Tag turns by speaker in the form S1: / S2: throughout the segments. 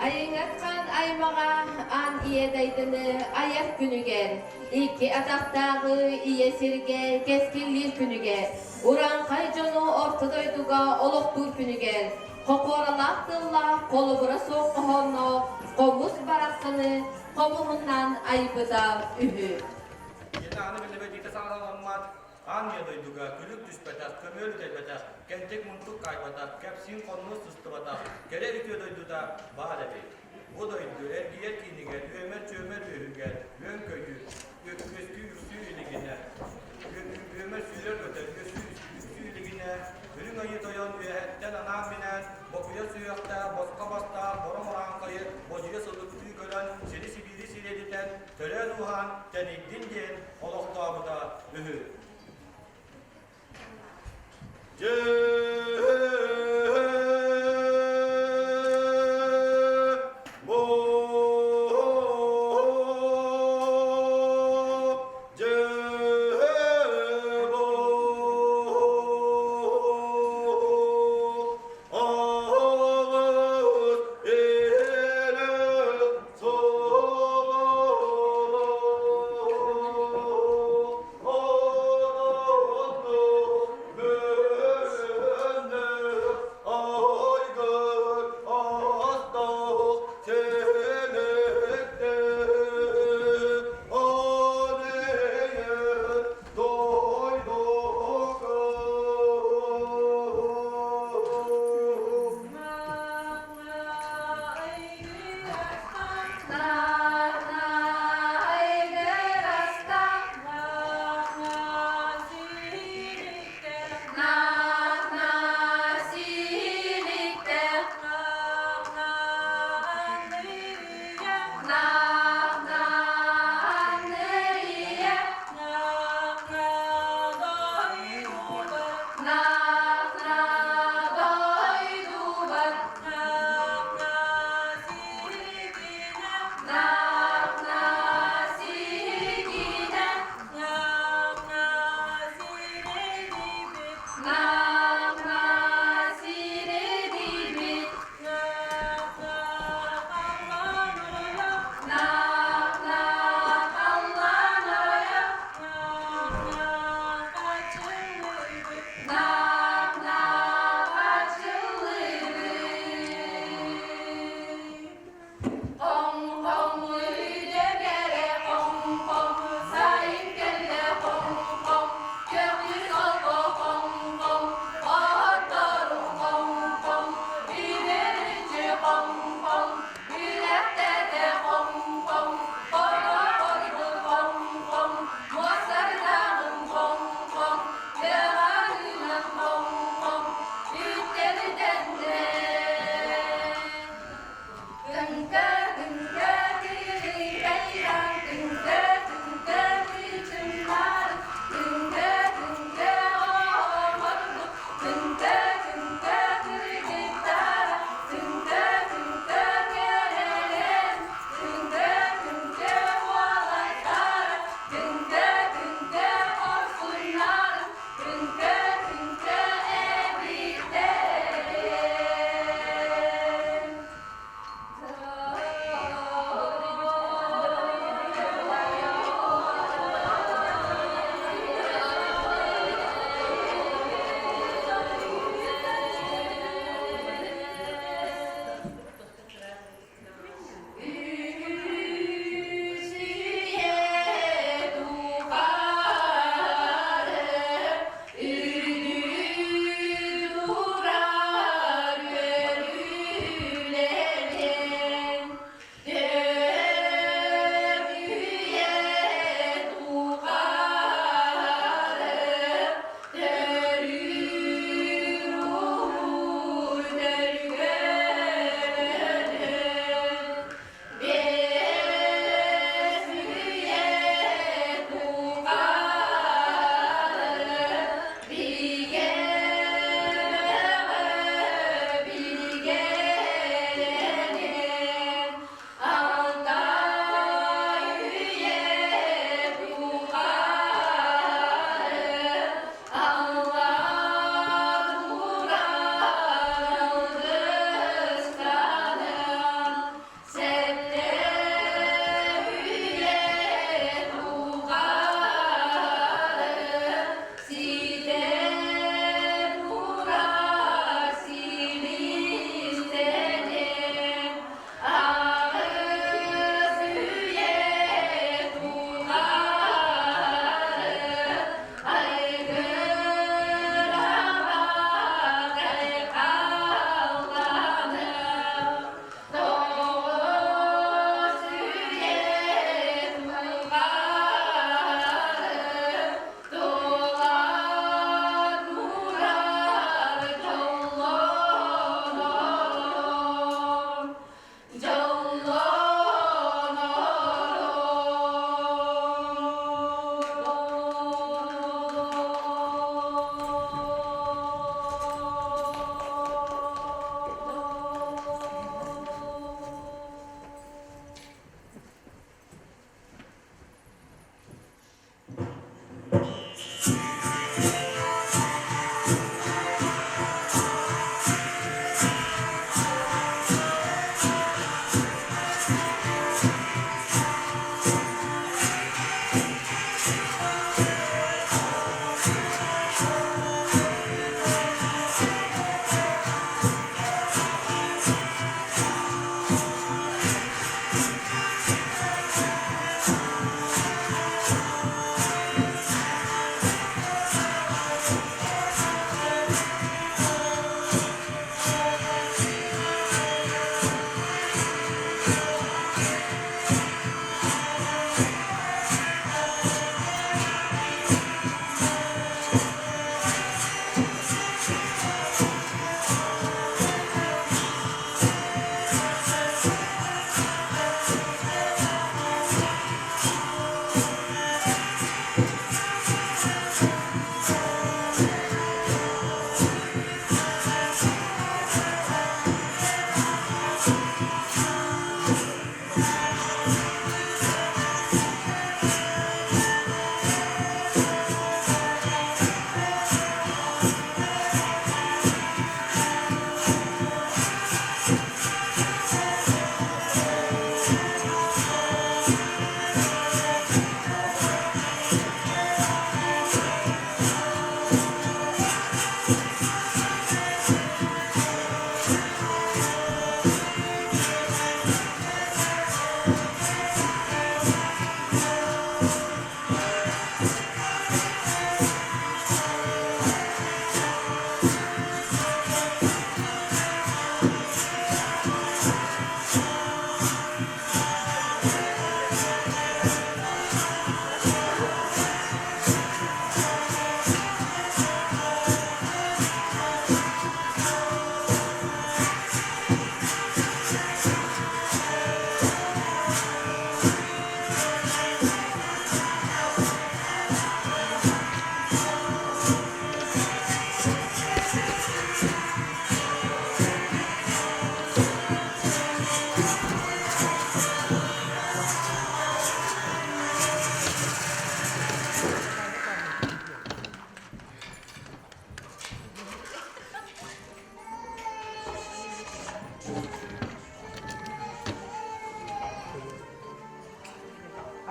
S1: Айыҥат хаан аймаҕа аан ийэ дайдыны айар күнүгэр, икки атахтааҕы ийэ сиргэ кэскиллиир күнүгэр, урааҥхай дьону орто дойдуга олохтуур күнүгэр, хокуоралаах тыллаах холобура суох хоһоонноох хомус барахсаны хомуһуннаан айбыта үһү.
S2: Ийэтэ аны биллибэтиитэ саҥаламмат, аан ийэ дойдуга күлүк түспэтэх, көмүөл үтэйбэтэх, кэнтик мунтук хаайбатах, кэпсиин хоннуос сыстыбатах, кэрэ үтүө дойдута баар эбит. Бу дойду эргийэр киинигэр, үөмэр-чүөмэр үөһүгэр, үөн-көйүүр, үөскүү үксүү илигинэ, үөмэр сүүрэр-көтөр, үөскүү үксүү илигинэ, Үрүҥ Айыы Тойон үөһэттэн анаан-минээн, бокуйа сүһүөхтээх, босхо бастаах бороҥ урааҥхайы бодьуйа сылыктыы көрөн, сири-сибиири сириэдитэн, төрөөн-ууһаан тэнийдин диэн олохтообута үһү.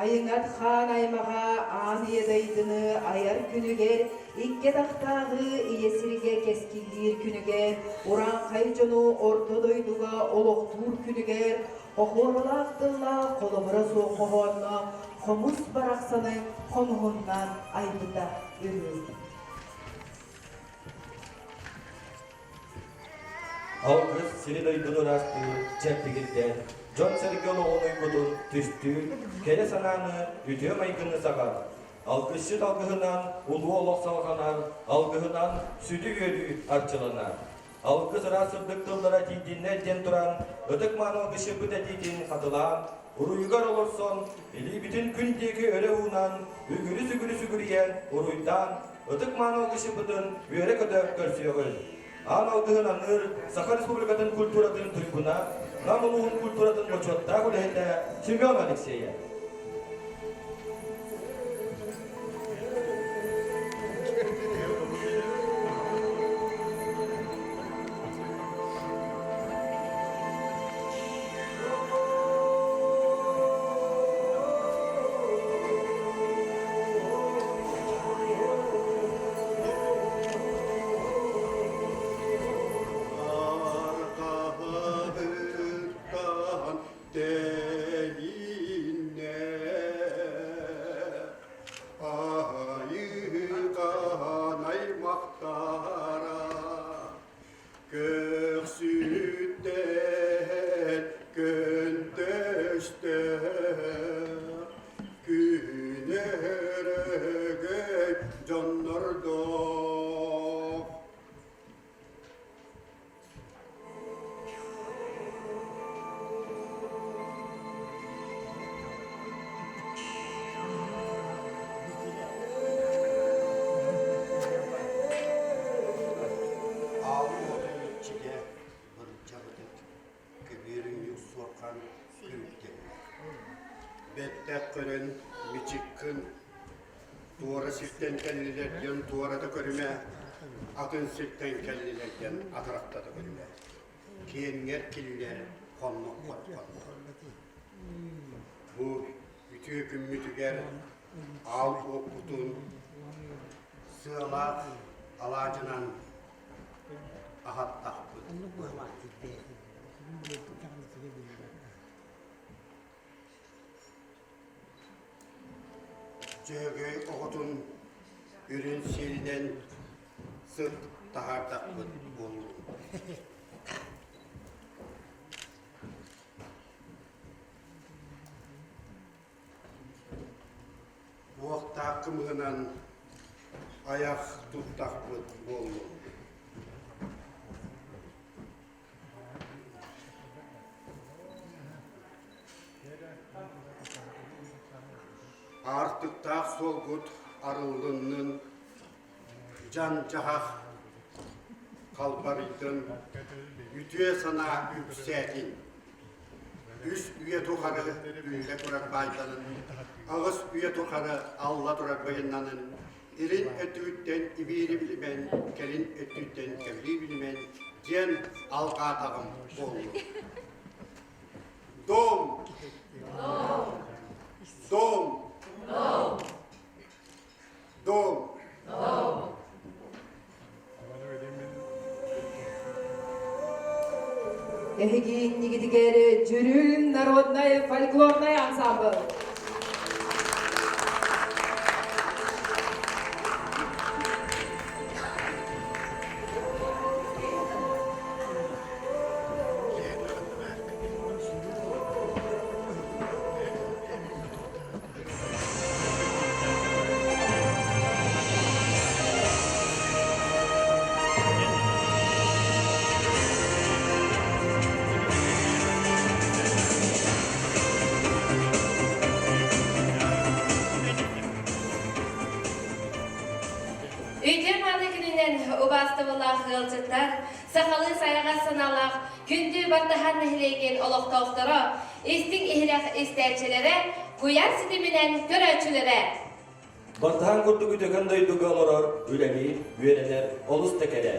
S3: Айыҥат хаан аймаҕа аан ийэ дайдыны айар күнүгэр, икки атахтааҕы ийэ сиргэ кэскиллиир күнүгэр, урааҥхай дьону орто дойдуга олохтуур күнүгэр, хохуоралаах тыллаах холобура суох хоһоонно хомус барахсаны хомуһуннаан айбыта үһү.
S2: Алгыс сири-дойдуну ыраастыыр, чэбдигирдэр, дьон-сэргэ олоҕун уйгутун түстүүр, кэрэ санааны, үтүө майгыны саҕар. Алгысчыт алгыһынан улуу олох салҕанар, алгыһынан сүдү үөрүү арчыланар. Алгыс ыраас сырдык тыллара тиийдиннэр диэн туран, ытык-мааны алгысчыппыт этиитин хатылаан, уруйугар олорсон, илиибитин күн диэки өрө уунан, үгүрү-сүгүрү сүгүрүйэн, уруйдаан, ытык-мааны алгысчыппытын үөрэ-көтө көрсүөҕүн. Аан алгыһын аныыр Саха Республикатын культуратын туйгуна, Нам улууһун культуратын бочуоттаах үлэһитэ Семен Алексеев.
S4: Арҕаһыттан тэһииннэ айыыхан аймахтара Көхсүттэн көнтөстөр күнэрэгэй дьоннордоох.
S5: Аал уоту иччигэ бырдьабытык көбүөрүнньүк суорҕан күлүктэннэ.
S4: Бэттэх көрөн мичиккин туора сиртэн кэллилэр диэн туората көрүмэ, атын сиртэн кэллилэр диэн атырахтата көрүмэ. Киэҥҥэр киллэр хонноххот хоннох. Бу үтүө күммүтүгэр аал уоппутун сыалаах алаадьынан аһаттахпыт. Дьөһөгөй оҕотун үрүн сиэлинэн сыт таһаардахпыт буоллун. Уохтаах кымыһынан айах туттахпыт буоллун. Аартыктаах суолгут арыллыннын, дьан-дьаһах халбарыйдын, үтүө санаа үксээтин. Үс үйэ тухары үллэ турар баайданын, аҕыс үйэ тухары алла турар быйыннанын, илин өттүгүттэн ибиири билимэн, кэлин өттүттэн кэбирии билимэн диэн алҕаатаҕым буоллун. Дом! Дом! Дом!
S3: Эһиги иннигитигэр Дьүрүн народнай фольклорнай ансамбль.
S1: Үтүө мааны күнүнэн убаастабыллаах ыалдьыттар, сахалыы сайаҕас санаалаах күндү Баттаһан нэһилиэгин олохтоохторо, истиҥ иһирэх истээччилэрэ, куйаар ситиминэн көрөөччүлэрэ!
S2: Баттаһан курдук үтүөкэн дойдуга олорор, үлэлиир, үөрэнэр олус да кэрэ.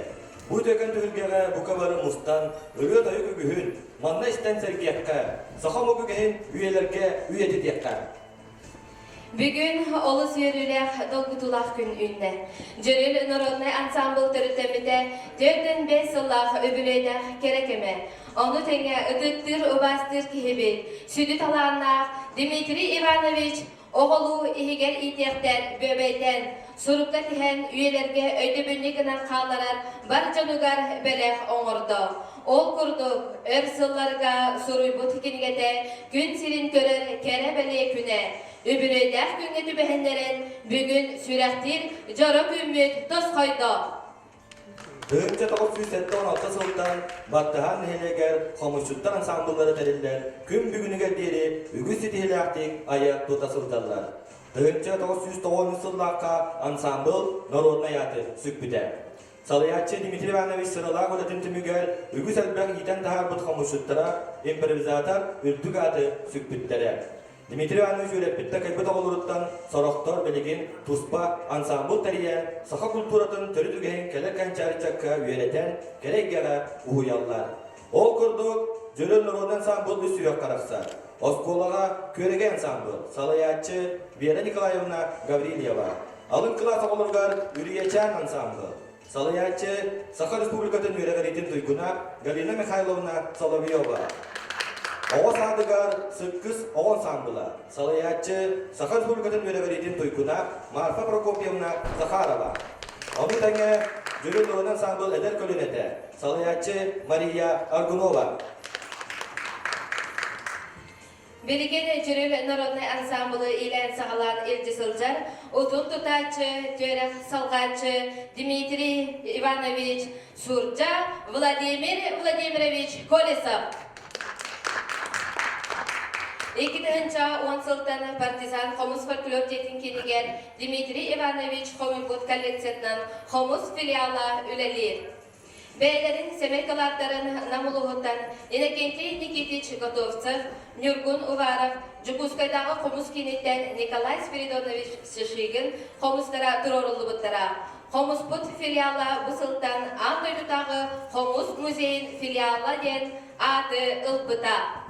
S2: Бу үтүөкэн түһүлгэҕэ бука бары мустан, ырыа-тойук үгүһүн манна истэн сэргиэххэ, саха омук үгэһин үйэлэргэ үйэтитиэххэ.
S1: Бүгүн олус үөрүүлээх, долгутуулаах күн үүннэ. Дьүрүл народнай ансаамбыл төрүттэммитэ 45 сыллаах үбүлүөйдээх кэрэ кэмэ. Ону тэҥэ ытыктыыр, убаастыыр киһибит, сүдү талааннаах Дмитрий Иванович оҕолуу иһигэр иитиэхтэн, бүөбэйдэн, сурукка тиһэн үйэлэргэ өйдөбүнньүк гынан хаалларар бар дьонугар бэлэх оҥордо. Ол курдук, өр сылларга суруйбут кинигэтэ күн сирин көрөр кэрэ-бэлиэ күнэ, үбүлүөйдээх күҥҥэ түбэһиннэрэн бүгүн сүрэхтиир дьоро күммүт тосхойдо.
S2: 1976 сылтан Баттаһаан нэһилиэгэр хомусчуттар ансаамбыллара тэриллэн, күн бүгүнүгэр диэри үгүс ситиһиилээхтик айа-тута сылдьаллар. 1990 сыллаахха ансаамбыл народнай ааты сүкпүтэ. Салайааччы Дмитрий Иванович сыралаах үлэтин түмүгэр үгүс элбэх иитэн таһаарбыт хомусчуттара импровизатор үрдүк ааты сүкпүттэрэ. Дмитрий Иванович үөрэппит-такайбыт оҕолоруттан сорохтор билигин туспа ансаамбыл тэрийэн, саха культуратын төрүт үгэһин кэлэр кэнчээри ыччакка үөрэтэн, кэрэ эйгэҕэ уһуйаллар. Ол курдук, Дьөрү норуодун ансаамбыл үс сүһүөх харахсар. Оскуолаҕа Күөрэгэй ансаамбыл, салайааччы Вера Николаевна Гаврильева. Алын кылаас оҕолоругар Үрүйэчээн ансаамбыл, салайааччы Саха Республикатын үөрэҕириитин туйгуна Галина Михайловна Соловьева. Оҕо саадыгар Сыккыс оҕо ансаамбыла, салайааччы Саха Республикатын үөрэҕириитин туйгуна Марфа Прокопьевна Захарова. Ону тэҥэ Дьүрүл норуот ансаамбыл эдэр көлүөнэтэ, салайааччы Мария Аргунова.
S1: Билигин Дьүрүл народнай ансаамбылы иилээн-саҕалаан илдьэ сылдьар утум тутааччы, түөрэх салҕааччы Дмитрий Иванович Сурдьа, Владимир Владимирович Колесов. 2010 сылтан Партизан хомус фольклор дьиэтин киинигэр Дмитрий Иванович хомуйбут коллекциятынан хомус филиала үлэлиир. Бэйэлэрин сэмэй кылааттарын Нам улууһуттан Иннокентий Никитич Готовцев, Ньургун Уваров, Дьокуускайдааҕы хомус кииниттэн Николай Спиридонович Шишигин хомустара туруоруллубуттара. Хомуспут филиала бу сылтан аан дойдутааҕы хомус музейын филиала диэн ааты ылбыта.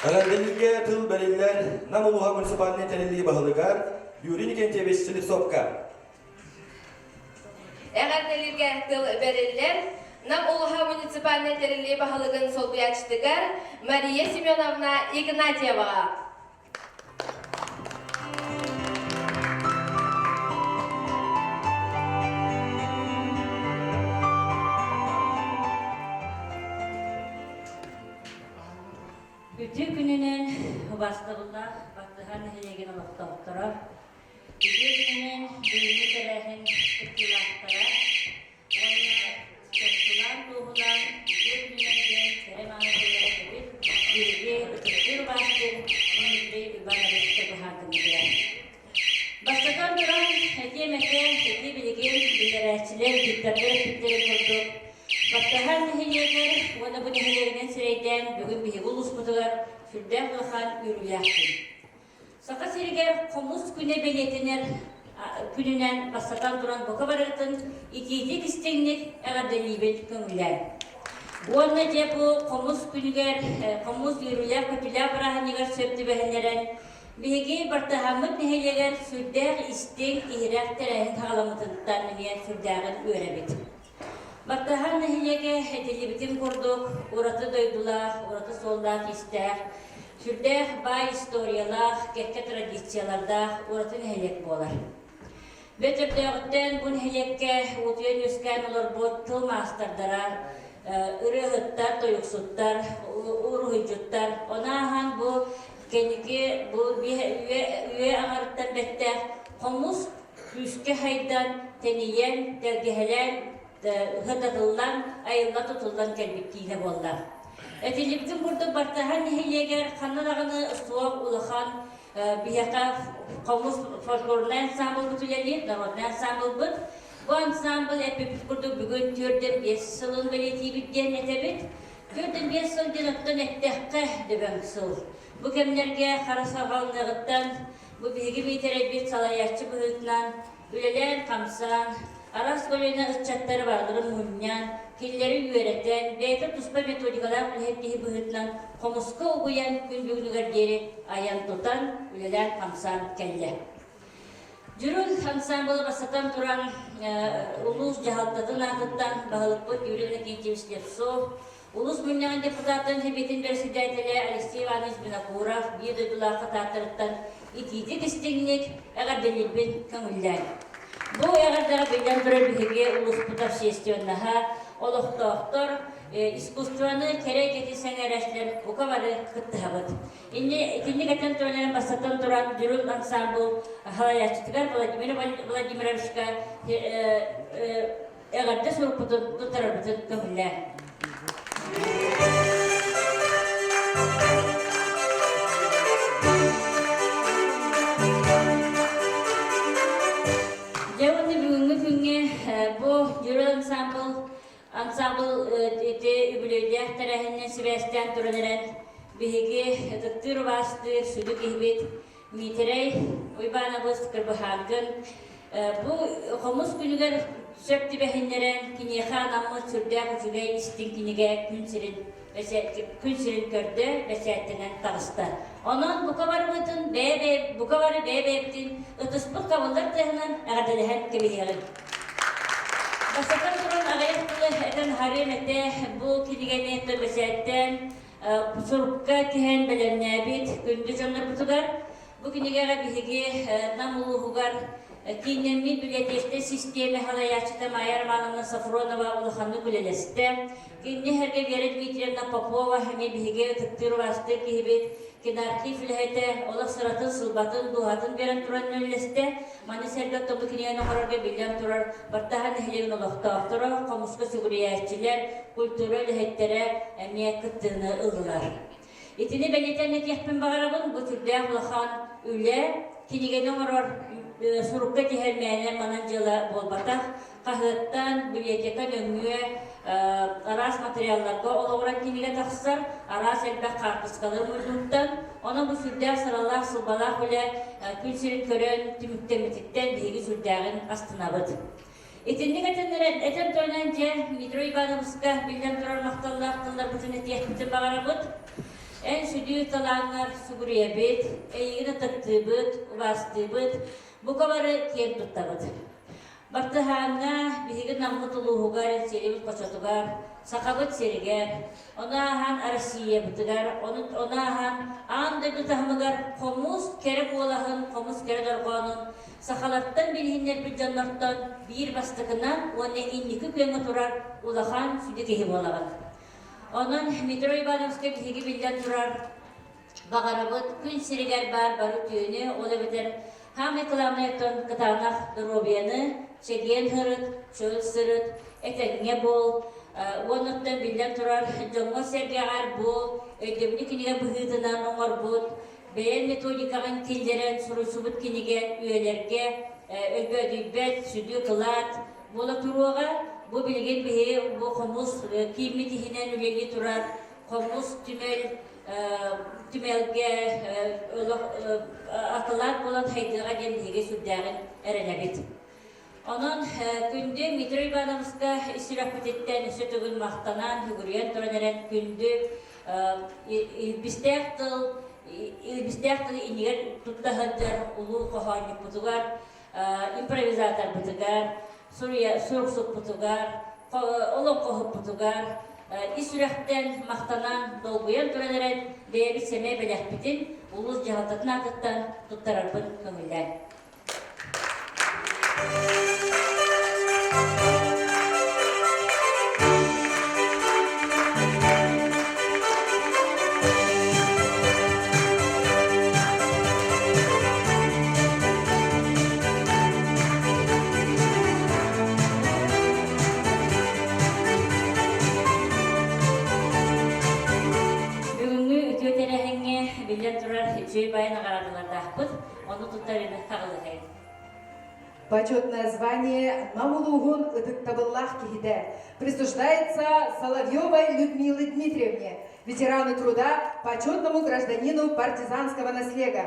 S2: Эҕэрдэлииргэ тыл бэриллэр Нам улууһа муниципальнай тэриллии баһылыгар Юрий Никентьевич Слепцовка.
S1: Эҕэрдэлииргэ тыл бэриллэр Нам улууһа муниципальнай тэриллии баһылыгын солбуйааччытыгар Мария Семеновна Игнатьеваҕа.
S6: Үтүө күнүнэн убаастабыллаах Баттыһар нэһилиэгин олохтоохторо, үтүө күнүнэн бүгүҥҥү тэрээһин кыттыылаахтара уонна чопчулаан туоһулаан үтүө күнүнэн диэн кэрэ мааны тыллары эппит биһиги ытыктыыр убаастыыр Дмитрий Иванович быһаардыммытыгар. Бастатан туран, этиэм этэ, ити билигин биллэрээччилэр, диктордар эппиттэрин курдук, Баттаһар нэһилиэгэр уонна бу нэһилиэгинэн сирэйдээн бүгүн биһиги улууспутугар сүрдээх улахан үөрүүлээх күн. Саха сиригэр хомус күнэ бэлиэтэнэр күнүнэн бастатан туран бука барытын итиитик истиҥник эҕэрдэлиибит көҥүллээн. Уонна дьэ бу хомус күнүгэр, хомус үөрүүлээх-көтүүлээх бырааһынньыгар сөп түбэһиннэрэн, биһиги Бартыһааммыт нэһилиэгэр сүрдээх истиҥ, иһирэх тэрээһин саҕаламмытыттан эмиэ сүрдээҕин үөрэбит. Баттаһар нэһилиэгэ этиллибитин курдук, ураты дойдулаах, ураты суоллаах-иистээх, сүрдээх баай историялаах, кэккэ традициялардаах ураты нэһилиэк буолар. Бөтөрдөөҕүттэн бу нэһилиэккэ уутуйан үөскээн олорбут тыл маастардара, ырыаһыттар, тойуксуттар, уруһуйдьуттар, ону ааһан бу кэнники бу үйэ аҥарыттан бэттээх хомус күүскэ хайдан, тэнийэн, тэлгэһэлээн, ыһытатыллан, айылла тутуллан кэлбит киинэ буолла. Этиллибитин курдук Бартаһан нэһилиэгэр ханна даҕаны суох улахан биһиэхэ хомус фольклорнай ансаамбылбыт үлэлиир, народнай ансаамбылбыт. Бу ансаамбыл эппиппит курдук бүгүн 4-5 сылын бэлиэтиибит диэн этэбит. 4-5 сыл диэн оттон эттэххэ дөбөҥ сыл. Бу кэмнэргэ хара саҕаланыаҕыттан Бу биһиги Миитэрэйбит салайааччы быһыытынан үлэлээн-хамсаан, Араас көлүөнэ ыччаттары барыларын мунньан, кинилэри үөрэтэн, бэйэтэ туспа методикалаах үлэһит киһи быһыытынан хомуска угуйан күн бүгүнүгэр диэри айан-тутан, үлэлээн-хамсаан кэллэ. Дьүрүл ансаамбыла бастатан туран улуус дьаһалтатын аатыттан баһылыкпыт Юрий Иннокентьевич Слепцов, улуус мунньаҕын депутатын Сэбиэтин бэрэссэдээтэлэ Алексей Иванович Винокуров биир дойдулаах хатааттарыттан итиитик истиҥник эҕэрдэлиирбин көҥүллээн. Бу эҕэрдэҕэ биллэн турар биһиги улууспут общественноһа, олохтоохтор, искусствоны кэрэ эйгэтин сэҥээрээччилэр бука бары кыттыһабыт. Итинник этэн туран бастатан туран Дьүрүл ансаамбыл салайааччытыгар Владимир Владимировичка эҕэрдэ сурукпутун туттарарбытын көҥүллээн. Дьэ уонна бүгүҥҥү күҥҥэ бу Дьүрүл ансаамбыл Ансаамбыл ити үбүлүөйдээх тэрээһининэн сибээстээн туран эрэн, биһиги ытыктыыр-убаастыыр сүдү киһибит Миитэрэй Уйбаанабыс Кырбыһааҥкын бу хомус күнүгэр сөп түбэһиннэрэн киниэхэ анаммыт сүрдээх үчүгэй истиҥ кинигэ күн сирин күн сирин көрдө, бэчээттэнэн таҕыста. Онон бука барыбытын бэйэ бука бары бэйэ-бэйэбитин ытыспыт хабыллар тыаһынан эҕэрдэлэһэн кэбиһиэҕиҥ. Бастатан туран аҕыйах тылы этэн аһарыам этэ. Бу кинигэни бэчээттээн сурукка тиһэн бэлэмнээбит күндү дьоннорбутугар. Бу кинигэҕэ биһиги Нам улууһугар кииннэммит библиотечнай систиэмэ салайааччыта Майя Романовна Софронова улаханнык үлэлэстэ. Кинини сэргэ Вера Дмитриевна Попова эмиэ биһиги ытыктыыр убаастыыр киһибит, киноархив үлэһитэ, олох сыратын-сылбатын, дууһатын биэрэн туран үлэлэстэ. Маны сэргэ оттон бу кинигэни оҥорорго биллэн турар Бартаһа нэһилиэгин олохтоохторо, хомуска сүгүрүйээччилэр, культура үлэһиттэрэ эмиэ кыттыыны ыллылар. Итини бэлиэтээн этиэхпин баҕарабын, бу сүрдээх улахан үлэ, кинигэни оҥорор сурукка тиһэр мээнэ манан дьыала буолбатах. Хаһыаттан, библиотека нөҥүө араас материалларга олоҕуран кинигэ тахсар, араас элбэх хаартыскалары мунньууттан. Онон бу сүрдээх сыралаах, сылбалаах үлэ күн сирин көрөн түмүктэммититтэн биһиги сүрдээҕин астынабыт. Итинник этэн туран дьэ, Дмитрий Ивановичка биллэн турар махталлаах тылларбытын этиэхпитин баҕарабыт. Эн сүдү талааҥҥар сүгүрүйэбит, эйигин ытыктыыбыт, убаастыыбыт, бука бары киэн туттабыт. Бартыһааҥҥа биһиги Наммыт улууһугар, Сирибит хочотугар, Сахабыт сиригэр, ону ааһан Россиябытыгар, ону ааһан аан дойду таһымыгар хомус кэрэ куолаһын, хомус кэрэ дорҕоонун сахалартан билиһиннэрбит дьоннортон биир бастакынан уонна инники күөҥҥэ турар улахан сүдү киһи буолаҕын. Онон Дмитрий Ивановичка биһиги биллэн турар баҕарабыт күн сиригэр баар бары үтүөнү, ол эбэтэр хаамай кылаабынай кытаанах доруобуйаны, чэгиэн сырыт, чөл сырыт, этэҥҥэ буол. Уонуттан биллэн турар дьоҥҥо-сэргэҕэр бу өйдөбүнньүк кинигэ быһыытынан оҥорбут бэйэҥ методикаҕын киллэрэн суруйсубут кинигэ үйэлэргэ өлбөөдүйбэт сүдү кылаат буола туруоҕа. Бу билигин биһи бу хомус кииммит иһинэн үлэлии турар хомус түмэл түмэлгэ акылаат буолан хайдыаҕа диэн биһиги сүрдээҕин эрэнэбит. Онон күндү Дмитрий Ивановичка ис сүрэхпититтэн өссө төгүл махтанан, сүгүрүйэн туран эрэн күндү илбистээх тыл илбистээх тылы иннигэр тутта сылдьар улуу хоһоонньукпутугар, импровизаторбытыгар, суруксуппутугар, олоҥхоһуппутугар ис сүрэхтэн махтанан, долгуйан туран эрэн бэйэбит сэмэй бэлэхпитин улуус дьаһалтатын аатыттан туттарарбын көҥүллээн. Бүгүҥҥү үтүө тэрээһиҥҥэ биллэн турар үчүгэй баай наҕараадалардаахпыт. Ону туттарыыны хаҕылыһайын.
S3: Почетное звание Намулуһун ытыктабыллаах киһитэ присуждается Соловьевой Людмиле Дмитриевне, ветерану труда, почетному гражданину партизанского наслега.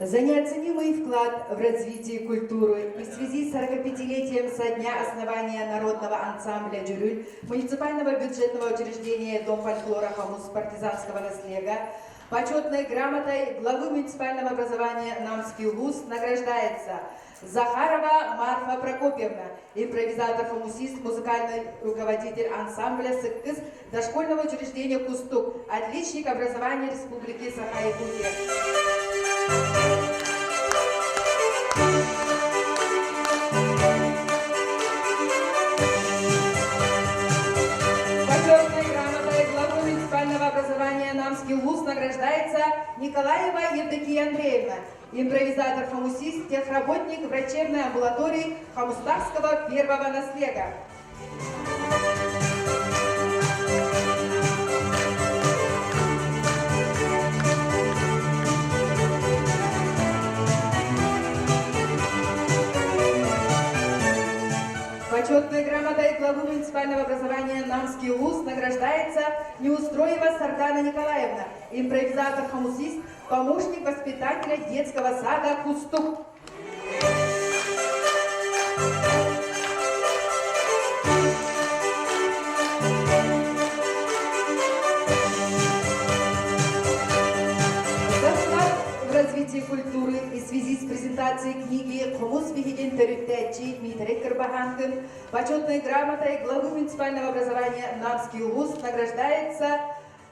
S3: За неоценимый вклад в развитие культуры и в связи с 45-летием со дня основания народного ансамбля «Дьүрүл» муниципального бюджетного учреждения Дом фольклора «Хомус» партизанского наслега почетной грамотой главы муниципального образования Намский УЛУС награждается Захарова Марфа Прокопьевна, импровизатор-хомусист, музыкальный руководитель ансамбля «Сыккыс» дошкольного учреждения «Кустук», отличник образования Республики Саха-Якутия. Почетной грамотой главы муниципального образования Намский УЛУС награждается Николаева Евдокия Андреевна, импровизатор-хомусист, техработник врачебной амбулатории Хомустахского первого наслега. Почетной грамотой главы муниципального образования Намский УЛУС награждается Неустроева Сардана Николаевна, импровизатор-хомусист, помощник воспитателя детского сада «Кустук». За вклад в развитие культуры и в связи с презентацией книги «Хомус биһигин төрүттээччи Дмитрий Кырбаһанкин почетной грамотой главы муниципального образования Намский УЛУС награждается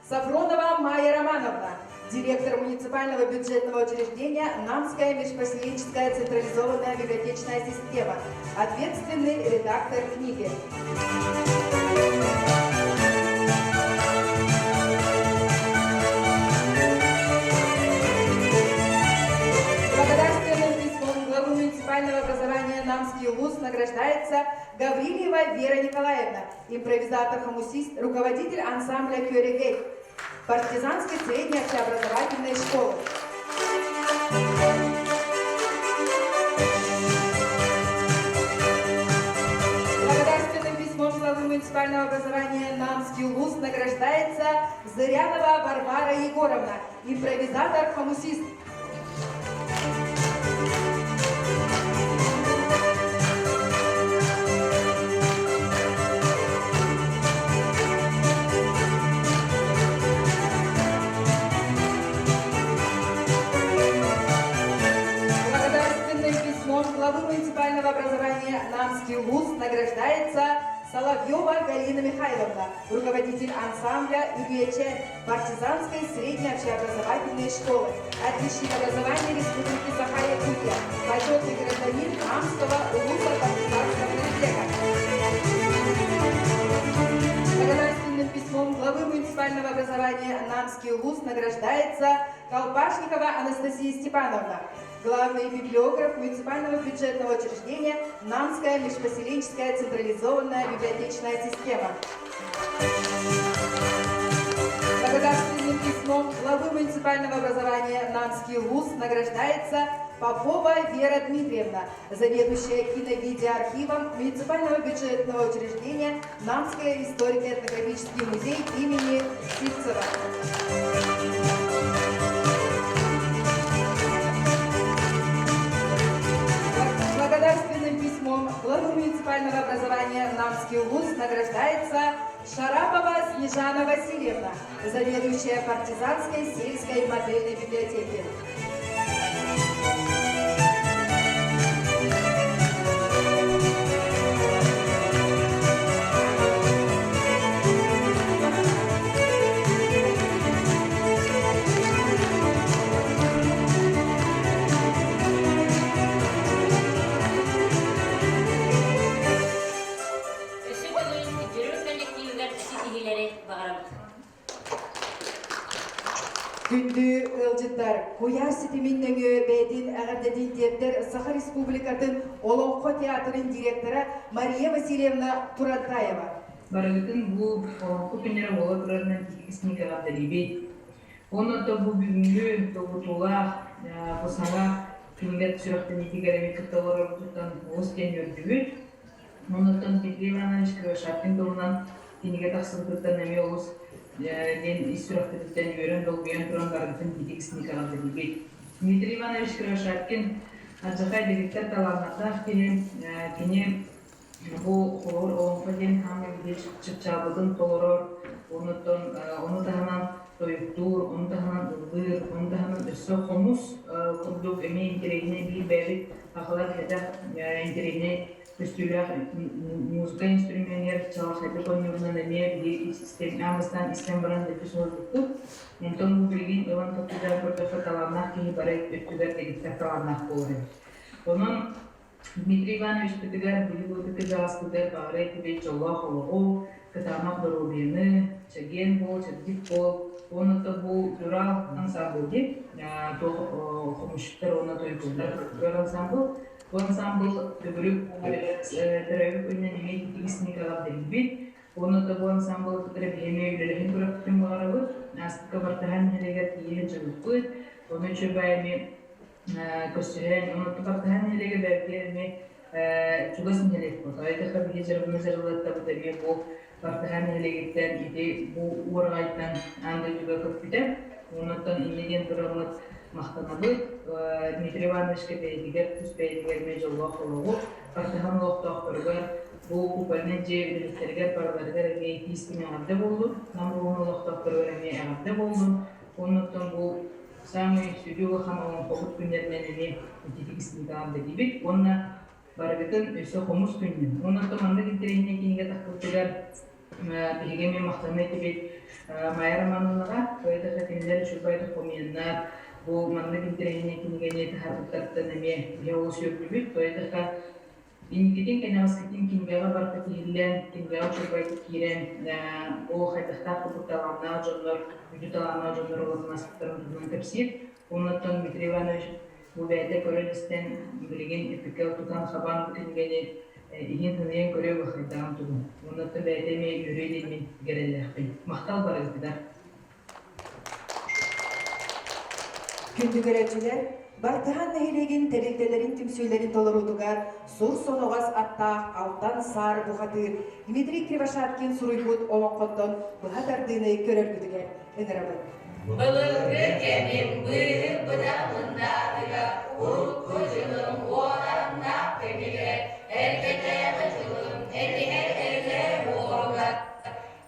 S3: Сафронова Майя Романовна, директор муниципального бюджетного учреждения Намская межпоселенческая централизованная библиотечная система, ответственный редактор книги. Благодарственным письмом главы муниципального образования Намский УЛУС награждается Гаврилиева Вера Николаевна, импровизатор-хомусист, руководитель ансамбля «Кёрегей» партизанской средней общеобразовательной школы. Благодарственным письмом главы муниципального образования Намский УЛУС награждается Зырянова Варвара Егоровна, импровизатор-хомусист. Благодарственным письмом главы муниципального образования Намский УЛУС награждается Соловьева Галина Михайловна, руководитель ансамбля «Үрүйэчээн» партизанской средней общеобразовательной школы, отличник образования Республики Саха-Якутия, почетный гражданин Намского улуса партизанского наслега. Благодарственным письмом главы муниципального образования Намский УЛУС награждается Колпашникова Анастасия Степановна, главный библиограф муниципального бюджетного учреждения Намская межпоселенческая централизованная библиотечная система. Благодарственным письмом главы муниципального образования Намский УЛУС награждается Попова Вера Дмитриевна, заведующая киновидеоархивом муниципального бюджетного учреждения Намская историко-этнографический музей имени Сивцева. Благодарственным письмом главы муниципального образования Намский УЛУС награждается Шарапова Снежана Васильевна, заведующая партизанской сельской модельной библиотеки.
S6: Өссө төгүл Дьүрүл коллективигэр ситиһиилэри баҕарабыт.
S3: Күндү ыалдьыттар, куйаар ситимин нөҥүө бэйэтин эҕэрдэтин тиэрдэр Саха Республикатын Олоҥхо театрын директора Мария Васильевна Турантаева.
S7: Барыгытын бу олоҥхо күннэрэ буола турарынан исник эҕэрдэлиибит. Онон бу бүгүҥҥү долгутуулаах бу саҥа кинилэр сүрэхтэниитигэр эмиэ кытта олорорбутуттан олус диэн үөрдүбүт. Оннуттан Дмитрий Иванович Кривошапкин туһунан кинигэ тахсыбытыттан эмиэ олус диэн ис сүрэхпититтэн үөрэн, долгуйан туран барыбытын итик сникаҕа дэлибит. Дмитрий Иванович Кривошапкин алдьархай дэгиттэр талааннардаах киһи, кини бу холобур олоҥхо диэн хаамыы биһи чыпчаалбытын толорор, онуттан ону таһынан тойуктуур, ону таһынан ыллыыр, ону таһынан өссө хомус курдук эмиэ интэриэһинэй биир бэйэбит сахалар кэтэх интэриэһинэй көстүүлээх музыка инструменыгар чаҕылхайдык оонньуурунан эмиэ биһи аан бастаан истэн баран дэлби соһуйбуппут. Онтон бу билигин ылан толкуйдаан көрдөххө талааннаах киһи бары өттүгэр дэгиттэр талааннаах буолар эбит. Онон Дмитрий Ивановичпытыгар биһиги ытык кырдьаҕаспытыгар баҕарар этибит дьоллоох олоҕу, кытаанах доруобуйаны, чэгиэн буол, чэбдик буол уонна бу Дурал ансамбл диэн туох хомусчуттар уонна тойукуннар ансамбл. Бу ансамбл төгүрүк төрөөбүт күнүнэн эмиэ ититик тэрийбит. Уонна бу ансамбл кытары биһиги үлэлэһин көрөппүтүн баҕарабыт. Ааспыкка Бартаһан нэһилиэгэр тиийэ сылдьыбыппыт. Ону үчүгэй эмиэ көрсүһэн, онон Бартаһан нэһилиэгэ бэргэр эмиэ чугас нэһилиэк буолла. Айдаха биһи дьарыгына дьарыллаттабыт эмиэ бу Бартаһан нэһилиэгиттэн ити бу уораҕайтан аан дойдуга көппүтэ. Оннуттан инньэ диэн тураммыт махтанабыт. Дмитрий Ивановичка бэйэтигэр, тус бэйэтигэр эмиэ дьоллоох олоҕу, Бартаһан олохтоохторугар бу купольнай дьиэ үлэһиттэригэр барыларыгар эмиэ итии-истиҥ эҕэрдэ буоллун, Нам улууһун олохтоохторугар эмиэ эҕэрдэ буоллун. Оннуттан бу саамай сүдү улахан олоҥхобут күннэринэн эмиэ ититик истиҥ дэдибит уонна барыгытын өссө хомус күнүн. Онон маннык интэриэһинэй кинигэ тахсыбытыгар биһиги эмиэ махтана этибит Майя Романовнаҕа, поэтаха кинилэр үчүгэй хомуйаннар бу маннык интэриэһинэй кинигэни таһаарбыттарыттан эмиэ биһи олус үөрдүбүт. Поэтаха Инникитин кэнэҕэскитин кинигэҕэ барыта тиһиллэн, кинигэҕэ учугайдык киирэн, бу хайдахтаах курдук талааннаах дьоннор, үрдүк талааннаах дьоннор олорон ааспыттарын туһунан кэпсиир. Оннуттан Дмитрий Иванович бу бэйэтэ көрөн-истэн, билигин эпикэ тутан-хабан бу кинигэни иһин-сыныйан көрүө хайдаҕын тугун. Оннуттан бэйэтэ эмиэ үөрүө диэн мин эрэллээхпин. Махтал барыгытыгар.
S3: Күндү көрөөччүлэр, Бартыһаан нэһилиэгин тэрилтэлэрин түмсүүлэрин толоруутугар сур соноҕос аттаах Алтан Саар бухатыыр Дмитрий Кривошапкин суруйбут олоҥхоттон быһа тардыыны көрөргүтүгэр ыҥырабыт.
S1: Былыргы кэмим быыһык быдан мындаатыга, урукку дьылым уоланнаах кэмигэр, эргэтээҕи дьылым этиһэр эллээх уолугар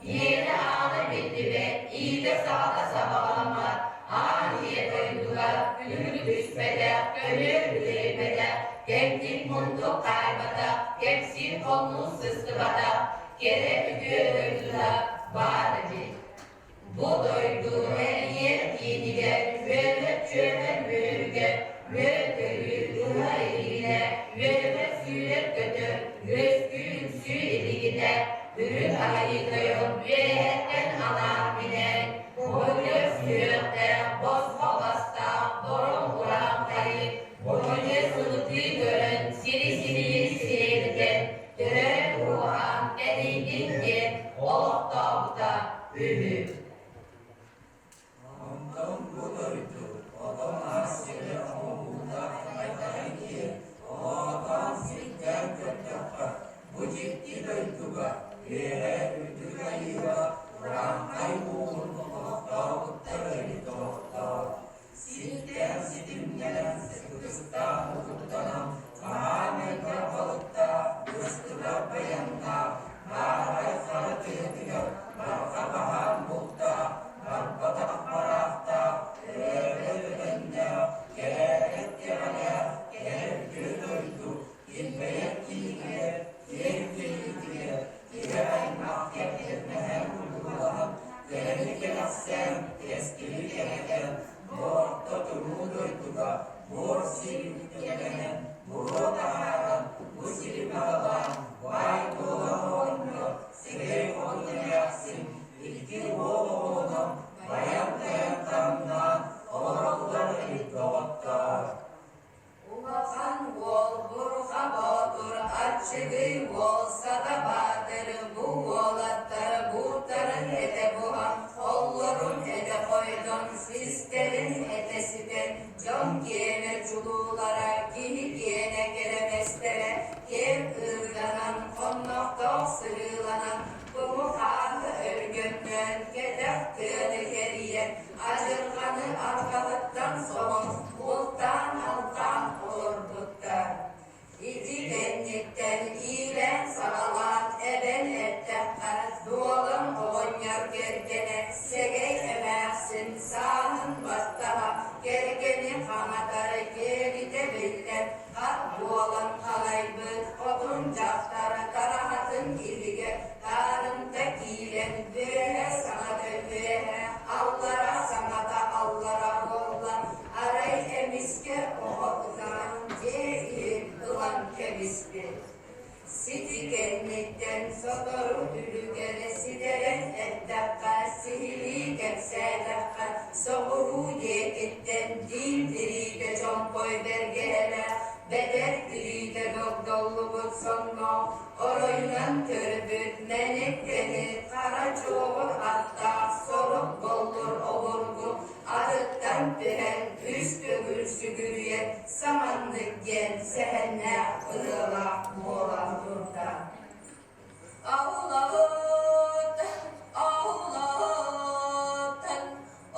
S1: Иэнэ-аана биллибэт, иитэ-саҕата сабаҕаламмат, аан ийэ дойдуга күлүк түспэтэх, көмүөл үлэйбэтэх, кэмтин мундук хаайбатах, кэпсиир хонуу сыстыбатах, кэрэ үтүө дойдута баар эбит. Бу дойду эргиэн киинигэр, үөмэт-чүөмэн үөрүгэр, үөл көрүү туһа илигинэ, үөмэт сүүрэр-көтөр, үөскүү үҥсүү илигинэ, Үрүҥ Айыы Тойон үөһэттэн анаан билэн, Бойуос сүһүөхтээх, босхо бастаах, бороҥ урааҥхайы, Бойуос сылытыы көрөн, сири-сирийин сиэритэн, төрөөн-ууһаан тэнийдин диэн олохтообута үһү.
S8: Онтон бу дойду отон ас сирэ оҥоһуута хайдаҕый диэн оотоон сирдээн көрдөххө, бу дьикти дойдуга үөһээ үрдүк айыыга урааҥхай ууһун олохтообуттар эбит доҕоттоор. Сирдээн ситимнэнэн сыккыстаах мутуктанан хаһаан элбэх балыктаах быстыбат байаннаах бааһынай хара тыатыгар барҕа баһаам бултаах барбатах бараахтаах өрөөбөт өтөннөөх кэрээбэт кэҕэлээх кэрэ үтүө дойду килбэйэр киинигэр киэҥ кэлиитигэр киһи аймах кэргэннэһэн уйгулаһан кэрэни кэрэхсээн кэскили кэрэтэн бу орто туруу дойдуга буор сир үктэнэн буруо таһааран бу сири баһылаан баай туолан оҕонньор сирэй хотун эмээхсин икки уол оҕолонон байан-тайан таҥнаан олороллор эбит доҕоттоор.
S1: Улахан уол Бурха Боотур, аччыгый уол Сата Баатыр бу уолаттар бууртарын этэ буһан, холлорун этэ хойдон, систэрин этэ ситэн, дьон киэнэ чулуулара, киһи киэнэ кэрэмэстэрэ киэҥ ыырданан хоннохтоох.
S8: кэргэнэ сэгэй эмээхсин сааһын баттаһа кэргэни хаҥатар киэлитэ биллэн хат буолан халайбыт хотун дьахтар тараһатын иһигэр таарымта киирэн үөһэ саҥата үөһэ аллара саҥата аллара буолла арай эмискэ оҕо ытаан дьиэ иһин ылан кэбиспит Сити кэнниттэн сотору үлүгэри ситэрэн эттэххэ, сиһилии кэпсээтэххэ, соҕуруу диэкиттэн диин тириитэ чомпой бэргэһэлээх, бэдэр тириитэ догдоллубут сонноох, оройунан көрбүт мэник-тэни хара чуоҕур аттаах сорук боллур обургу Атыттан түһэн үс төгүл сүгүрүйэн саманнык диэн сэһэннээх ырыалаах буолан турда. Аһылаһыт, аһылаһыттан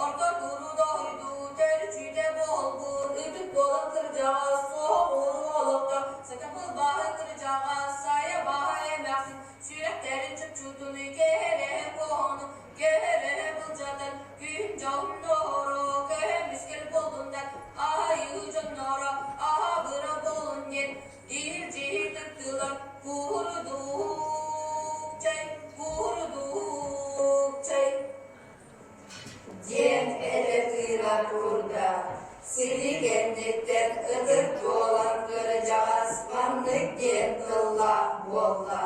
S8: орто туруу дойду төрүччүтэ буолбут ытык буолан кырдьаҕас суоһуруу олохто сатабыл баһа кырдьаҕас сайа баһа эмээхсин сүрэхтэрин чопчутун кэһэрэһэ куоһуну Көһөрө былдьатан күн дьонноро көмүскэл буоллуннар, аһайыы дьонноро аһабыра буолун диэн диир-дьиир тыктылар куурдук чай, куурдук чай
S9: диэн этэ тыына турда. Сили кэнниттэн ытык буолан кырдьаҕас маннык диэн тыллаах буолла.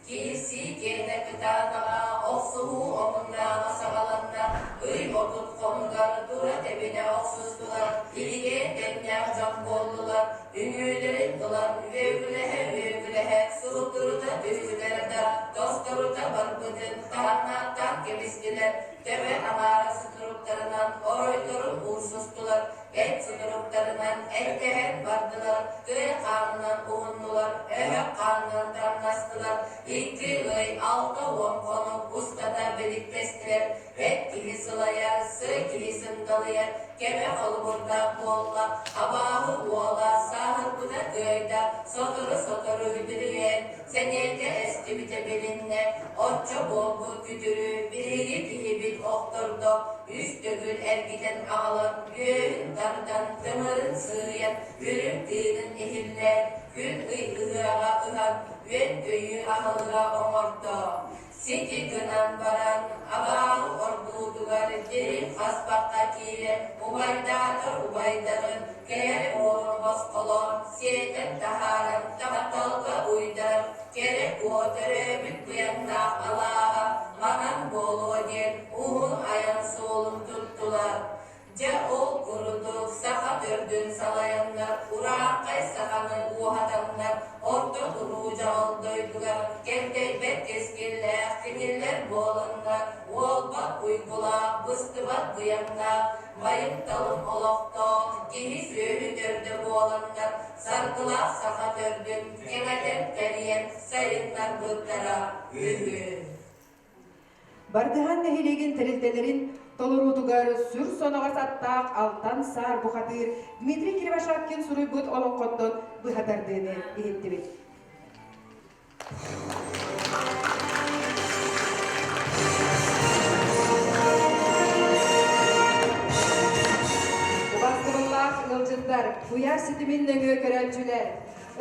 S8: Киирсии киэнэ кытаанаҕа, охсуһуу омуннааҕа саҕаланна, ый 30 хонугар тура тэбинэ охсустулар, илигэ тэҥнээх дьон буоллулар, үҥүүлэрин ылан үөгүлэһэ-үөгүлэһэ суруттурута түстүлэр да, тосторута барбытын таһыннааттаан кэбистилэр, төбө аҥаара сутуруктарынан оройдорун уурсустулар, эт сутуруктарынан эттэһэн бардылар, тыа хаанынан уһуннулар, өһөх хаанынан тамнастылар, 2 ый 60 хонук устата биликтэстилэр, эт киһи сылайар, сыы киһи сындалыйар, кэмэ холобурдаах буолла, абааһы уола сааһырбыта кыайда, сотору-сотору үтүрүйэн, сэниэтэ эстибитэ билиннэ, оччо буолбут күтүрү биһиги киһибит охтордо, үс төгүл эргитэн аҕалан, үөһүн тардан, тымырын сыыйан, үрүҥ тыынын иһиллээн, күн-ый ыһыаҕа ыһан, үөн-көйүү аһылыга оҥордо. Сити гынан баран, абааһы ордуутугар дириҥ хаспахха киирэн, убайдаатар убайдарын, кэрэ уолун босхолоон, сиэтэн таһааран, тапталга уйдаран, кэрэ куо төрөөбүт быйаҥнаах алааһа манан буолуо диэн уһун айан суолун туттулар. Дьэ ол курдук саха төрдүн салайаннар, урааҥхай саханы уоһатаннар, орто туруу дьаҕыл дойдугар кэлтэйбэт кэскиллээх кинилэр буоланнар, уолбат уйгулаах, быстыбат быйаҥнаах, байым-талым олохтоох, киһи-сүөһү төрдө буоланнар, саргылаах саха төрдүн кэҥэтэн тэрийэн сайыннарбыттара үһү.
S3: Бардыһан нэһилиэгин тэрилтэлэрин толоруутугар сүр соноҕос аттаах Алтан Саар бухатыыр Дмитрий Кривошапкин суруйбут олоҥхоттон быһа тардыыны иһиттибит. ситимин нөҥүө көрөөччүлэр,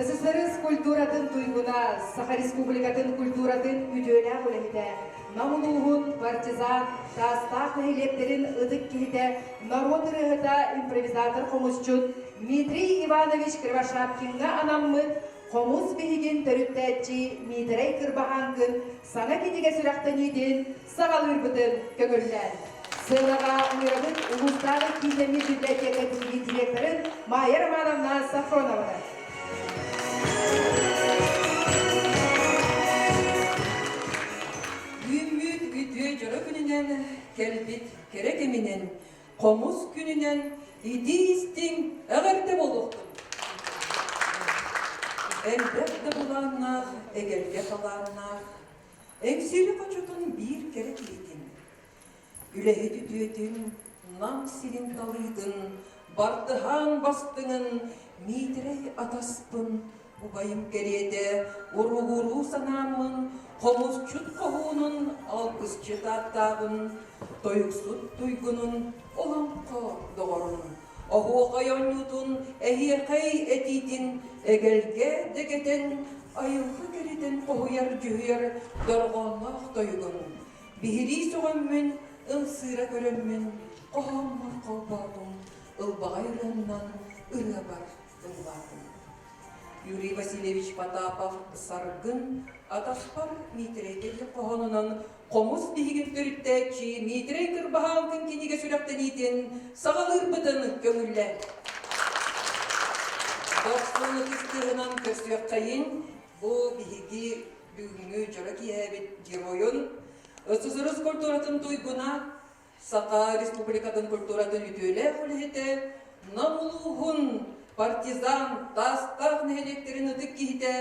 S3: СССР культуратын туйгуна, Саха Республикатын культуратын үтүөлээх үлэһитэ, Нам улууһун партизан, Таастаах нэһилиэктэрин ытык киһитэ, норуот ырыаһыта, импровизатор-хомусчут Дмитрий Иванович Кривошапкиҥҥа анаммыт Хомус биһигин төрүттээччи Миитэрэй Кырбаһааҥкын саҥа кинигэ сүрэхтэниитин саҕалыырбытын көҥүллээн. Сыанаҕа ыҥырабыт улуустааҕы кииннэммит библиотека тиһигин директорын Майя Романовна Сафронованы.
S10: Үүммүт үтүө дьоро күнүнэн, кэлбит кэрэ кэминэн, хомус күнүнэн итии-истиҥ эҕэрдэ буолуохтун! Элбэх да былааннаах, эгэлгэ талааннаах, Эҥсиэли хочотун биир кэрэ киһитин, үлэһит үтүөтүн, Нам сирин талыытын, бартыһаан бастыҥын Миитэрэй атаспын, убайым кэриэтэ уругуруу санааммын, хомусчут хоһуунун, алгысчыт ааттааҕын, тойуксут туйгунун, олоҥхо доҕорун, оһуохай оонньуутун, эһиэхэй этиитин эгэлгэ дэгэтэн, айылҕа кэрэтин хоһуйар-дьүһүйэр дорҕоонноох тойугун биһирии сөҕөммүн, ымсыыра көрөммүн, хоһооммор холбоотум, ылбаҕай ырыаннан ырыабар ыллаатым. Юрий Васильевич Потапов «Саргын» атаспар Миитэрэйгэ диэн хоһоонунан хомус биһигин төрүттээччи Миитэрэй Кырбаһааҥкын кинигэ сүрэхтэниитин саҕалыырбытын көҥүллээ. Дохсун ытыс тыаһынан көрсүөххэйин бу биһиги бүгүҥҥү дьоро киэһэбит геройун СССР культуратын туйгуна Саха Республикатын культуратын үтүөлээх үлэһитэ, Нам улууһун партизан Таастаах нэһилиэктэрин ытык киһитэ,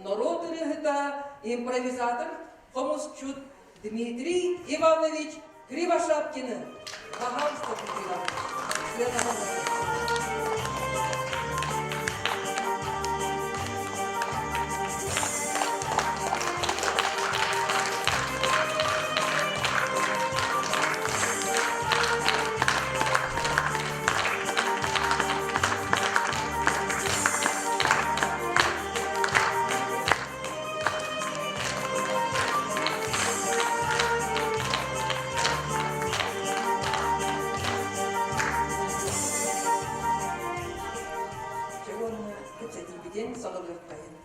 S10: норуот ырыаһыта, импровизатор, хомусчут Дмитрий Иванович Кривошапкины Пожалуйста, Дмитрий Иванович. Дьэ уонна кэпсэтиибитин саҕалыаххайын.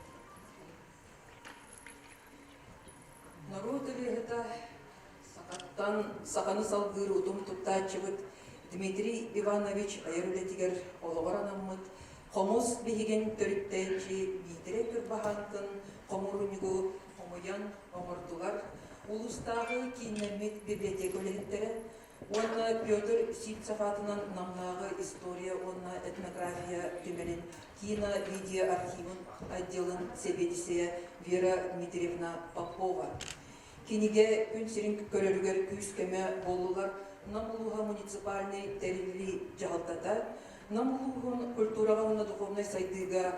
S10: Норуот ырыаһыта сахаттан саханы салгыыр утум туттааччыбыт Дмитрий Иванович айар үлэтигэр олоҕор анаммыт хомус биһигин төрүттээччи Миитэрэй Кырбаһааҥкын хомуурунньугу хомуйан оҥордулар улуустааҕы кииннэммит библиотека үлэһиттэрэ уонна Петр Сивцев аатынан Намнааҕы история уонна этнография түмэлин кино-видеоархивын отделын сэбиэдиссэйэ Вера Дмитриевна Попова. Кинигэ күн сирин көрөрүгэр күүс-көмө буоллулар Нам улууһа муниципальнай тэриллии дьаһалтата, Нам улууһун культураҕа уонна духовнай сайдыыга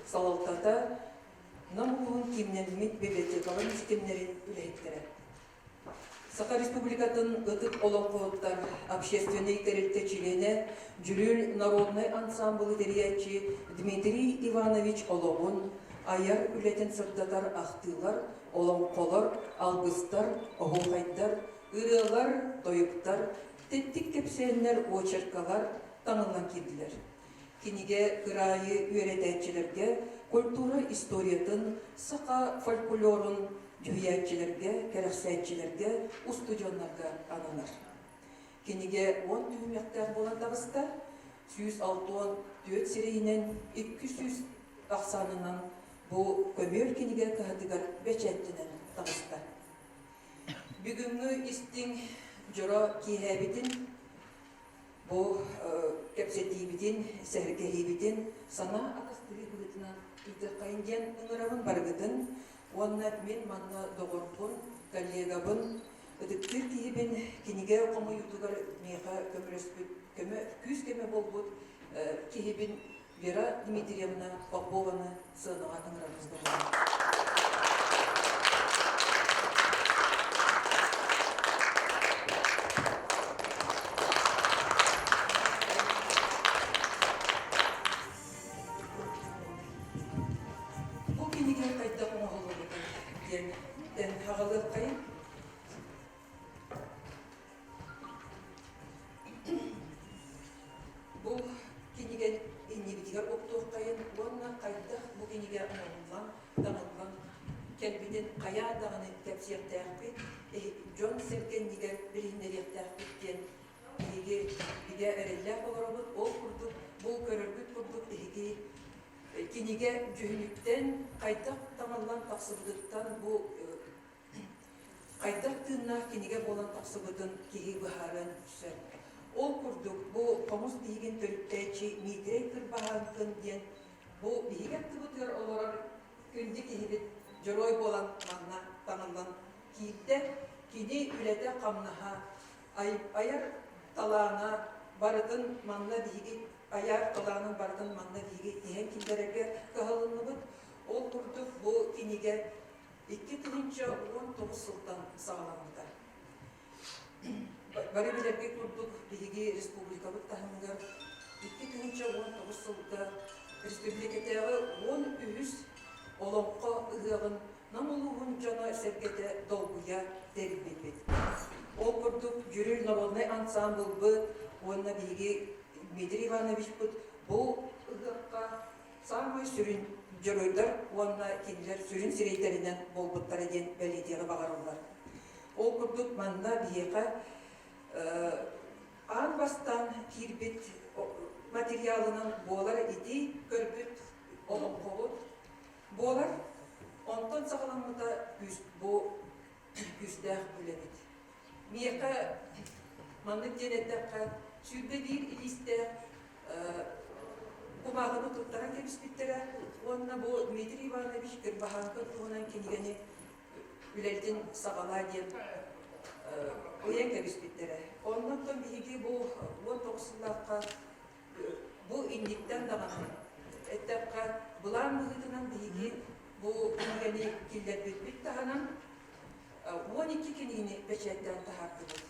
S10: салалтата, Нам улууһун кииннэммит библиотекаларын ситимнэрин үлэһиттэрэ. Саха Республикатын ытык олоҥхоһуттар общественнай тэрилтэ чилиэнэ, Дьүрүл народнай ансаамбылы тэрийээччи Дмитрий Иванович олоҕун, айар үлэтин сырдатар ахтыылар, олоҥхолор, алгыстар, оһуохайдар, ырыалар, тойуктар, тэттик кэпсээннэр, очеркалар таҥыллан киирдилэр. Кинигэ кыраайы үөрэтээччилэргэ культура историятын, саха фольклорун дьүһүйээччилэргэ, кэрэхсээччилэргэ, устудьуоннарга ананар. Кинигэ 10 түһүмэхтээх буолан таҕыста, 164 сирэйинэн, 200 ахсаанынан бу көмүөл кинигэ кыһатыгар бэчээттэнэн таҕыста. Бүгүҥҥү истиҥ дьоро киэһээбитин Бу кэпсэтиибитин, сэһэргэһиибитин санаа атастаһыы быһыытынан ыытыаххайын диэн ыҥырабын барыгытын уонна мин манна доҕорбун, коллегабын, ытыктыыр киһибин кинигэ хомуйуутугар миэхэ көмөлөспүт, көмө, күүс-көмө буолбут киһибин Вера Дмитриевна Попованы сыанаҕа ыҥырабын буоллаҕа. кинигэ хайдах оҥоһуллубутай диэн тэн аҕалыаххайын. Бу кинигэ иннибитигэр уктуоххайын уонна хайдах бу кинигэ оҥоһуллан, таҥыллан кэлбитин хайаан даҕаны кэпсиэхтээхпит, дьон-сэргэ иннигэр билиһиннэриэхтээхпит диэн биһиги бигэ эрэллээх олоробут. Ол курдук, бу көрөргүт курдук биһиги кинигэ дьүһүнүттэн хайдах таҥыллан тахсыбытыттан бу хайдах тыыннаах кинигэ буолан тахсыбытын киһи быһаарыан сөп. Ол курдук, бу хомус биһигин төрүттээччи Миитэрэй Кырбаһааҥкын диэн бу биһиги аттыбытыгар олорор күндү киһибит дьоруой буолан манна таҥыллан киирдэ. Кини үлэтэ-хамнаһа, айар талаана барытын манна биһиги айар талаанын барытын манна биһиги тиһэн киллэрэргэ кыһалынныбыт. Ол курдук бу кинигэ 2019 сылтан саҕаламмыта. Бары билэргит курдук, биһиги республикабыт таһымыгар 2019 сылга республикатааҕы 13 Олоҥхо ыһыаҕын Нам улууһун дьоно-сэргэтэ долгуйа тэрийбиппит. Ол курдук Дьүрүл народнай ансаамбылбыт уонна биһиги Дмитрий Ивановичпыт бу ыһыахха саамай сүрүн дьоруойдар уонна кинилэр сүрүн сирэйдэринэн буолбуттара диэн бэлиэтиэҕи баҕарыллар. Ол курдук манна биһиэхэ аан бастаан киирбит материалынан буолар ити көрбүт олоҥхобут буолар. Онтон саҕаламмыта бу күүстээх үлэбит. Миэхэ маннык диэн эттэххэ, 21 илиистээх кумааҕыны туттаран кэбиспиттэрэ уонна бу Дмитрий Иванович Кырбаһааҥкын туһунан кинигэни үлэтин саҕалаа диэн ыйан кэбиспиттэрэ. Оннуттан биһиги бу 19 сыллаахха бу инниттэн даҕаны эттэххэ, былаан быһыытынан биһиги бу кинигэни киллэрбиппит таһынан 12 кинигэни бэчээттээн таһаардыбыт.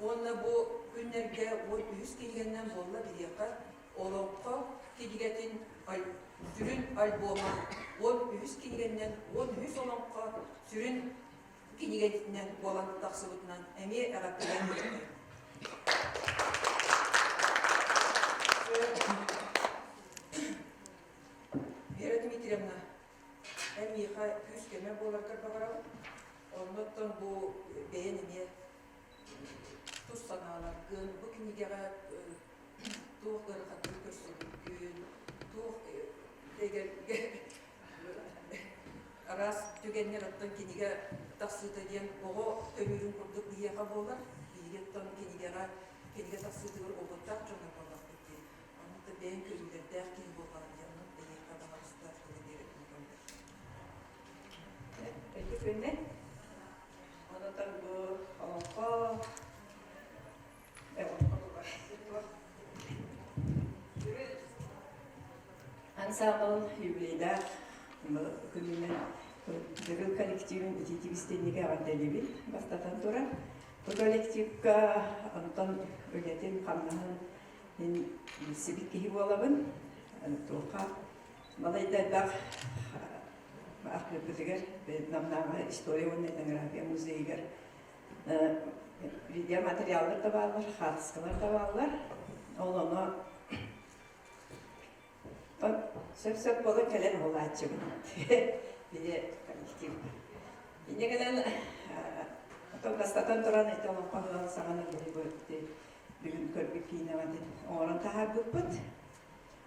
S10: Уонна бу күннэргэ 13 кинигэннэн буолла биһиэхэ Олоҥхо кинигэтин сүрүн альбома 13 кинигэннэн 13 олоҥхо сүрүн кинигэтинэн буолан тахсыбытынан эмиэ эҕэрдэлээн биэрдэ. Вера Дмитриевна, эн миэхэ күүс-көмө буоларгар баҕарабын. Оннуттан бу бэйэн эмиэ тус санааларгын, бу кинигэҕэ туох ыарахаттары көрсүбүккүн, туох эгэлгэ араас түгэннэр оттон кинигэ тахсыыта диэн оҕо төрүүрүн курдук биһиэхэ буолар. Биһиги оттон кинигэҕэ кинигэ тахсыытыгар опыттаах дьоннор буоллахпыт дии. Ону да бэйэҥ көрүүлэрдээх киһи буоллаҕын диэн онон эйиэхэ баҕарыстаах тылы биэрэрбин көмөлөр.
S11: Ити күннэ онотон бу олоҥхо Ансаамбыл юбилейдаах күнүнэн Дьөгүл коллективын итиитик истинник эҕэрдэлиибин бастатан туран. Бу коллективка онтон үлэтин, хамнаһын мин билсибит киһи буолабын. Туохха балайда элбэх архыыппытыгар Намнааҕы история уонна этнография музейыгар видеоматериаллар да бааллар, хаартыскалар да бааллар. Ол ону сөп-сөп буолан кэлэн уһулааччыбын. Били коллектив. Инньэ гынан оттон бастатан туран ити олоҥхо ыһыаҕын саҕана били бүгүн көрбүт киинэбитин оҥорон таһаарбыппыт.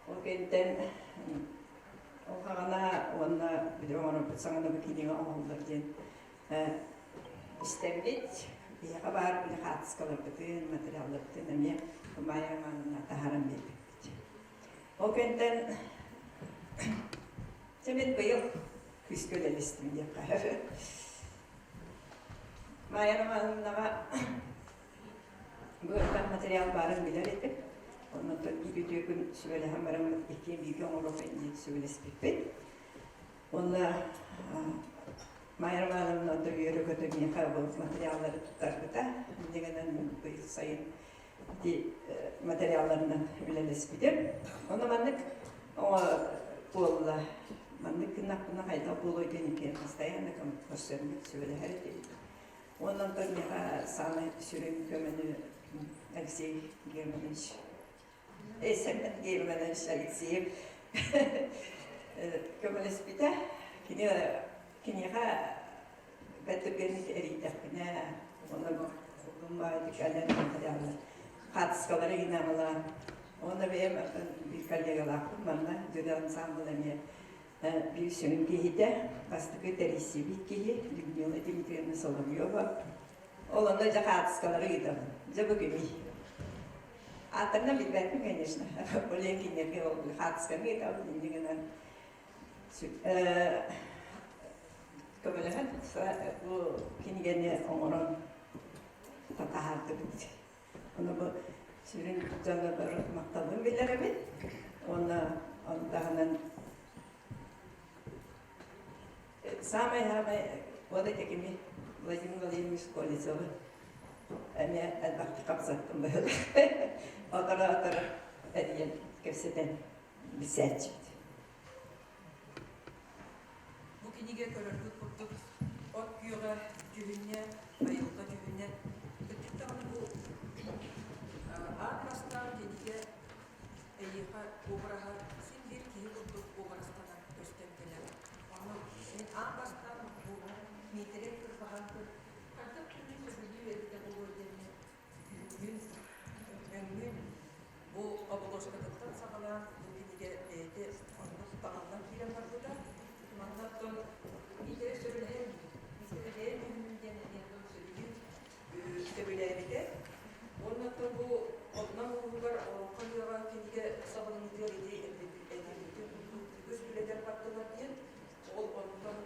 S11: Ол кэнниттэн ол хаҕана уонна били оҥорорбут саҕана бу кинигэ оҥоһуллар диэн Истэммит, биһиэхэ баар били хаартыскаларбытын, материалларбытын эмиэ Майя Романовна таһааран биэрбиппит. Ол кэнтэн дьэ мин быйыл күүскэ үлэлэстим диэххэ. Майя Романовнаҕа бу элбэх материал баарын билэр этим. Оннуттан биир үтүө күн сүбэлэһэн бараммыт иккиэн бииргэ оҥоруохха диэн сүбэлэспиппит. Уонна Майя Романовна үөрэ-көтө миэхэ бу материаллары туттарбыта. Инньэ гынан мин быйыл сайын ити материалларынан үлэлэспитим. Онно маннык буолла. Маннык гыннахпына хайдах буолуой диэн иккиэн постоянно көрсөммүт сүбэлэһэр этибит. Уонна онтон миэхэ саамай сүрүн көмөнү Алексей Германович Семен Германович Алексеев көмөлөспүтэ. Кини киниэхэ бэрт түргэнник эрийдэхпинэ, уонна баайдык кэлэн хаартыскалары гинаҕалаан уонна бэйэм биир коллегалаахпын манна Дьүдэ ансаамбыл эмиэ биир сүрүн киһитэ, бастакы тэрийсибит киһи Людмила Дмитриевна Соловьева. Ол онно дьэ хаартыскалары ыытабын. Дьэ бу кимий? Ааттарынан билбэппин, конечно. Ол иһин кинилэргэ ол хаартысканы ыытабын, инньэ гынан көмөлөһөн бу кинигэни оҥорон таһаардыбыт. Ону бу сүрүн дьоннорбор махталбын биллэрэбин уонна ону таһынан Самай-самай вот эти кими Владимир Владимирович Колесовы эмиэ элбэхтик хапсаттым быһыылаах. Отора-отора эрийэн кэпсэтэн билсээччибит.
S10: Бу кинигэ көрөргүт курдук от күөҕэ дьүһүнэ, айылҕа дьүһүнэ. Кырдьык даҕаны бу аан бастаан кинигэ эйиэхэ уобараһа син биир киһи курдук уобарастанан көстөн кэлэр. Ону мин аан бастаан бу Миитэрэй Кырбаһаҥкын хайдах күнү сөбүлүү эбитэ буолуо диэммин күһүҥҥүн, өҥҥүн бу обложкатыттан саҕалаан бу кинигэ бэйэтэ оннук таҥыллан киирэн барбыта. Манна оттон Миитэрэй сөбүлэһэр Миитэрэй бэйэм дьүһүнүм диэн эмиэ сөбүлүүр сөбүлээбитэ. Уонна оттон бу Нам улууһугар Олоҥхо ыһыаҕа кинигэ сабыллыытыгар ити этиллибитин курдук үгүс үлэлэр бардылар диэн, ол онтон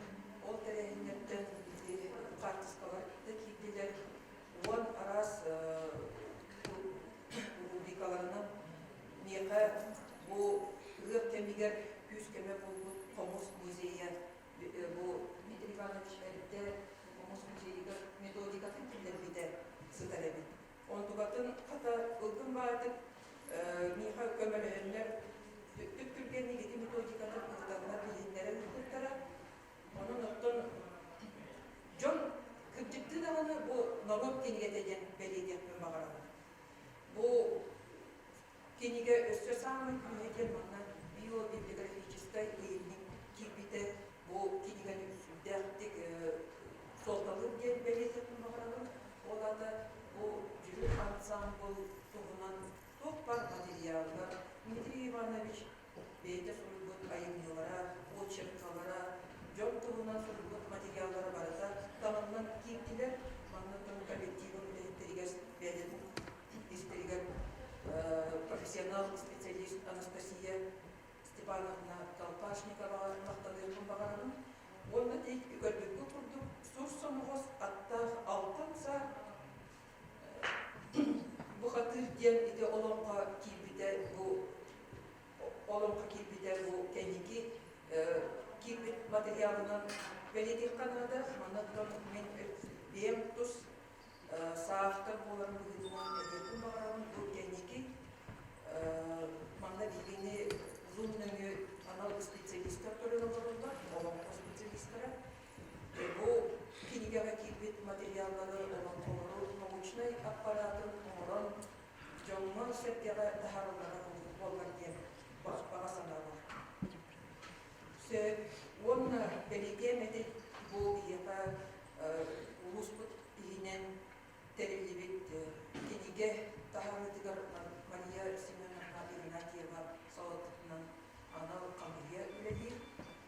S10: ол тэрээһиннэртэн ити хаартыскалар да киирдилэр. Уон араас рубрикаларынан миэхэ бу ыһыах кэмигэр күүс-көмө буолбут хомус музейа бу Дмитрий Иванович эрдэ хомус музейыгар методикатын киллэрбитэ сытар эбит. Онтукатын хата ылгын баайдык миэхэ көмөлөһөннөр түп-түргэнник ити методикатын ыытаннар билиһиннэрэн ыыппыттара. Онон оттон дьон кырдьыктыы даҕаны бу норуот кинигэтэ диэн бэлиэтиэхпин баҕарабын. Бу кинигэ өссө саамай күүһэ диэн манна биобиблиографическай ыйынньык киирбитэ бу кинигэни сүрдээхтик суолталыыр диэн бэлиэтиэхпин баҕарабын. Ол аата бу дьүрүл ансаамбыл туһунан туох баар материаллар Дмитрий Иванович бэйэтэ суруйбут айымньылара, очеркалара, дьон туһунан суруйбут материаллара барыта таҥыллан киирдилэр. Манна коллективын үлэһиттэригэр бэйэлэрин истэригэр профессионал специалист Анастасия Степановна Колпашниковаҕа махтаныахпын баҕарабын. Уонна тик көрбүккүт курдук сур соноҕос аттаах алтан саа бухатыыр диэн ити олоҥхо киирбитэ бу олоҥхо киирбитэ бу кэнники киирбит материалынан бэлиэтиэххэ наада. Манна туран мин бэйэм тус саахтар буоларын быһыытынан этиэхпин баҕарабын. Бу кэнники манна биһигини Zoom нөҥүө анал специалистар көрөн олороллор, олоҥхо специалистара. Бу кинигэҕэ киирбит материаллары олоҥхолору научнай аппаратын оҥорон дьоҥҥо-сэргэҕэ таһаараллара буоллар диэн баҕа санаалаах. Сөп. Уонна бэлиэтиэм этэ бу биһиэхэ улууспут иһинэн тэриллибит кинигэ таһаарыытыгар Мария Семеновна Игнатьева салалтатынан анал хамыыһыйа үлэлиир.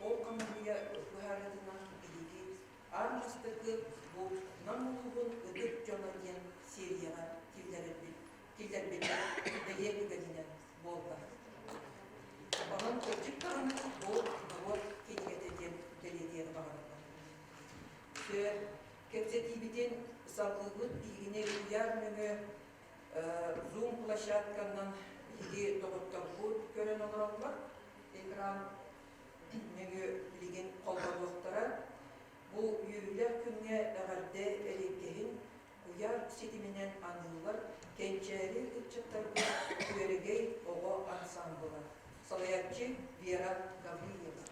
S10: Ол хамыыһыйа быһаарыытынан биһиги аан бастакы бу Нам улууһун ытык дьоно диэн серияҕа киллэрэрбит киллэрбит бэлиэ түгэнинэн буолла. Онон кырдьык даҕаны бу норуот кинигэтэ диэн бэлиэтиэни баҕарабын. Кэпсэтиибитин салгыыбыт биһигини куйаар нөҥүө Zoom площадканан биһиги доҕотторбут көрөн олороллор. Экран нөҥүө билигин холбонуохтара. Бу үөрүүлээх күҥҥэ эҕэрдэ эриэккэһин куйаар ситиминэн аныыллар кэнчээри ыччаттарбыт Күөрэгэй оҕо ансаамбыла. Салайааччы Вера Гаврильева.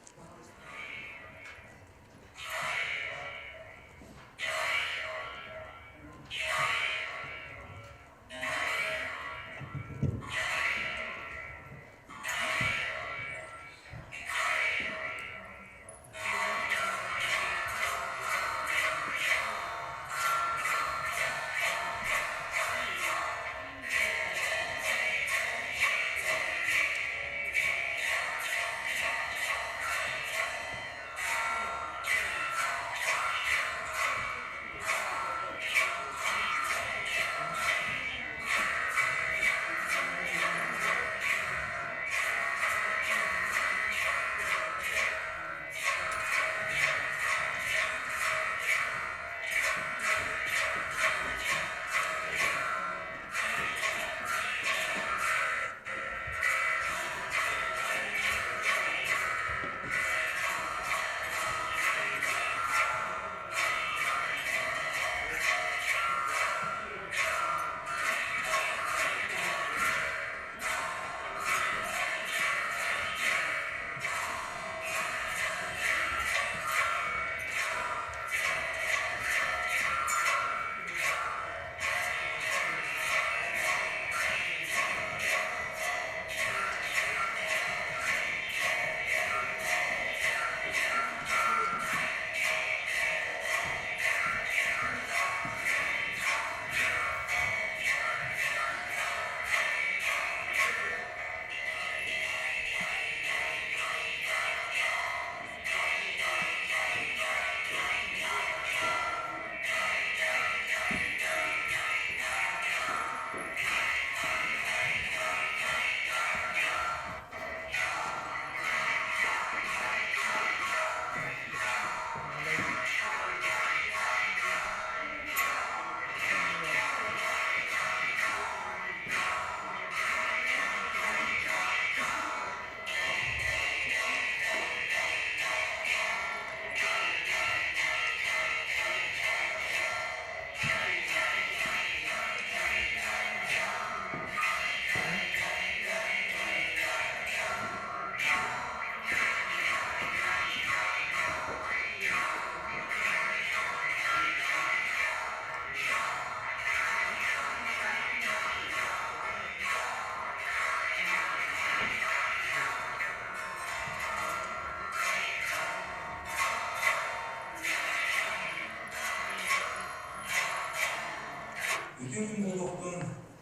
S12: Үтүө күн буолуохтун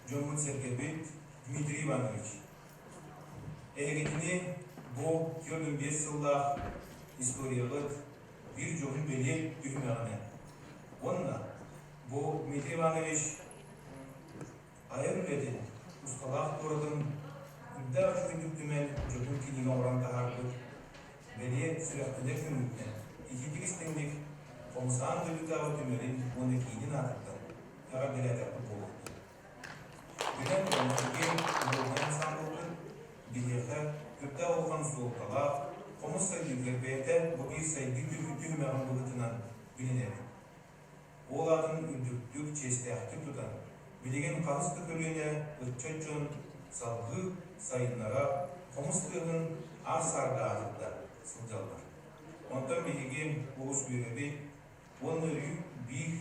S12: дьоммут-сэргэбит Дмитрий Иванович. Эһигитини бу 45 сыллаах историябыт биир дьоһун бэлиэ түһүмэҕинэн уонна бу Дмитрий Иванович айар үлэтин усталаах туоратын үрдээх үчүгэйдик түмэн дьоһун кинигэ оҥорон таһаарбыт бэлиэ сүрэхтэнэр күҥҥүтүнэн итиитик истиҥник Хомусаан дойдутааҕы түмэлин уонна киинин аатыттан эҕэрдэлээтэхпит буолуохтун. Билэн туран, биһиги народнай ансаамбылбыт биһиэхэ үрдээх улахан суолталаах, хомус сайдыытыгар бэйэтэ бу биир сайдыы түһүмэҕин быһыытынан билинэбит. Ол аатын үрдүктүк, чиэстээхтик тутан, билигин хаһыс да көлүөнэ ыччат дьон салгыы сайыннара хомус тыаһын аар-саарга аатырда сылдьаллар. Онтон биһиги олус үөрэбит уонна өрүү биир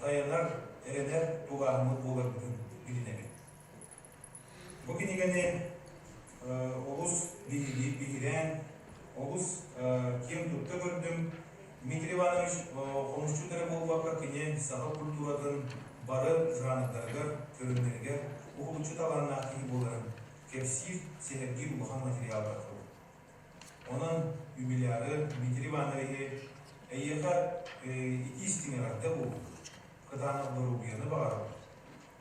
S12: тайанар, эрэнэр тулааһыммыт буоларбытын билинэбит. Бу кинигэни олус биһирээн, олус киэн тутта көрдүм. Дмитрий Иванович хомусчут эрэ буолбакка, кини саха культуратын бары жанрдарыгар, көрүҥнэригэр уһулуччу талааннаах киһи буоларын кэпсиир, сэһэргиир улахан материаллар Онон юбиляры Дмитрий Ивановиһы эйиэхэ итии истиҥ эҕэрдэ буоллун, кытаанах доруобуйаны баҕарабыт.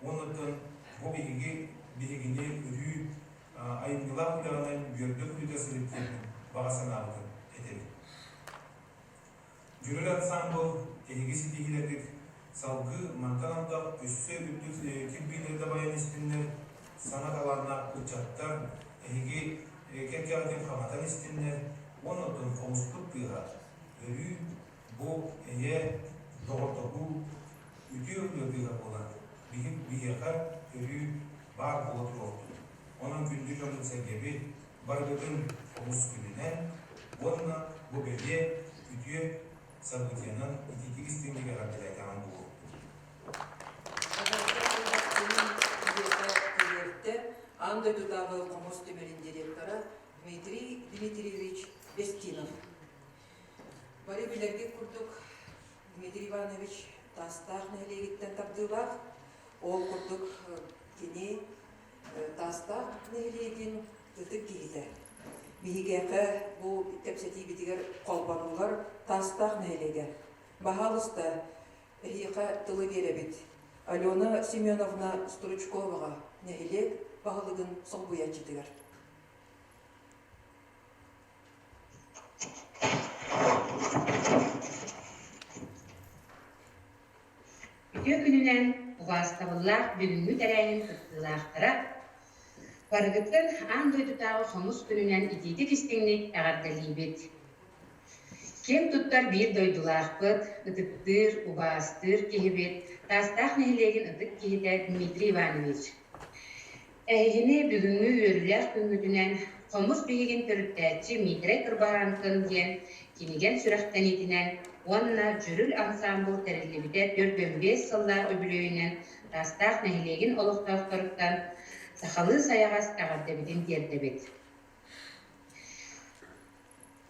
S12: Уонна бу биһиги биһигини өрүү айымньылаах үлэҕинэн үөрдэ-көтүтэ сырыт диэн баҕа санаабытын этэбит. Дьүрүл ансаамбыл эһиги ситиһиилэргит салгыы мантан антах өссө үрдүк кирбиилэри дабайан истиннэр, саҥа талааннаах ыччаттар эһиги кэккэҕитин хаҥатан истиннэр уонна оттон хомуспут тыаһа өрүү бу эйэ, доҕордоһуу үтүө ырыа тыаһа буолан биһиэхэ өрүү баар буола туруохтун. Онон күндү дьоммут-сэргэбит барыгытын хомус күнүнэн уонна бу бэлиэ үтүө событиенан итиитик истиҥник эҕэрдэлээтэҕин буолуохтун.
S10: Аан дойдутааҕы хомус түмэлин директора Дмитрий Дмитриевич Бестинов. Бары билэргит курдук, Дмитрий Иванович Таастаах нэһилиэгиттэн тардыылаах. Ол курдук кини Таастаах нэһилиэгин ытык киһитэ. Биһигэхэ бу кэпсэтиибитигэр холбонуллар Таастаах нэһилиэгэ. Баһаалыста, эһиэхэ тылы биэрэбит. Алена Семеновна Стручковаҕа нэһилиэк баһылыгын солбуйааччытыгар.
S13: Үтүө күнүнэн убаастабыллаах бүгүҥҥү тэрээһин кыттыылаахтара барыгытын аан дойдутааҕы хомус күнүнэн итиитик-истиҥник эҕэрдэлиибит! Киэн туттар биир дойдулаахпыт, ытыктыыр, убаастыыр киһибит, Таастаах нэһилиэгин ытык киһитэ Дмитрий Иванович. Эһигини бүгүҥҥү үөрүүлээх күҥҥүтүнэн Хомус биһигин төрүттээччи Миитэрэй Кырбаһааҥкын диэн кинигэн сүрэхтэниитинэн уонна Дьүрүл ансаамбыл тэриллибитэ 45 сыллаах үбүлүөйүнэн Таастаах нэһилиэгин олохтоохторуттан сахалыы сайаҕас эҕэрдэбитин тиэрдэбит.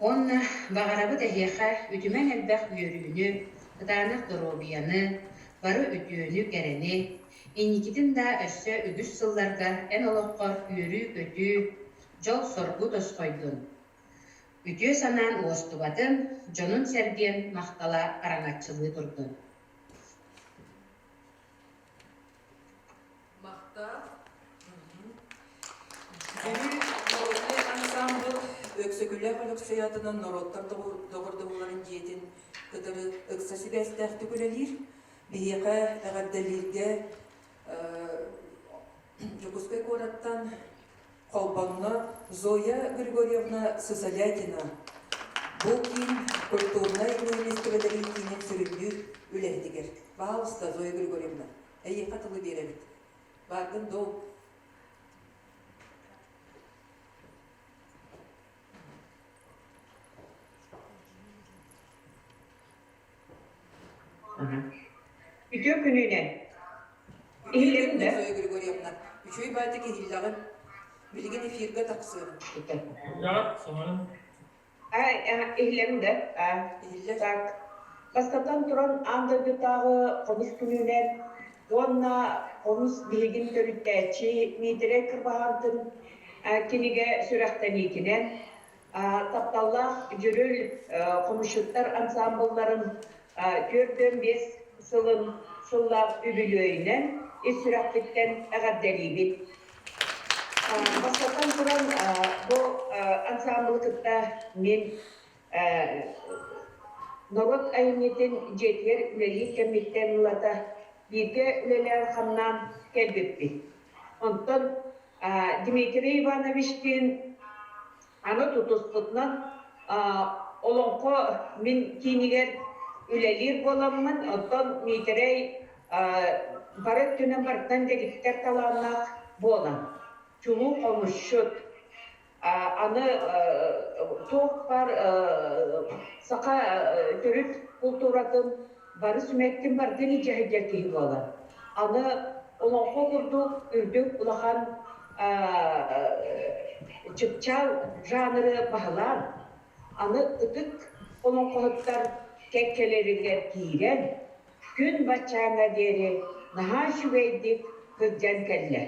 S13: Уонна баҕарабыт эһиэхэ үтүмэн элбэх үөрүүнү, кытаанах доруобуйаны, бары үтүөнү-кэрэни, инникитин да өссө үгүс сылларга эн олоххор үөрүү-көтүү, дьол-соргу тосхойдун. Үтүө санаан уостубатын, дьонун-сэргиэн махтала араҥаччылыы турдун.
S10: Махтал. Бүлүү народнай ансаамбыл Өксөкүлээх Өлөксөй аатынан норуоттар доҕордоһууларын дьиэтин кытары ыкса сибээстээхтик үлэлиир. Биһиэхэ эҕэрдэлииргэ Дьокуускай куораттан холбонно Зоя Григорьевна Сысолятина. Бу киин культурнай нэһилиэстибэлэрин киинин сүрүннүүр үлэһитигэр. Пожалуйста, Зоя Григорьевна. Эйиэхэ тылы биэрэбит. Бааргын доо.
S14: Үтүө күнүнэн. Иһиллэбин да?
S10: Зоя Григорьевна, үчүгэй баайтык иһиллэҕин. Билигин эфиргэ тахсыаҕым.
S14: Иһиллэбин да?
S10: Иһиллэр.
S14: Так. Бастатан туран, аан дойдутааҕы хомус күнүнэн. Уонна хомус биһигин төрүттээччи Миитэрэй Кырбаһаантын кинигэ сүрэхтэниитинэн тапталлаах Дьүрүл хомусчуттар ансаамбылларын 45 сылын сыллаах үбүлүөйүнэн ис сүрэхпиттэн эҕэрдэлиибит. Бастатан туран, бу ансаамбылы кытта мин норуот айымньытын дьиэтигэр үлэлиир кэммиттэн ылата бииргэ үлэлээн-хамнаан кэлбиппит. Онтон Дмитрий Ивановичтыын аны тутуспутунан олоҥхо мин киинигэр үлэлиир буоламмын, оттон Миитэрэй бары өттүнэн барытынан дэгиттэр талааннаах буолан, чулуу хомусчут, аны туох баар саха төрүт култууратын бары сүмэттин бардын илдьэ сылдьар киһи буолар. Аны олоҥхо курдук үрдүк улахан чыпчаал жанры баһылаан, аны ытык олоҥхоһуттар кэккэлэригэр киирэн, күн баччааҥҥа диэри наһаа үчүгэйдик кырдьан кэллэ.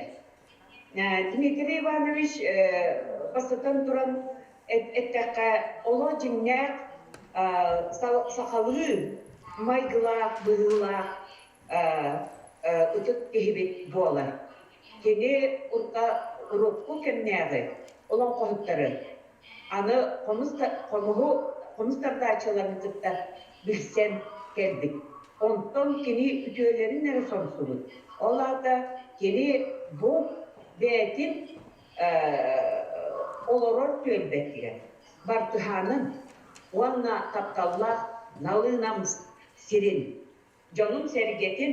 S14: Дмитрий Иванович бастатан туран эттэххэ, олох дьиҥнээх сахалыы майгылаах, быһыылаах ытык киһибит буолар. Кини урукку кэмнээҕи олоҥхоһуттары аны хомуһу хомус тардааччыларын кытта билсэн кэлбит. Онтон кини үтүөлэрин эрэ сомсубут. Ол аата кини бу бэйэтин олорор түөлбэтигэр бартыһаанын уонна тапталлаах налыынам сирин дьонун-сэргэтин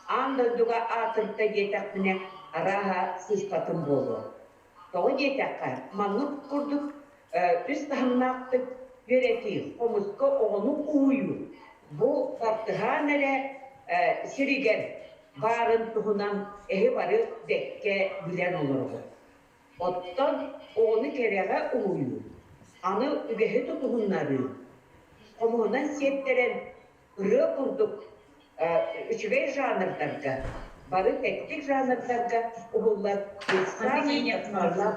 S14: аан дойдуга аатырда диэтэхпинэ, арааһа сыыспатым буолуо. Тоҕо диэтэххэ, маннык курдук үс таһымнаахтык үөрэтии, хомуска оҕону уһуйуу бу бартыһаан эрэ сиригэр баарын туһунан эһи бары бэккэ билэн олороҕут. Оттон оҕону кэрэҕэ уһуйуу, аны үгэһи тутуһуннарыы, хомуһунан сиэттэрэн ырыа курдук үчүгэй жанрдарга, бары тэттик жанрдарга уһуллар самый инструменнар.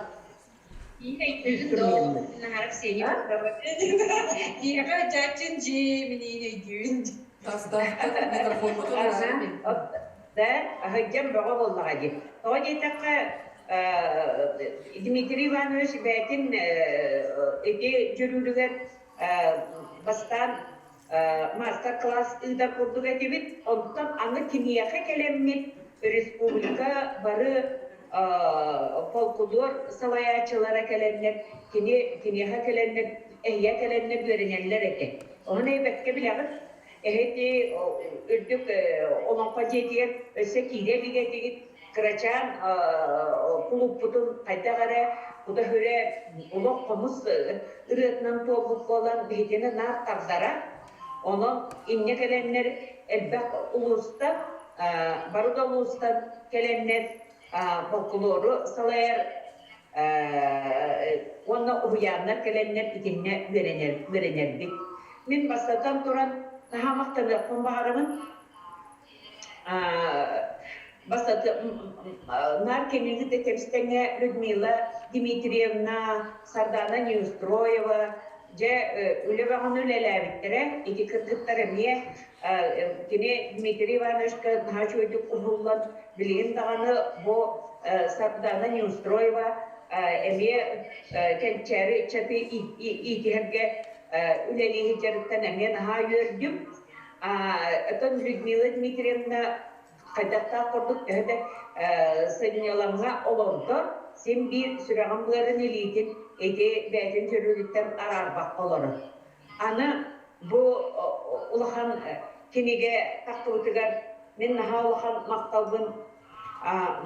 S14: Да, аһыйдьан бөҕө буоллаҕа дии. Тоҕо диэтэххэ, Дмитрий Иванович бэйэтин ити дьүрүүрүгэр бастаан мастер-класс ыытар курдук этибит. Онтон аны киниэхэ кэлэммит республика бары фольклор салайааччылара кэлэннэр, кини киниэхэ кэлэннэр, эһиэ кэлэннэр үөрэнэллэр этэ. Ону эбэккэ билэҕит, эһити үрдүк олоҥхо дьиэтигэр өссө киирэ илик этигит, кырачаан кулууппутун хайдах эрэ кута-хүрэ олох хомус ырыатынан туолбут буолан биһигини наар тардара. Онон инньэ кэлэннэр элбэх улуустан, бары да улуустан кэлэннэр фольклору салайар уонна уһуйааннар кэлэннэр итиннэ үөрэнэр үөрэнэрбит. Мин бастатан туран наһаа махтаныахпын баҕарабын Бастакы наар кэмиҥи да кэбистэҥҥэ Людмила Дмитриевна, Сардана Неустроева дьэ үлэ бөҕөнү үлэлээбиттэрэ. Ити кыргыттар эмиэ кини Дмитрий Ивановичка наһаа үчүгэйдик уһуллан билигин даҕаны бу Сардана Неустроева эмиэ кэнчээри ыччаты иитиһэргэ үлэлии сылдьарыттан эмиэ наһаа үөрдүм. Оттон Людмила Дмитриевна хайдахтаах курдук төһө да сынньалаҥҥа олордор, син биир сүрэҕин быарын илиитин ити бэйэтин сөрүүрүттэн араарбакка олорор. Аны бу улахан кинигэ тахсыбытыгар мин наһаа улахан махталбын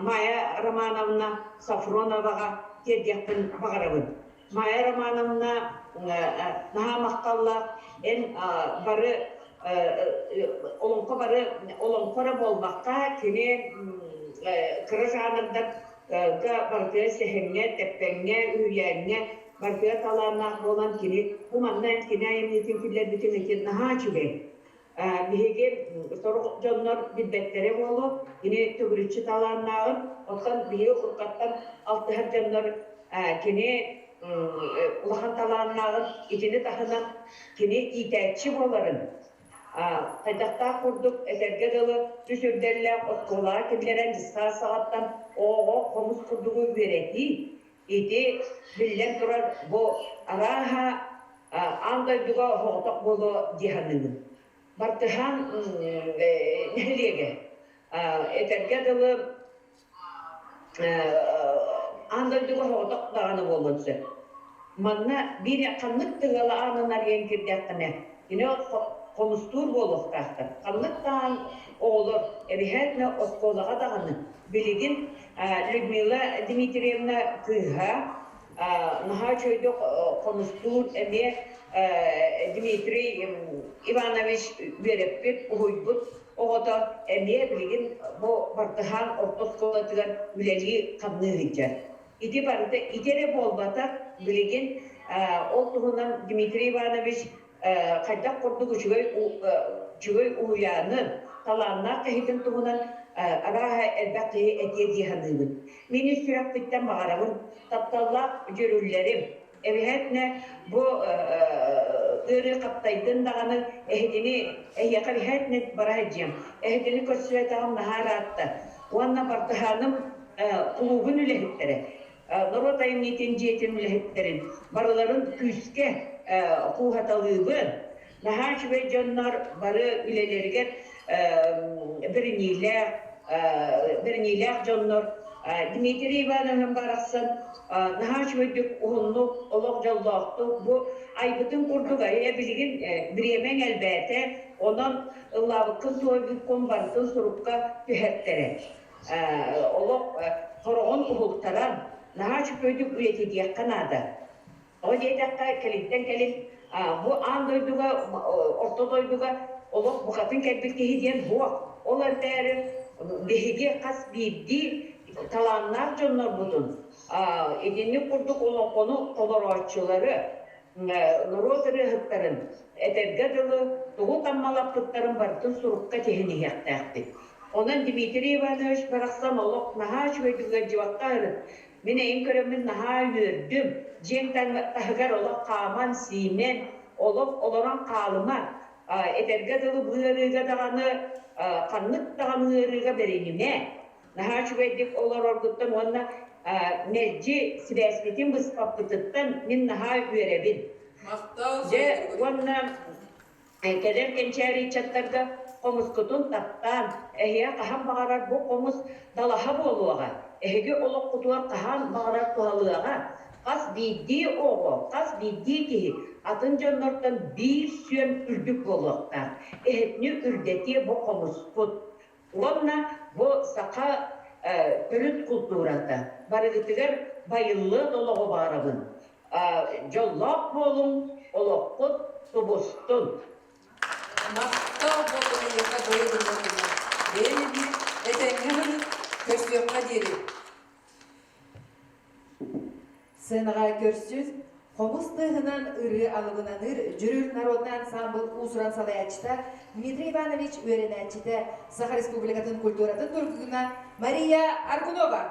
S14: Майя Романовна Софроноваҕа тиэрдиэхпин баҕарабын. Майя Романовна наһаа махталлаах эн бары олоҥхо бары олоҥхо эрэ буолбакка кини кыра жанрдарга барытыгар сэһэҥҥэ, тэппэҥҥэ, үһүйээҥҥэ барытыгар талааннаах буолан кини бу манна эн кини айымньытын киллэрбитин ити наһаа үчүгэй. Биһиги сорох дьоннор билбэттэрэ буолуо, кини төгүрүччү талааннааҕын, оттон биһиги уруккаттан алтыһар дьоннор кини улахан талааннааҕын, итини таһынан кини иитээччи буоларын, хайдахтаах курдук этэргэ дылы үс үрдэллээх оскуолаҕа киллэрэн дьыссаат саҕаттан оҕоҕо хомус курдугу үөрэтии, ити биллэн турар бу арааһа аан дойдуга соҕотох буолуо дии саныыбын. Бартыһаан нэһилиэгэ этэргэ дылы аан дойдуга соҕотох даҕаны буолуон сөп. Манна биир ханнык тыала аанын арыйан киирдэххинэ, кини хомустуур буолуохтаахтар. Ханнык даҕаны оҕолор эбиһээтинэ оскуолаҕа даҕаны билигин Людмила Дмитриевна кыыһа наһаа үчүгэйдик хомустуур эмиэ Дмитрий Иванович үөрэппит, уһуйбут оҕото эмиэ билигин бу Бартыһаан орто оскуолатыгар үлэлии-хамныы сылдьар. Ити барыта ити эрэ буолбатах, билигин ол туһунан Дмитрий Иванович хайдах курдук үчүгэй үчүгэй уһуйааны, талааннаах киһитин туһунан арааһа элбэх киһи этиэ дии саныыбын. Мин ис сүрэхпиттэн баҕарабын тапталлаах дьүрүллэрим, эбиһээтинэ бу ыарыы хаптайдын даҕаны эһигини эһиэхэ эбиһээтинэ бара сылдьыам. Эһигини көрсүбэтэҕим наһаа ыраатта. Уонна Бартыһааным кулуубун үлэһиттэрэ, норуот айымньытын дьиэтин үлэһиттэрин барыларын күүскэ кууһаталыыбын. Наһаа үчүгэй дьоннор бары үлэлэригэр бэриниилээх, бэриниилээх дьоннор. Дмитрий Иванович барахсан наһаа үчүгэйдик уһуннук, олох дьоллоохтук бу айбытын курдук айа билигин бириэмэҥ элбээтэ, онон ыллаабыккын туойбуккун барытын сурукка түһэртэрэ. Олох хороҕун уһултаран, наһаа үчүгэйдик үйэтитиэххэ наада. Тоҕо диэтэххэ, кэлинтэн кэлин бу аан дойдуга, орто дойдуга олох букатын кэлбит киһи диэн суох. Ол эрээри биһиги хас биирдии талааннаах дьоннорбутун итинник курдук олоҥхону толорооччулары, норуот ырыаһыттарын, этэргэ дылы, тугу таммалаппыттарын барытын сурукка тиһэн иһиэхтээхпит. Онон Дмитрий Иванович барахсан олох наһаа үчүгэйдик ыалдьыбакка ырыт. Мин эйин көрөммүн наһаа үөрдүм. Дьиэҥ таһыгар олох хааман-сиимэн, олох олорон хаалыма. Этэргэ дылы бу ыарыыга даҕаны, ханнык даҕаны ыарыыга бэринимэ. Наһаа үчүгэйдик олороргуттан уонна мэлдьи сибээспитин быспаппытыттан мин наһаа үөрэбин. Дьэ, уонна Кэлэр кэнчээри ыччаттарга хомускутун таптаан, эһиэхэ хаһан баҕарар бу хомус далаһа буолуоҕа, эһиги олоххутугар хаһан баҕарар туһалыаҕа. Хас биирдии оҕо, хас биирдии киһи атын дьоннортон биир сүөм үрдүк буолуохтаах. Эһитини үрдэтиэ бу хомуспут. Уонна бу саха төрүт култуурата барыгытыгар байыллыан олоҕу баҕарабын. Дьоллоох буолуҥ, олоххут тубустун!
S10: Махтал буоллун эйиэхэ Зоя Григорьевна. Бэйэҥ эбии этэҥҥэ сырыт, көрсүөххэ диэри.
S3: Сценаҕа көрсүс, хомус тыаһынан ырыа алыбынаныыр Дьүрүл народнай ансаамбыл уус-уран салайааччыта Дмитрий Иванович үөрэнээччитэ, Саха Республикатын культуратын тургуна Мария Аргунова.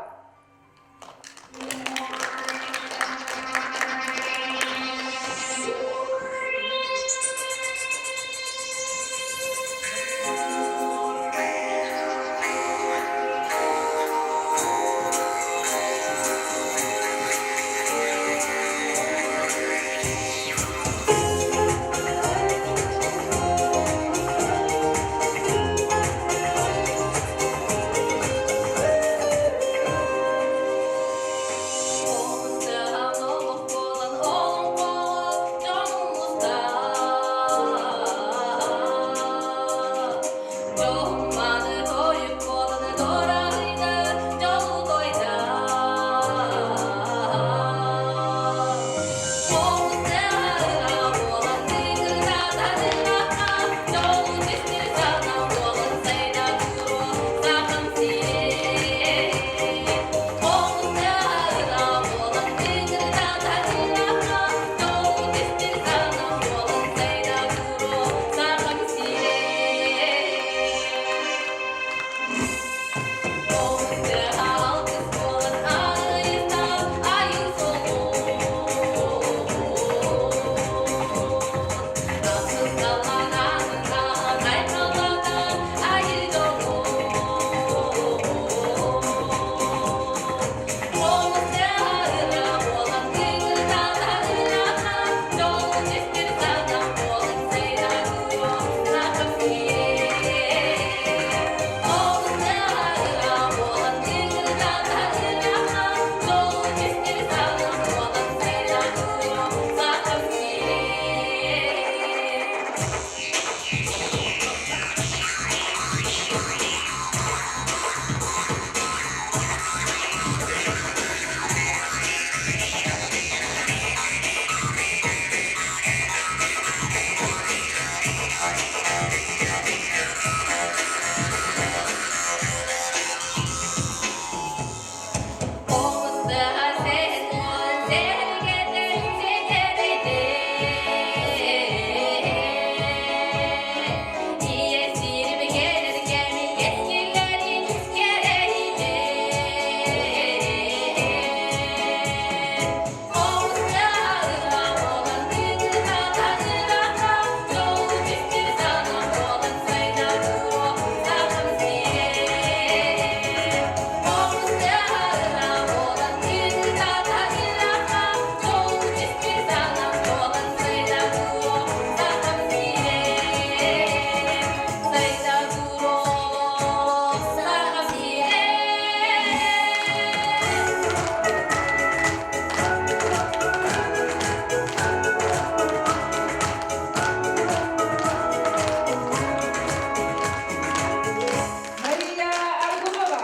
S10: Мария Аргунова.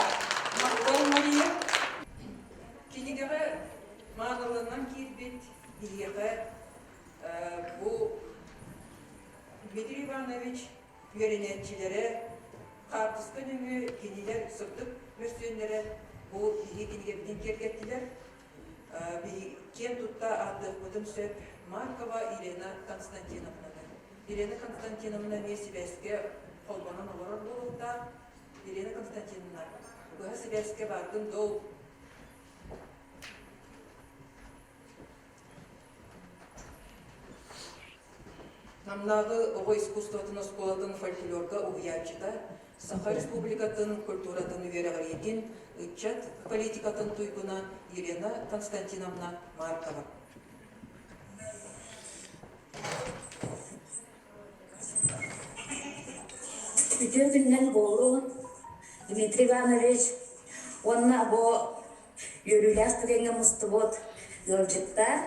S10: Махтал Мария. Кинигэҕэ мааныланан киирбит биһиэхэ бу Дмитрий Иванович үөрэнээччилэрэ хаартыска нөҥүө кинилэр сырдык мөрсүөннэрэ бу биһиги кинигэбитин киэргэттилэр. Биһиги киэн тутта ааттыахпытын сөп Маркова Елена Константиновнаны. Елена Константиновна эмиэ сибээскэ холбонон олорор буолуохтаах. Елена Константиновна, быһа сибээскэ бааргын доо. Намнааҕы оҕо искусствотын оскуолатын фольклорга уһуйааччыта, Саха Республикатын культуратын үөрэҕириитин ыччат политикатын туйгуна Елена Константиновна Маркова.
S15: Үтүө күнүнэн буолуун, Дмитрий Иванович уонна бу үөрүүлээх түгэҥҥэ мустубут ыалдьыттар.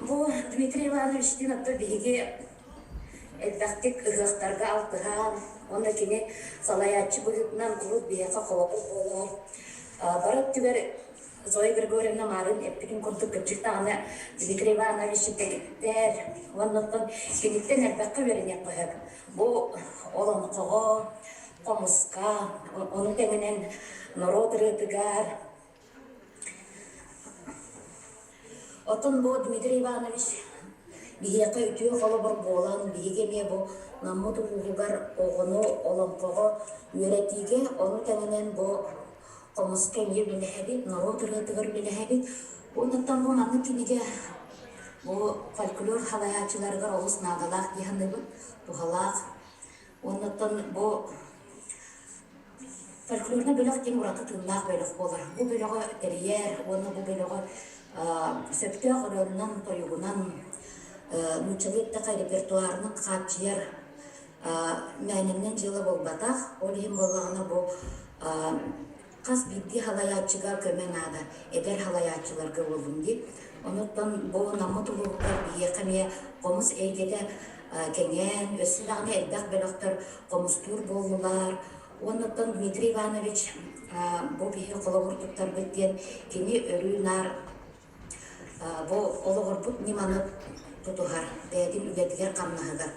S15: Бу Дмитрий Ивановичтыын оттон биһиги элбэхтик ыһыахтарга алтыһан уонна кини салайааччы быһыытынан куруук биһиэхэ холобур буолар. Бары өттүгэр Зоя Григорьевна Марын эппитин курдук кырдьык даҕаны Дмитрий Иванович дэгиттэр уонна оттон киниттэн элбэххэ үөрэниэххэ сөп. Бу олоҥхоҕо, хомуска, ону тэҥинэн норуот ырыатыгар. Оттон бу Дмитрий Иванович биһиэхэ үтүө холобур буолан, биһиги эмиэ бу Наммыт улууһугар оҕону олоҥхоҕо үөрэтиигэ, ону тэҥинэн бу хомуска эмиэ үлэлэһэбит, норуот ырыатыгар үлэлэһэбит. Онтон бу маннык кинигэ бу фольклор халайааччыларыгар олус наадалаах дии саныыбын, туһалаах. Оннуттан бу фольклорнай бөлөх диэн ураты тыыннаах бөлөх буолар. Бу бөлөҕү тэрийэр уонна бу бөлөҕү сөптөөх ырыанан, тойугунан, нууччалыы эттэххэ репертуарынан хааччыйар мээнэннэн дьыала буолбатах. Ол иһин буоллаҕына бу хас биирдии халайааччыга көмө наада, эдэр халайааччыларга буоллун дии. Онуттан бу Наммыт улууһугар биһиэхэ эмиэ хомус эйгэтэ кэҥээн, өссө даҕаны элбэх бөлөхтөр хомустуур буоллулар. Уоннаттан Дмитрий Иванович бу биһи холобур туттарбыт диэн кини өрүү наар Бу олоҕурбут ньыманы тутуһар, бэйэтин үлэтигэр-хамнаһыгар.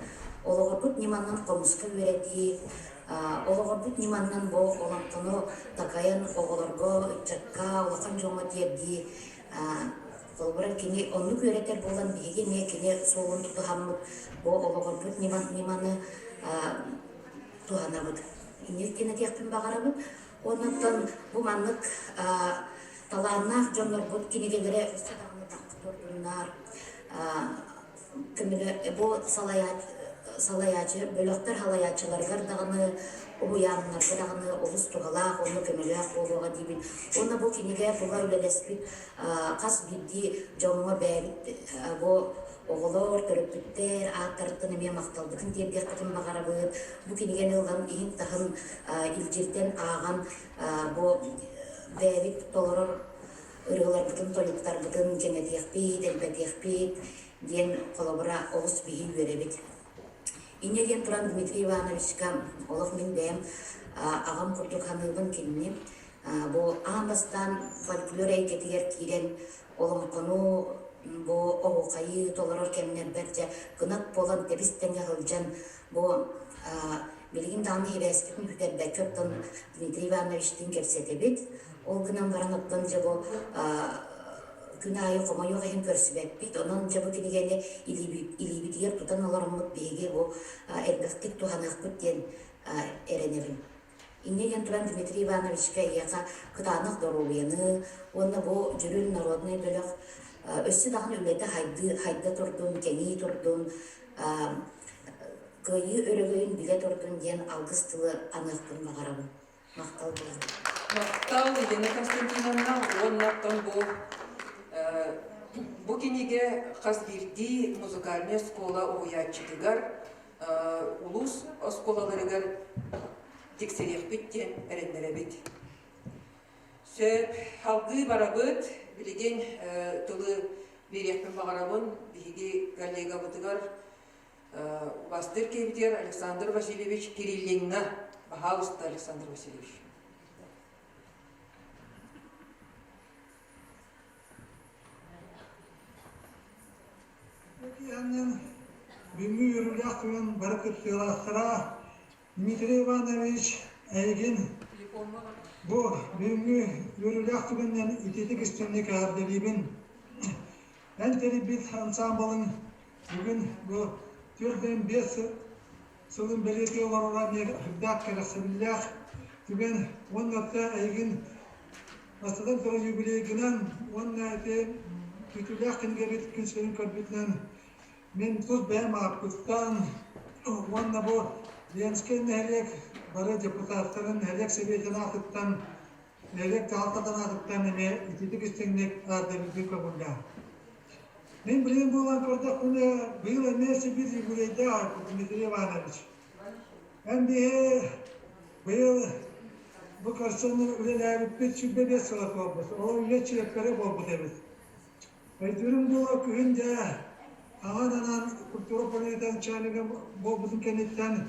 S15: Олоҕурбут ньыманан хомуска үөрэтии, олоҕурбут ньыманан бу олоҥхону такайан оҕолорго, ыччакка, улахан дьоҥҥо тиэрдии. Холобура, кини оннук үөрэтэр буолан, биһиги эмиэ кини суолун тутуһаммыт бу олоҕурбут ньыманы туһанабыт. Инник диэн этиэхпин баҕарабын. Оннуттан бу маннык талааннаах дьоннорбут кинигэлэрэ өссө даҕаны турдуннар. Бу салайааччы бөлөхтөр салайааччыларыгар даҕаны уһуйааннарга даҕаны олус туһалаах уонна көмөлөөх буолуоҕа диибин. Уонна бу кинигэ тула үлэлэспит хас биирдии дьоҥҥо бэйэбит бу оҕолор, төрөппүттэр ааттарыттан эмиэ махталбытын тиэрдиэхпитин баҕарабыт. Бу кинигэни ылан иһин-таһын илдьиртэн ааҕан бу бэйэбит толорор ырыаларбытын, тойуктарбытын кэҥэтиэхпит, элбэтиэхпит диэн холобура олус биһи үөрэбит. Инньэ диэн туран Дмитрий Ивановичка олох мин бэйэм аҕам курдук саныыбын кинини. Бу аан бастаан фольклор эйгэтигэр киирэн олоҥхону бу оһуохайы толорор кэмнэрбэр дьэ кынат буолан тэбис-тэҥҥэ сылдьан бу билигин даҕаны сибээспитин сүтэрбэккэ оттон Дмитрий Ивановичтыын кэпсэтэбит. Ол гынан баран оттон дьэ бу күн аайы хомойуох иһин көрсүбэппит. Онон дьэ бу кинигэни илиибитигэр тутан олороммут биһиги бу элбэхтик туһаныахпыт диэн эрэнэбин. Инньэ диэн туран Дмитрий Ивановичка эйиэхэ кытаанах доруобуйаны уонна бу Дьүрүл народнай бөлөх өссө даҕаны үлэтэ хайда турдун, кэҥии турдун, кыайыы өрөгөйүн билэ турдун диэн алгыс тылы аныахпын баҕарабын. Махтал буоллун.
S10: Махтал Елена Константиновна уонна оттон бу бу кинигэ хас биирдии музыкальнай оскуола уһуйааччытыгар улуус оскуолаларыгар тиксэриэхпит диэн эрэннэрэбит. Сөп, салгыы барабыт. Билигин тылы биэриэхпин баҕарабын биһиги коллегабытыгар убастыыр киһибитигэр Александр Васильевич Кириллиҥҥа. Пожалуйста, Александр Васильевич.
S16: Бүгүҥҥү үөрүүлээх күн бары кыттыылаахтара Дмитрий Иванович эйигин бу бүгүҥҥү үөрүүлээх түгэнинэн итиитик истиҥник эҕэрдэлиибин. Эн тэрийбит ансаамбылыҥ бүгүн бу 45 сылын бэлиэтии олороро эмиэ сүрдээх кэрэхсэбиллээх түгэн уонна эйигин Бастатан туран юбилейгынан уонна ити күүтүүлээх кинигэбит күн сирин көрбүтүнэн мин тус бэйэм ааппыттан уонна бу Ленскэй нэһилиэк бары депутаттарын нэһилиэк сэбиэтин аатыттан нэһилиэк дьаһалтатын аатыттан эмиэ итиитик истиҥник эҕэрдэлиирбин көҥүллээх. Мин билигин буолан көрдөхпүнэ быйыл эмиэ сибиир юбилейдаах Дмитрий Иванович. Эн биһи быйыл бу көрсөн үлэлээбиппит 25 сыла туолбут. Ол үлэ чиэппэрэ буолбут эбит. Өйдүүрүм буола күһүн дьэ аҕан анаан культура управлениетын начальнига буолбутун кэнниттэн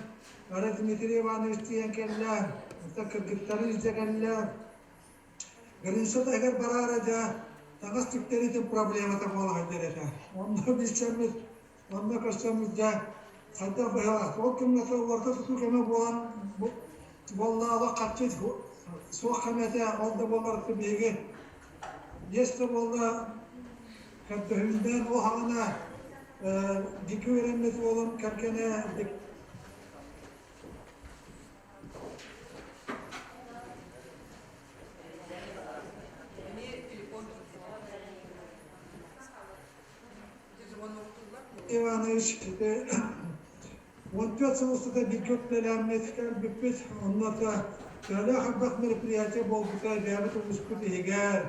S16: Ара Дмитрий Иванович тиийэн кэллэ, онтон кыргыттарын илдьэ кэллэ. Граница таһыгар бараары дьэ таҥас түктэриитин проблемата буола сылдьар этэ. Онно билсэммит Онно көрсөммүт дьэ хайдах быһыылаах ол кэмҥэ орто тутуу кэмэ буолан буолла олох харчы суох кэмэ этэ ол да буоллар биһиги биэс да буолла көрдөһүүннээн ол хаҕана бииргэ үөрэммит уолум кэргэнэ Иванович 14 сыл устата бииргэ үлэлээммит, кэлбиппит. Онно төһөлөөх элбэх мероприятие буолбута бэйэбит улууспут иһигэр.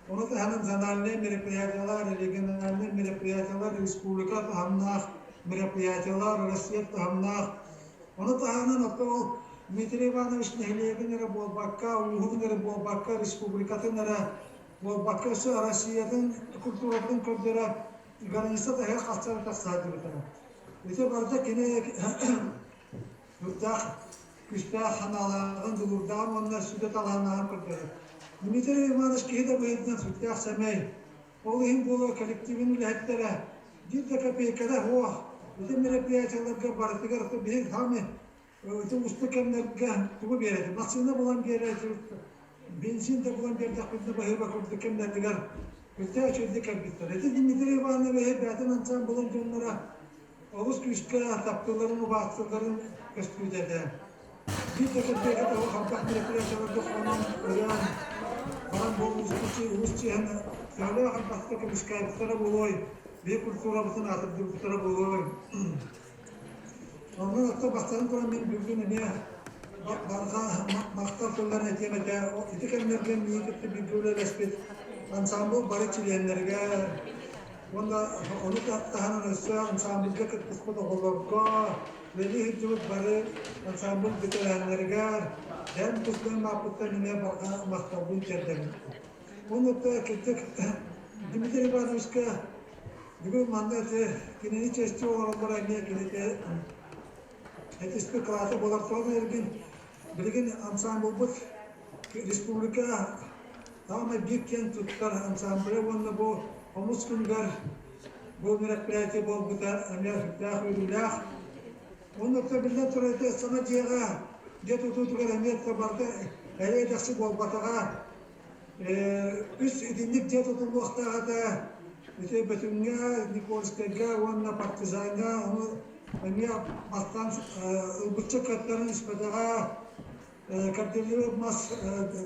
S16: Ону таһынан зональнай мероприятиелар, региональнай мероприятиелар, республика таһымнаах мероприятиелар, Россия таһымнаах. Ону таһынан оттон Дмитрий Иванович нэһилиэгин эрэ буолбакка, улууһун эрэ буолбакка, республикатын эрэ буолбакка өссө Россиятын культуратын көрдөрө граница таһыгар хастара тахсаадыбытара. Ити барыта кини үрдээх күүстээх санаалааҕын, дьулуурдааҕын уонна сүдү талааннааҕын көрдөрөр. Дмитрий Иванович киһи да быһыытынан сүрдээх сэмэй. Ол иһин буолуо коллективин үлэһиттэрэ биир да копейката суох ити мероприятиеларга барытыгар биһиги саамай Ити уустук кэмнэргэ тугу биэрэти? Массыына булан биэрээти, бензин да булан биэрдэхпитинэ баһыыба курдук кэмнэригэр үтэ үчүгэйдик кэлбиттэр. Ити Дмитрий Ивановиһы бэйэтин ансаамбылын дьонноро олус күүскэ таптыылларын, убаастыылларын көстүүтэ этэ. Биир да кэлбиэкэ тоҕо харбах мероприятиеларга хонон, ырыан, баран бу улуус чиэһин төһөлөөх элбэхтик көмүскээбиттэрэ буолуой, биир культурабытын аатырдыбыттара буолуой. Онон оттон бастатан туран мин бүгүн эмиэ барҕа махтал тылларын этиэм этэ. Ити кэмнэргэ миигин кытта бииргэ үлэлэспит ансаамбыл бары чилиэннэригэр уонна ону таһынан өссө ансаамбылга кыттыспыт оҕолорго, үлэлии сылдьыбыт бары ансаамбыл бэтэрээннэригэр бэйэм тус бэйэм ааппыттан эмиэ барҕа махталбын тиэрдэбин. Уонна кырдьык Дмитрий Ивановичка Бүгүн манна ити кинини чэччи олороллоро эмиэ кинити этиспит кылаата буолар тоҕо эргин билигин ансаамбылбыт республика саамай биир киэн туттар ансамбле уонна бу Хомус күнүгэр бу мероприятие буолбута эмиэ сүрдээх үөрүүлээх. Онно биллэн турар саҥа дьиэҕэ дьиэ тутуутугар эмиэ барыта эрэй-дэхси буолбатаҕа. Үс итинник дьиэ тутуллуохтаах этэ. Ити Бөтүҥҥэ, Никольскайга уонна Партизаҥҥа ону эмиэ бастаан ылбычча кыаттарын испэтэҕэ. Кэрдиллибит мас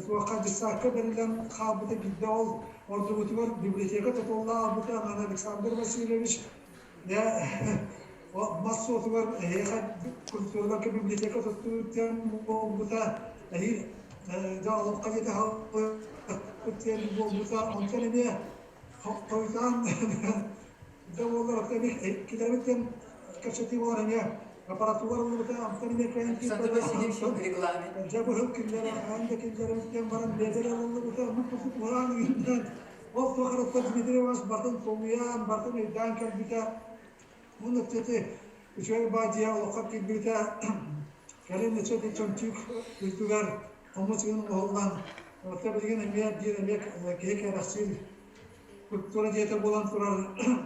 S16: туохха дьыссаакка бэриллэн хаалбыта биирдэ ол ордубутугар библиотека тутулла аалбыта Анан Александр Васильевич дьэ мас суотугар эһиэхэ культураларга библиотека туттубут диэн буолбута эһиил дьэ олоххо диэки диэн буолбута онтон эмиэ хойутаан да буоллар килэрбит диэн кэпсэтии буолар эмиэ аппаратура ыллыбыта онтон эмиэ кэлэн
S10: Александр Васильевич регламент.
S16: Дьэ быһыл киллэрэ хаан да киллэрэбит диэн баран биэдэрэ ылыллыбыта оннук курдук уһаан ыйынан ол туох эрэ Дмитрий Иванович бартын толуйаан бартын өйдөөн кэлбитэ уонна ити үчүгэй баадьыйа олоххо киирбитэ кэлин иччэ чөмчүүк үрдүгэр хомус ыын оҥоһуллан оттон билигин эмиэ биир эмиэ киһи кэрэхсиир культура дьиэтэ буолан турар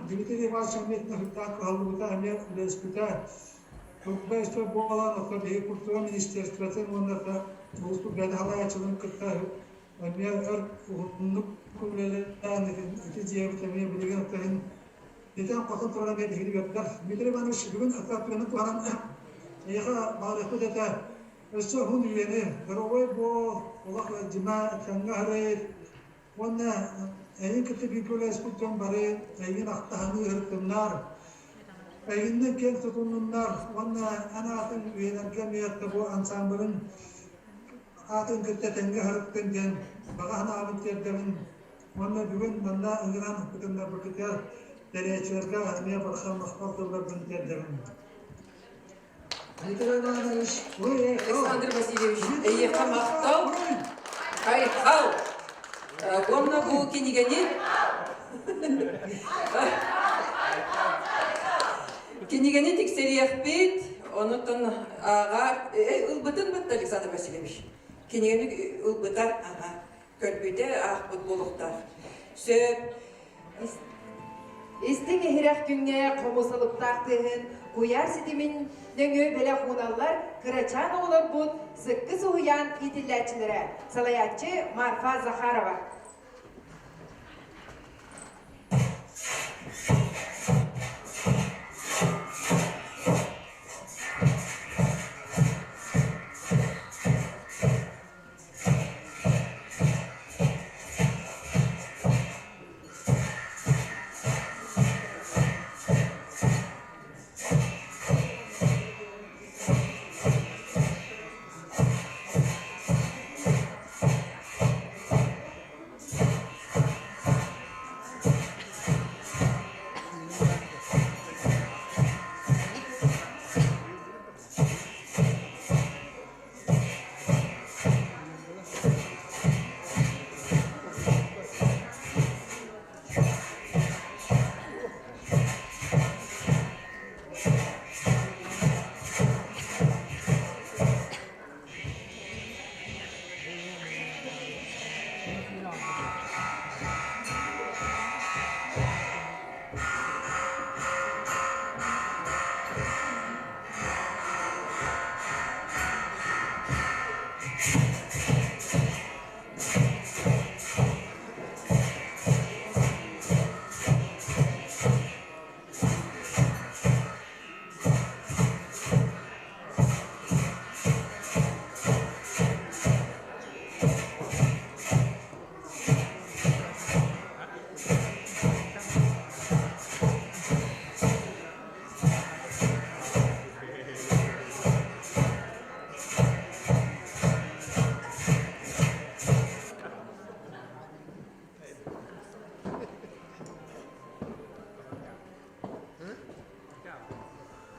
S16: Дмитрий Иванович Аметинов үрдээх кыһаллыбыта эмиэ үлэлэспитэ Турба буолан оттон биһиги культура министерствотын уонна да улууспут бэйэтэ салайааччыларын кытта эмиэ өр уһуннук үлэлээн ити дьиэбит эмиэ билигин оттон итэн-хотон туран эмиэ биһигини үөрдэр. Дмитрий Иванович бүгүн атыыларын туһанан эйиэхэ баарыахпыт этэ. Өссө уһун үйэни, здоровой буол, олох ыалдьыма, этэҥҥэ аһарай уонна эйигин кытта бииргэ үлэлэспит дьон бары эйигин ахтаһаны ыһыктыннар, эйигиннэн киэн тутуннуннар уонна эн аатын үйэлэргэ эмиэ бу ансаамбылын аатын кытта тэҥҥэ аһарыттын диэн баҕа санаабын тиэрдэбин уонна бүгүн манна ыҥыран кытыннарбыккытыгар тэрийээччилэргэ эмиэ барҕа махтал тылларбын тиэрдэбин. Николай Иванович,
S10: Александр Васильевич, эйиэхэ махтал, айхал! Уонна бу кинигэни кинигэни тиксэриэхпит, онутун ааҕа ылбытын бытта Александр Васильевич. Кинигэни ылбыта, аха, көрбүтэ, аахпыт буолуохтаах. Сөп.
S3: Истиҥ иһирэх күҥҥэ хомус алыптаах тыаһын куйаар ситимин нөҥүө бэлэх ууналлар кырачаан оҕолорбут Сыккыс уһуйаан иитиллээччилэрэ, салайааччы Марфа Захарова.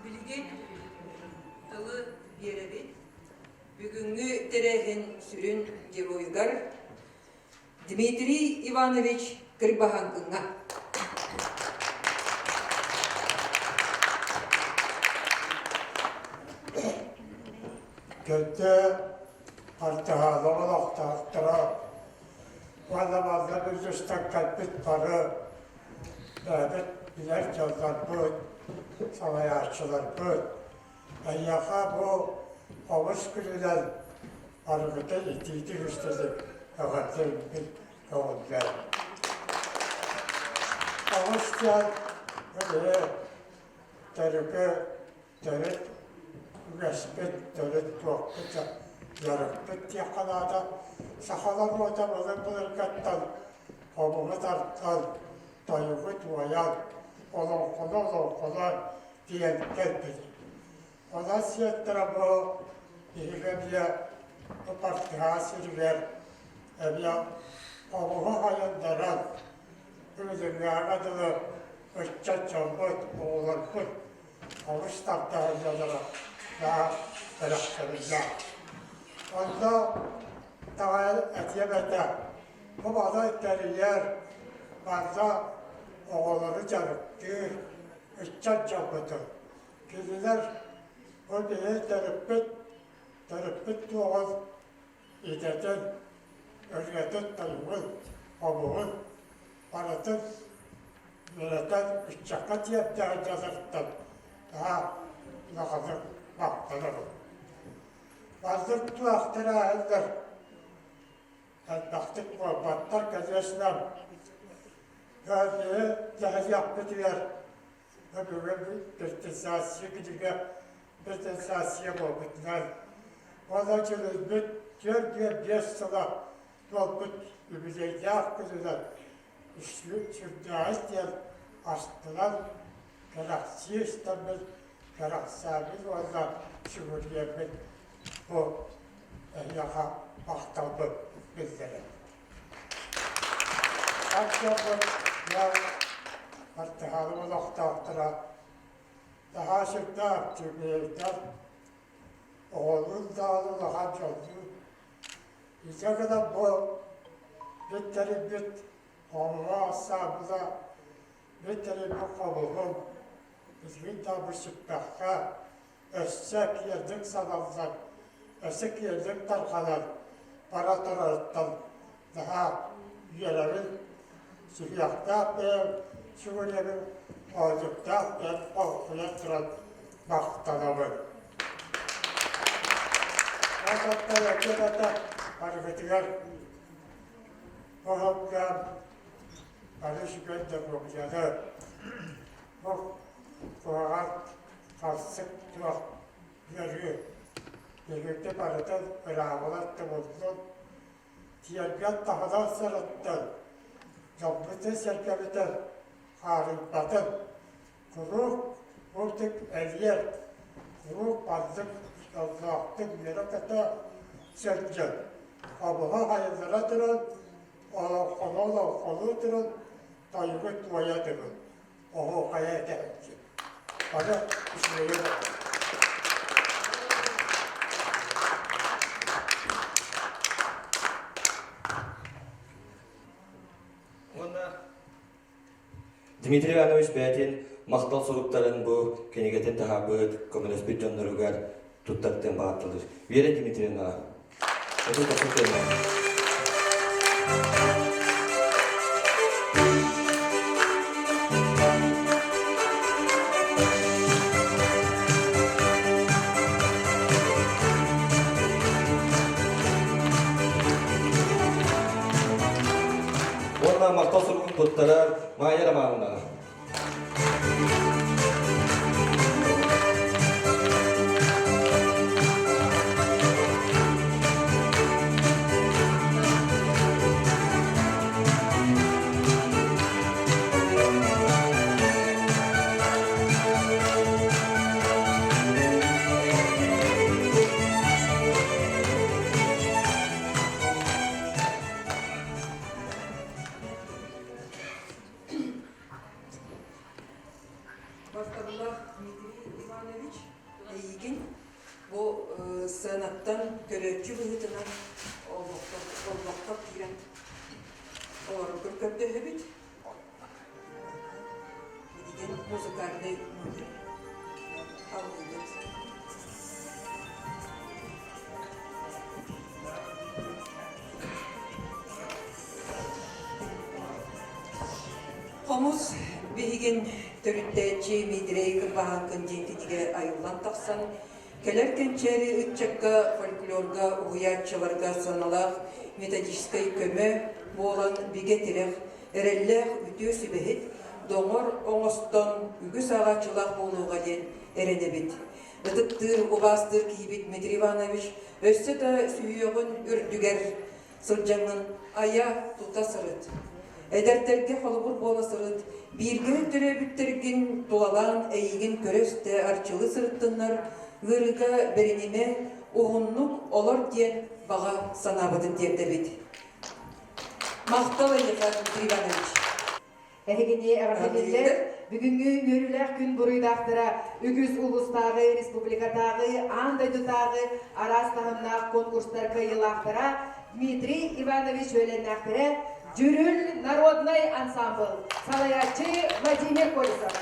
S10: Билигин тылы биэрэбит. Бүгүҥҥү тэрээһин сүрүн геройугар Дмитрий Иванович Кырбаһаҥкыҥҥа.
S17: Көтө Партаһаала олохтоохторо уонна манна бүлдүстэн кэлбит бары. Бэйэбит билэр дьоннорбут, салайааччыларбыт эйиэхэ бу хомус күнүнэн барыгыта итиитик үстэлик эҕэрдэ көҕүллэр. Хомус диэн бу төрүкү төрүт үгэспит, төрүт туохпут дьарыкпыт диэххэ наада. Сахалар уота былыр-былыргаттан хомуһу тардан, тойугу туойан, олоҥхону олоҥхолоон тиийэн кэлбит. Онон сиэттэрэ бу биһиги эмиэ бу Партыһаа сиригэр эмиэ хомуһу хайыннаран, билиҥҥээҥҥэ дылы ыччат дьоммут, оҕолорбут олус тартаһыллалара наһаа кэрэхсэбиллээх. Онно даҕаны этиэм этэ, бу балай тэрийэр, манна оҕолору дьарыктыыр ыччат дьоммутун. Кинилэр бу биһи төрүппүт, төрүппүт туоҕун идэтин, ырыатын-тойугун, хомуһун барытын үөрэтэн ыччакка тиэрдэҕин дьалыктан наһаа улаханнык махтанабын. Маннык туох тэрээһиннэр элбэхтик буолбаттар, конечно, биһи нэһилиэкпитигэр бүгүн пертизация кинигэ пертизация буолбутунан уонна дьылыйбыт 45 сыла туолбут үбүлүөйдээх күнүнэн сүрдээҕин диэн астынан кэрэхсии истэммит, кэрэхсээммит уонна сүгүрүйэммит бу эһиэхэ махталбын биллэрэр. Аттыгар Бартыһаалым олохтоохторо наһаа сүрдээх үчүгэйдэр, оҕолуун даҕаны улахан дьоннуун. Ити гынан бу бүттэрийбит хомуһа саабыла, бүттэрийбит хомуһум билигин да бу сүппэххэ өссө киэҥник салаллан, өссө киэҥник тарҕанан бара турарыттан наһаа үөрэбин, сүһүөхтээх бэйэм сүгүрүйэбин, оодьуктаах бэйэм холкуйан туран махтанабын. Ол этим этэ барыгытыгар оһолгоон бары үчүгэй доруобуйаны, бу куһаҕан Харсык туох ыарыы биһиги барытын ыраабылар тумуллун, тиэргэн таһынан сырыттын, дьоммутун-сэргэбитин хаарыйбатын, куруук курдук элиэр, куруук маннык дьоллоохтук үөрэ-көтө сылдьын, хомуһу хайыннара туран, олоҥхону олоҥхолуу туран, тойугу туойа турун. Оһуохайа этээччи. Аны үчүгэйэ буолар.
S2: Уонна Дмитрий Иванович бэйэтин махтал суруктарын бу кинигэтин таһаарбыт көмөлөспүт дьонноругар туттартыан баҕаттылыр. Вера Дмитриевна, это такой Уонна махтал суругун туттарар Майя Романовна.
S10: Махталлаах Дмитрий Иванович, эйигин бу сценаттан көрөөччү быһыытынан олбохтор киирэн олороргор көрдөһөбүт. Билигин музыкальный номер аллыыбыт. Хомус. биһигин төрүттээччи Миитирэй Кырбаһааҥкын диэн кинигэ айыллан тахсан, кэлэр кэнчээри ыччакка, фольклорга, уһуйааччыларга сыаналаах методическай көмө буолан бигэ тирэх, эрэллээх үтүө сүбэһит, доҕор оҥостон үгүс ааҕааччылаах буолуоҕа диэн эрэнэбит. Ытыктыыр, убаастыыр киһибит Дмитрий Иванович өссө да сүһүөҕүн үрдүгэр сылдьаҥҥын айа тута сырыт. Эдэрдэргэ холобур буола сырыт, бииргэ төрөөбүттэргин тулалаан эйигин көрө-истэ арчылыы сырыттыннар, ыарыыга бэринимэ, уһуннук олор диэн баҕа санаабытын тиэрдэбит. Махтал эйиэхэ, Дмитрий Иванович.
S3: Эһигини эҕэрдэлииллэр. Бүгүҥҥү үөрүүлээх күн буруйдаахтара үгүс улуустааҕы, республикатааҕы, аан дойдутааҕы араас таһымнаах конкурстар кыайыылаахтара Дмитрий Иванович үөлэннээхтэрэ Дьүрүл народнай ансамбыл, салайааччы Владимир Колесов.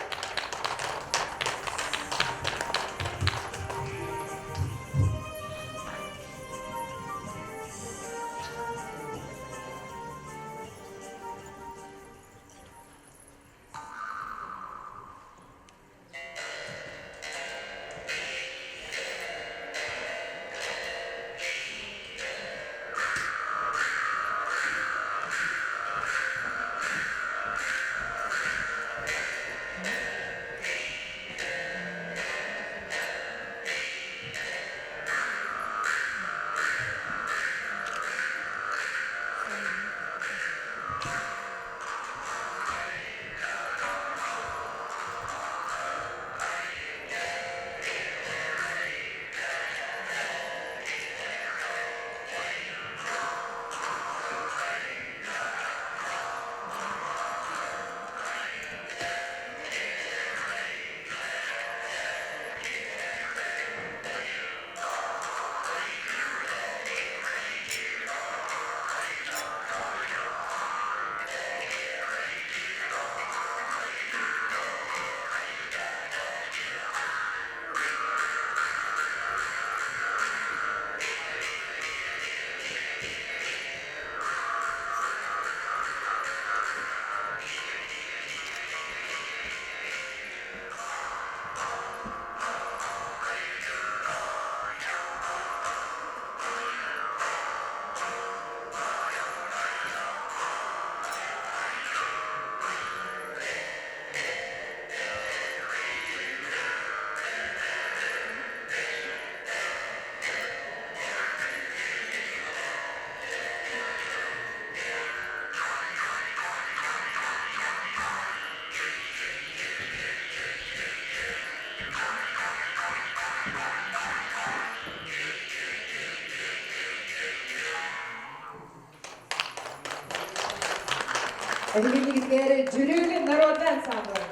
S3: Эһигинигитигэр Дьүрүл народный ансамбль.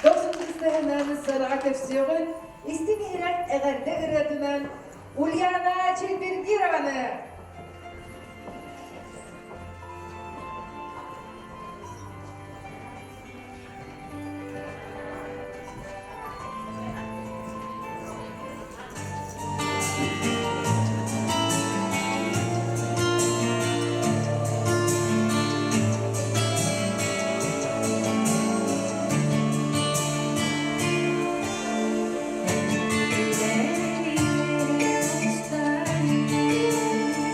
S3: Дохсун кыстыһынан сыанаҕа көрсүөҕүн, истиҥ иһирэх эҕэрдэ ырыатынан Ульяна Чилбиргированы!
S18: Үөрэ-үөрэ устайым.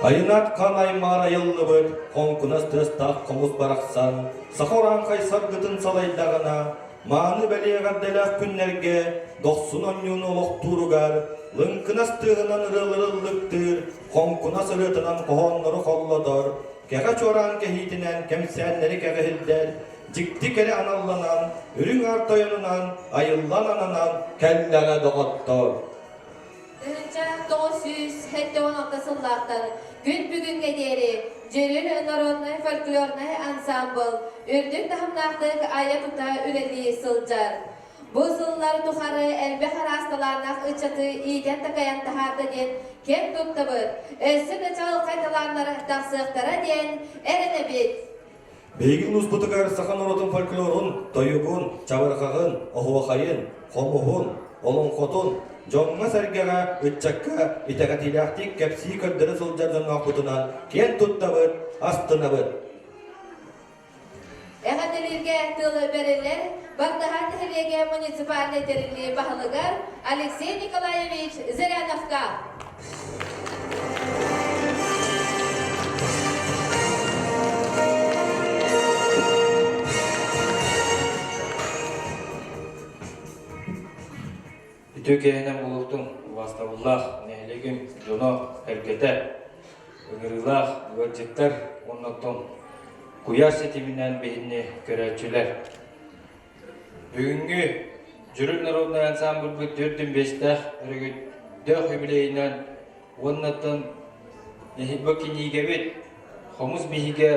S2: Айынат хан аймаар айыллыбыт хоҥкунас тыастаах хомус барахсан саха урааҥхай саргытын салайдаҕына, мааны бэлиэ эҕэрдэлээх күннэргэ дохсун онньууну олохтууругар лыҥкынас тыаһынан ырыалары ыллыктыыр, хоҥкунас ырыатынан хоһооннору холлотор, кэҕэ чуораан кэһиитинэн кэмсээннэри кэҕиһирдэр, дьикти кэрэ аналланан, үрүҥ аар тойонунан айыллан ананан кэллэҕэ доҕоттор.
S1: 1976 сыллаахтан күн бүгүҥҥэ диэри Дьүрүл народнай фольклорнай ансаамбыл үрдүк таһымнаахтык айа-тута үлэлии сылдьар. Бу сыллар тухары элбэх араас талааннаах ыччаты иитэн-такайан таһаарда диэн кэм туттабыт, өссө да чаҕылхай талааннар тахсыахтара диэн эрэнэбит.
S2: Биһиги улууспутугар саха норуотун фольклорун, тойугун, чабырҕаҕын, оһуохайын, хомуһун, олоҥхотун дьоҥҥо-сэргэҕэ, ыччакка итэҕэтиилээхтик кэпсии көрдөрө сылдьар дьонноохпутунан киэн туттабыт, астынабыт.
S1: Эҕэрдэлииргэ тыл бэриллэр Бартыһаан нэһилиэгэ муниципальнай тэриллии баһылыгар Алексей Николаевич Зыряновка.
S18: Үтүө киэһэнэн буолуохтун убаастабыллаах нэһилиэгим дьоно, эргэтэ, ыҥырыылаах ыалдьыттар уонна оттон куйаар ситиминэн биһинни көрөөччүлэр. Бүгүҥҥү Дьүрүл народнай ансаамбылбыт төрдүн биэстээх өрөгөйдөөх юбилейынан уоннаттан бу кинигэбит Хомус биһигэ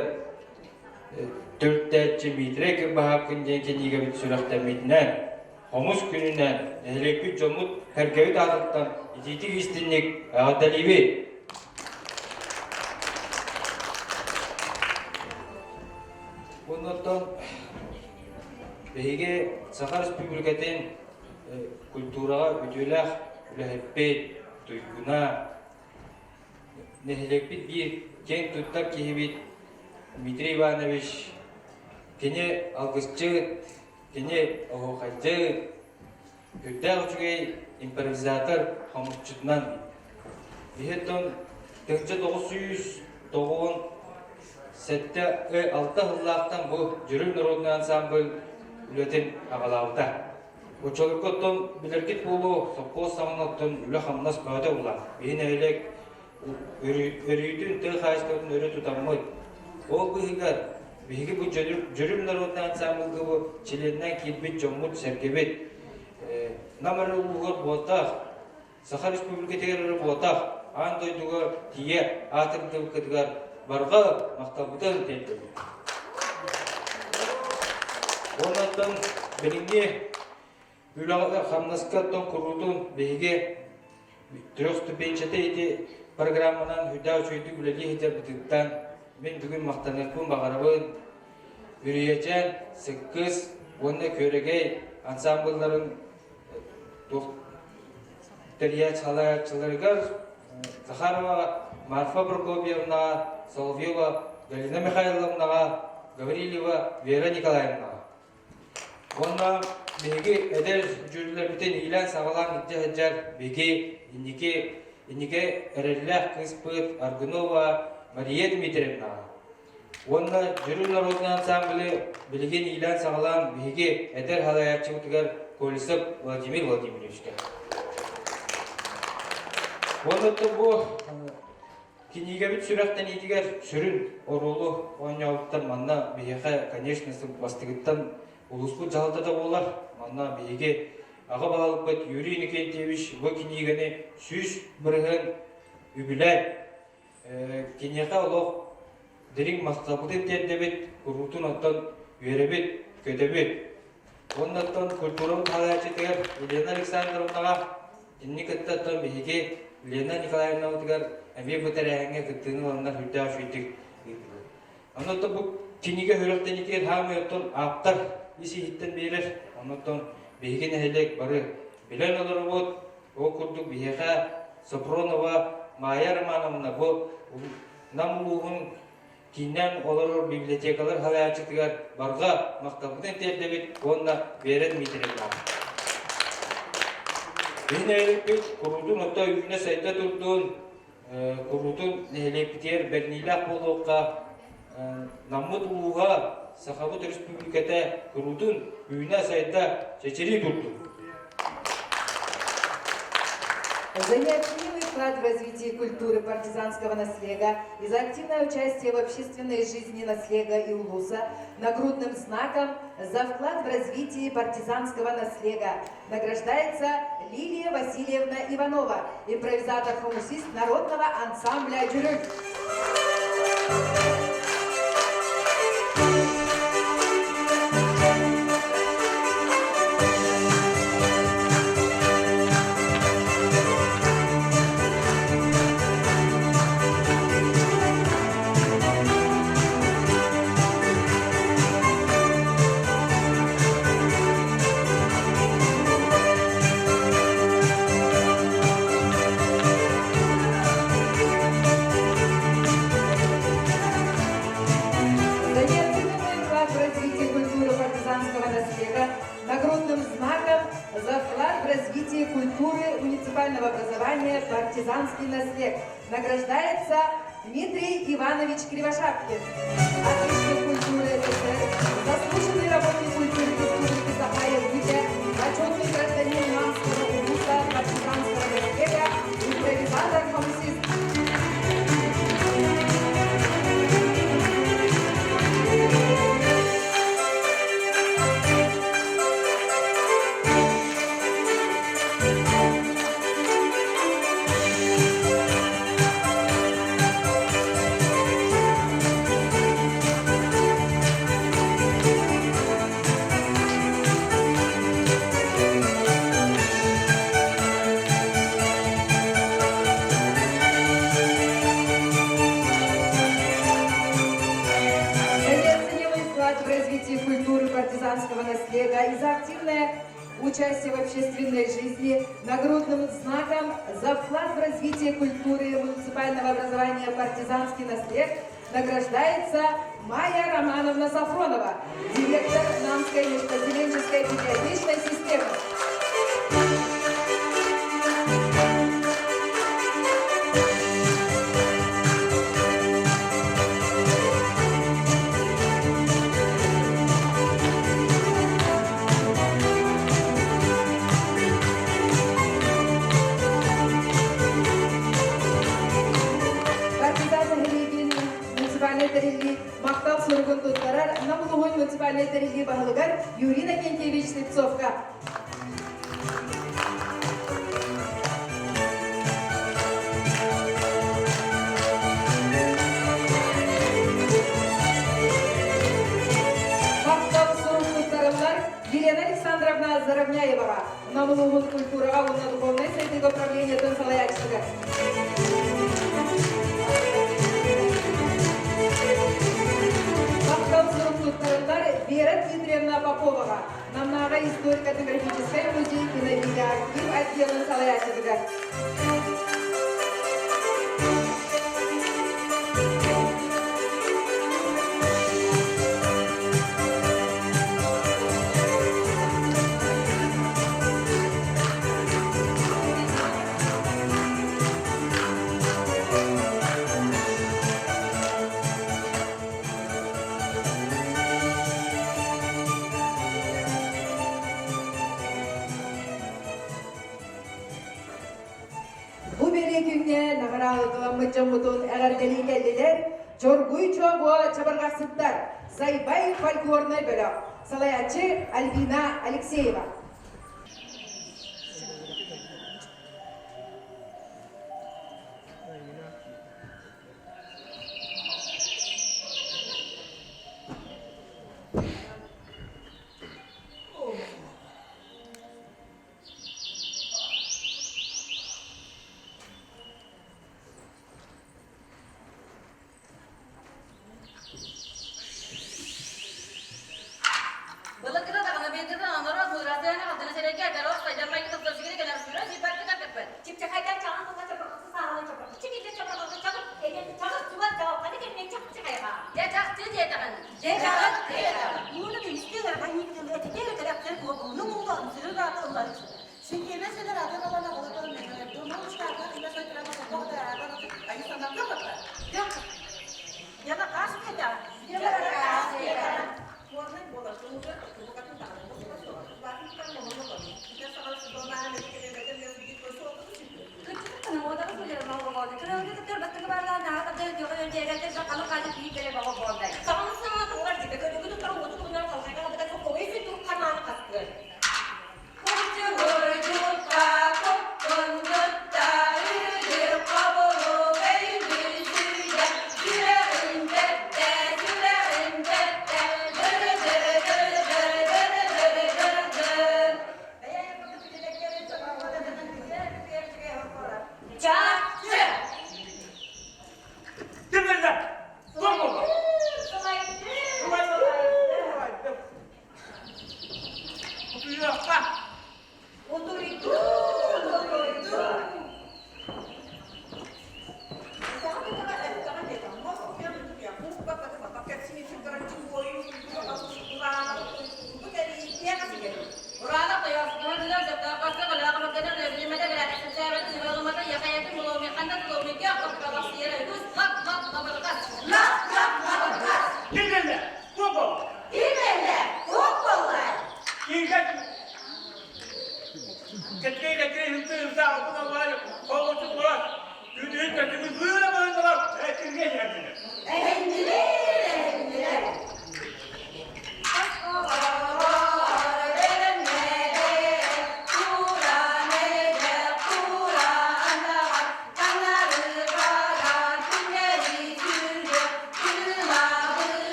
S18: төрүттээччи Дмитрий Кырбаһаапкын диэн кинигэбит сүрэхтэммитинэн Хомус күнүнэн нэһилиэкпит дьоммут сэргэбит аатыттан итиитик истинник эҕэрдэлиибит! Оннуттан биһиги Саха Республикатын культураҕа үтүөлээх үлэһиппит, туйгуна, нэһилиэкпит биир киэҥ туттар киһибит Дмитрий Иванович кини алгысчыт, Кини оһуохайдьыт, үрдээх үчүгэй импровизатор хомусчутунан иһиттон 1997 алта сыллаахтан бу Дьүрүл народный ансамбль үлэтин аҕалаабыта. Оччолорго оттон билэргит буолуо, сопхуос саҕана оттон үлэ-хамнас бөҕөтө буолла. Биһи нэһилиэк өрүүтүн тыа хаһаайыстыбатын өрө тутаммыт. Ол быыһыгар биһиги бу Дьүрүл народнай ансаамбылга бу чилиэнинэн киирбит дьоммут-сэргэбит Нам эрэ улууһугар буолтах, Саха Республикатыгар эрэ буолтах, аан дойдуга тиийэ аатырдыбыккытыгар барҕа махталбытын тиэрдэбит. Уонна билиҥҥи Үлэҕэ-хамнаска оттон куруутун биһиги трехступенчатый ити программанан үрдээх үчүгэйдик үлэлии сылдьарбытыттан мин бүгүн махтаныахпын баҕарабын. Үрүйэчээн, Сыккыс уонна Күөрэгэй ансаамбылларын тэрийээччи салайааччыларыгар Захарова Марфа Прокопьевнаҕа, Соловьева Галина Михайловнаҕа, Гаврильева Вера Николаевнаҕа. Уонна биһиги эдэр дьүүллэрбитин иилээн-саҕалаан илдьэ сылдьар биһиги инники инники эрэллээх кыыспыт Аргунова Мария Дмитриевнаҕа уонна Дьүрүл народнай ансамблы билигин иилээн-саҕалаан биһиги эдэр салайааччыбытыгар Колесов Владимир Владимировичка. Уонна бу Кинигэбит сүрэхтэниитигэр сүрүн оруолу оонньообуттар манна биһиэхэ, конечно, бастыгыттан улууспут дьаһалтата буолар. Манна биһиги аҕа баһылыкпыт Юрий Иннокентьевич бу кинигэни 100% үбүлээн, киниэхэ олох дириҥ махталбытын тиэрдэбит, куруутун оттон үөрэбит, көтөбүт. Уонна оттон культурабыт салайааччытыгар Елена Александровнаҕа Инни кытта оттон биһиги Лена Николаевнабытыгар эмиэ бу тэрээһиҥҥэ кыттыыны ыланнар сүрдээх үчүгэйдик ыыттылар. Онно оттон бу кинигэ сүрэхтэниитигэр хаамай оттон ааптар ис иһиттэн биэрэр. Оннуттан биһиги нэһилиэк бары билэн олоробут. Ол курдук биһиэхэ Сопронова Майя Романовна бу Нам улууһун кииннээн олорор библиотекалар салайааччытыгар барҕа махталбытын тиэрдэбит уонна Вера Дмитриевна. Биһи нэһиликпит куруутун отто үүнэ-сайда турдун. Куруутун нэһилиэкпитигэр бэриниилээх буолуохха, Наммыт улууһа, Сахабыт Өрөспүүбүлүкэтэ куруутун үүнэ-сайда чэчирии турдун!
S3: За неоценимый вклад в развитие культуры партизанского наслега и за активное участие в общественной жизни наслега и улуса нагрудным знаком за вклад в развитие партизанского наслега награждается Лилия Васильевна Иванова, импровизатор-хомусист народного ансамбля «Дюрюк». За неоценимый вклад в развитие культуры партизанского наслега нагрудным знаком за вклад в развитие культуры муниципального образования «Партизанский наслег» награждается Дмитрий Иванович Кривошапкин. Отличник культуры СССР, заслуженный работник культуры Республики Саха-Якутия, почетный гражданин Намского улуса партизанского наслега, импровизатор-хомусист. За неоценимый вклад в развитие культуры партизанского наслега и за активное участие в общественной жизни нагрудным знаком за вклад в развитие культуры муниципального образования «Партизанский наслег» награждается Майя Романовна Сафронова, директор Намской межпоселенческой библиотечной системы. Партизан нэһилиэгин муниципальнай тэриллии махтал суругун туттарар Нам улууһун муниципальнай тэриллии баһылыгар Юрий Иннокентьевич Слепцовка. Махтал сурук туттарыллар Елена Александровна Заровняеваҕа, Нам улууһун культураҕа уонна духовнай сайдыыга управлениетын салайааччытыгар. Махтал сурук туттарыллар Вера Дмитриевна Поповаҕа, Намнааҕы историко-этнографическай музей киновидеоархив отделын салайааччытыгар. Бу бэлиэ күҥҥэ наҕараадалаламмыт дьоммутун эҕэрдэлии кэллилэр Чоргуй Чобуо чабырҕахсыттар, Сайбай фольклорнай бөлөх, салайааччы Альбина Алексеева.
S6: Былыргыда даҕаны быйылгыда норуот муударастыгана халтана сэрэргэ дорог сайдан майгы тылсыгыны кэлэр сүрэ сиппакка кэппэт.
S19: Чипчахайдан чаҕын тула чапырҕасы сааһылан чапырҕы чикилле чапырҕы чаҕыр эдэн чаҕыр чугас чаҕылханы кэмнэн чахчы хайҕаа.
S6: Дьэ чахчы диэтэҕин.
S19: Дьэ чаҕыр диэтэҕин. Мууну бимистиэн арҕан ньиктэн этитэр кэлэхтэр куобуну мууга ымсырыр аата ылларык. Синтиэмэ сэлэр атын алана олотон мэтэрдуу мал ыстаатах имэ сойтрама соппох да аата.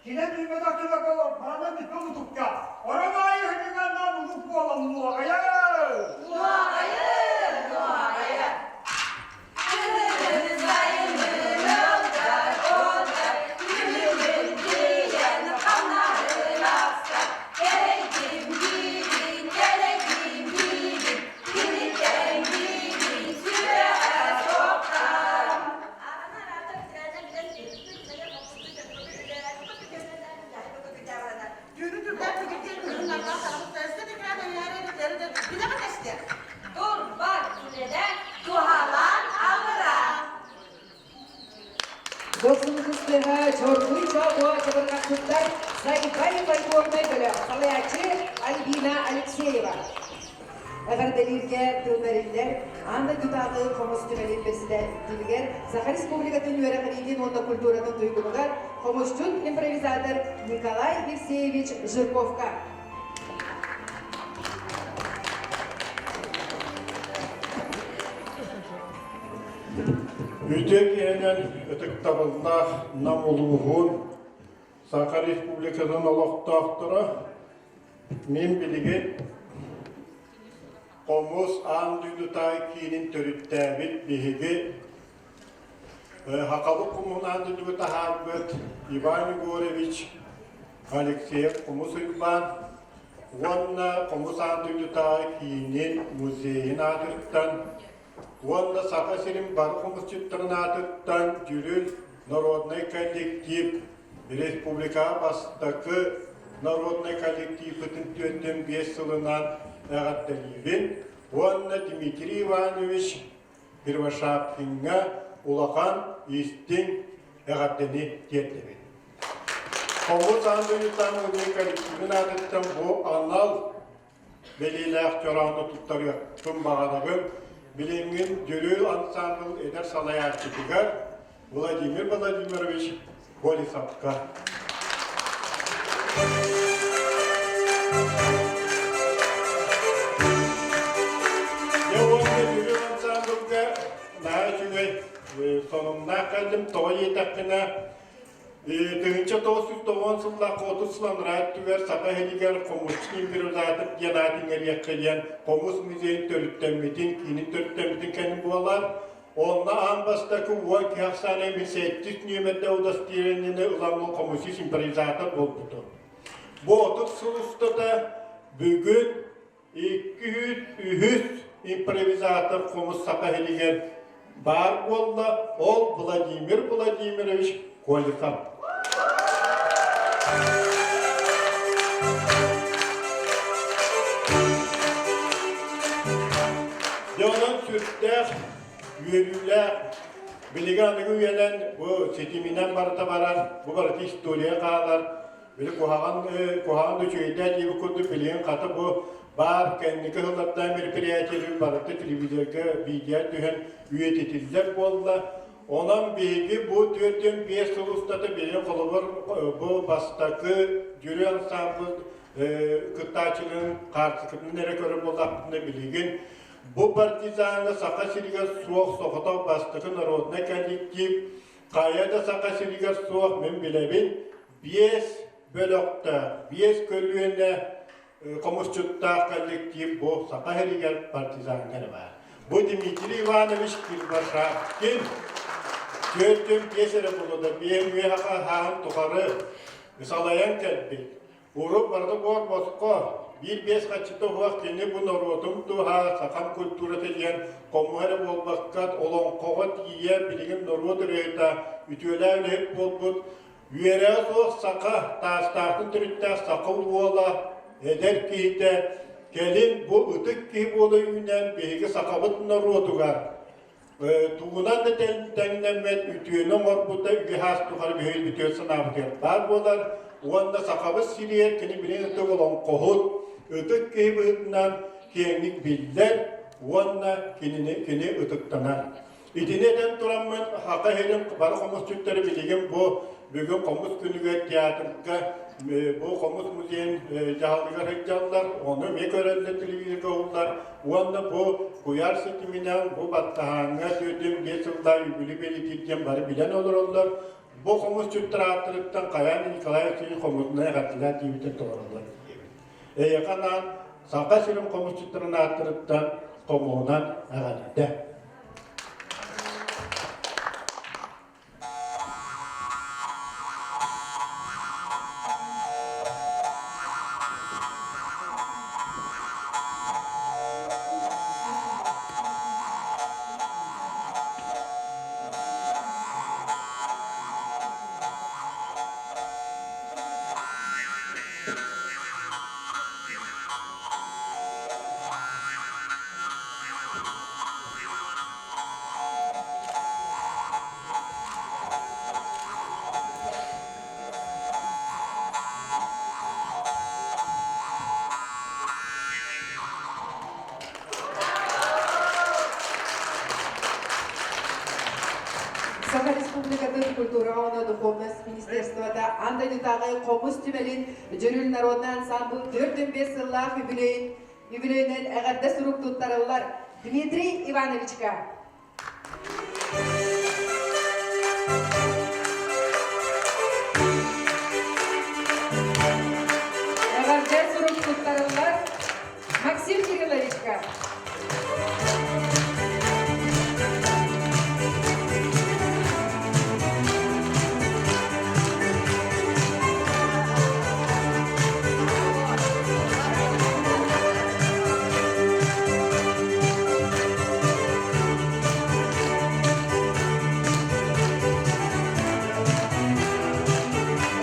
S17: Кини билбэтэх түбэкэ барана бүппэ мутукка. Орон аайы хытыганнаан улук буолан нуоҕайа!
S8: Нуоҕайы! Нуоҕайа! Турбат үлэлэр туһалаан абыраан.
S3: Дохсун кыстыһа Чоргуй Чообуо чабырҕахсыттар Сайбай фольклорнай бөлөх салайааччы Альбина Алексеева. Эҕэрдэлииргэ тыл бэриллэр Анна Дютааҕы хомус түмэлин председателигэр Саха Республикатын үөрэҕириитин уонна культуратын туйгунугар хомусчут импровизатор Николай Евсеевич Жирковка.
S20: Үтүө киһинэн ытыктабыллаах Нам улууһун Саха Республикатын олохтоохторо мин билигин Хомус аан дойдутааҕы киинин төрүттээбит биһиги Хахабыт хомуһун аан дойдуга таһаарбыт Иван Егорович Алексеев Хомус Уйбаан уонна Хомус аан дойдутааҕы киинин музейын аатыттан уонна Саха сирин бары хомусчуттарын аатыттан Дьүрүл народнай коллектив республикаҕа бастакы народнай коллективпытын 45 сылынан эҕэрдэлиибин уонна Дмитрий Иванович Кривошапкиҥҥа улахан истиҥ эҕэрдэни тиэрдэбин. Хомус аан дойдутааҕы музей коллективын аатыттан бу анал бэлиэлээх чороону туттарыахпын баҕарабын. Билиҥҥин Дьүрүл ансаамбыл эдэр салайааччытыгар Владимир Владимирович Колесовка. Дьэ уонна Дьүрүл ансаамбылга наһаа үчүгэй сонуннаах кэллим. Тоҕо диэтэхпинэ, 1990 сыллаах 30 сыл анараа өттүгэр Саха иһигэр хомусчут импровизатор диэн аат иҥэриэххэ диэн хомус музейын төрүттэммитин, киинин төрүттэммитин кэннин буолар. Онно аан бастакы уон киһи ахсаана мин сэттис нүөмэрдэ удостоверениены ыламмын хомусист импровизатор буолбутум. Бу 30 сыл устата бүгүн 203 импровизатор хомус Саха иһигэр баар буолла, ол Владимир Владимирович Колесов. Дьэ онон сүрдээх үөрүүлээх билигин аныгы үйэнэн бу ситиминэн барыта барар, бу барыта история хаалар. Били куһаҕан куһаҕан да үчүгэйдээх диэбит курдук билигин хата бу баар кэнники сыллардаах мероприятиелары барыта телевизорга видео түһэн үйэтитиллэр буолла. Онон биһиги бу 45 сыл устата билигин холобур бу бастакы дьүрү ансамбль кыттааччыларын хаартыскатын эрэ көрөр буоллахпытына билигин бу партизаны Саха сиригэр суох соҕотох бастакы народнай коллектив хайа да Саха сиригэр суох мин билэбин биэс бөлөхтөөх, биэс көлүөнэ хомусчуттаах коллектив бу Саха сиригэр партизаннар баар. Бу Дмитрий Иванович Кирбашакин 45 эрэ буолуода биэм үөһэ хаһаан тухары салайан кэлбит. Урут барыта буор босхо, биир-биэс хаччыта уһуох кини бу норуотум туһа, сахам культурата диэн хомуһа эрэ буолбакка, олоҥхоҕо тиийэ билигин норуот ырыаһыта үтүөлээх үлэһит буолбут Үөрэҕэ суох саха, таастаахтан төрүттээх саха уола, эдэр киһитэ, кэлин бу ытык киһи буола үүнэн биһиги сахабыт норуотугар тугунан да тэҥнэммэт үтүөнү оҥорбута үгэһ тухары биһиги үтүө санаабытыгар баар буолар уонна сахабыт сиригэр кини билин ытык олоҥхоһут, ытык киһи быһыытынан киэҥник биллэр уонна кинини кини ытыктанар. Итини этэн тураммын, Саха сирин бары хомусчуттары билигин бу бүгүн хомус күнүгэр театрга бу хомус музейын дьаһалыгар сылдьаллар, ону эмиэ көрөллөр телевизорга уһуллар уонна бу куйаар ситиминэн бу баттаһааҥҥа 45 сыллаах үбүлү бэлитиир диэн бары билэн олороллор. Бу хомусчуттар ааттарыттан хайаан Николай Алексеевич хомуһунай эҕэрдэлээн диэбитин толороллор диэбит. Эйиэхэ анаан Саха сирин хомусчуттарын ааттарыттан хомуһунан эҕэрдэ.
S3: Саха Республикатын культураҕа уонна духовность министерствота аан дойдутааҕы хомус түмэлин Дьүрүл народнай ансамбыл 45 сыллаах үбүлүөйүн үбүлүөйүнэн эҕэрдэ сурук туттарыллар Дмитрий Ивановичка. Эҕэрдэ сурук туттарыллар Максим Кирилловичка.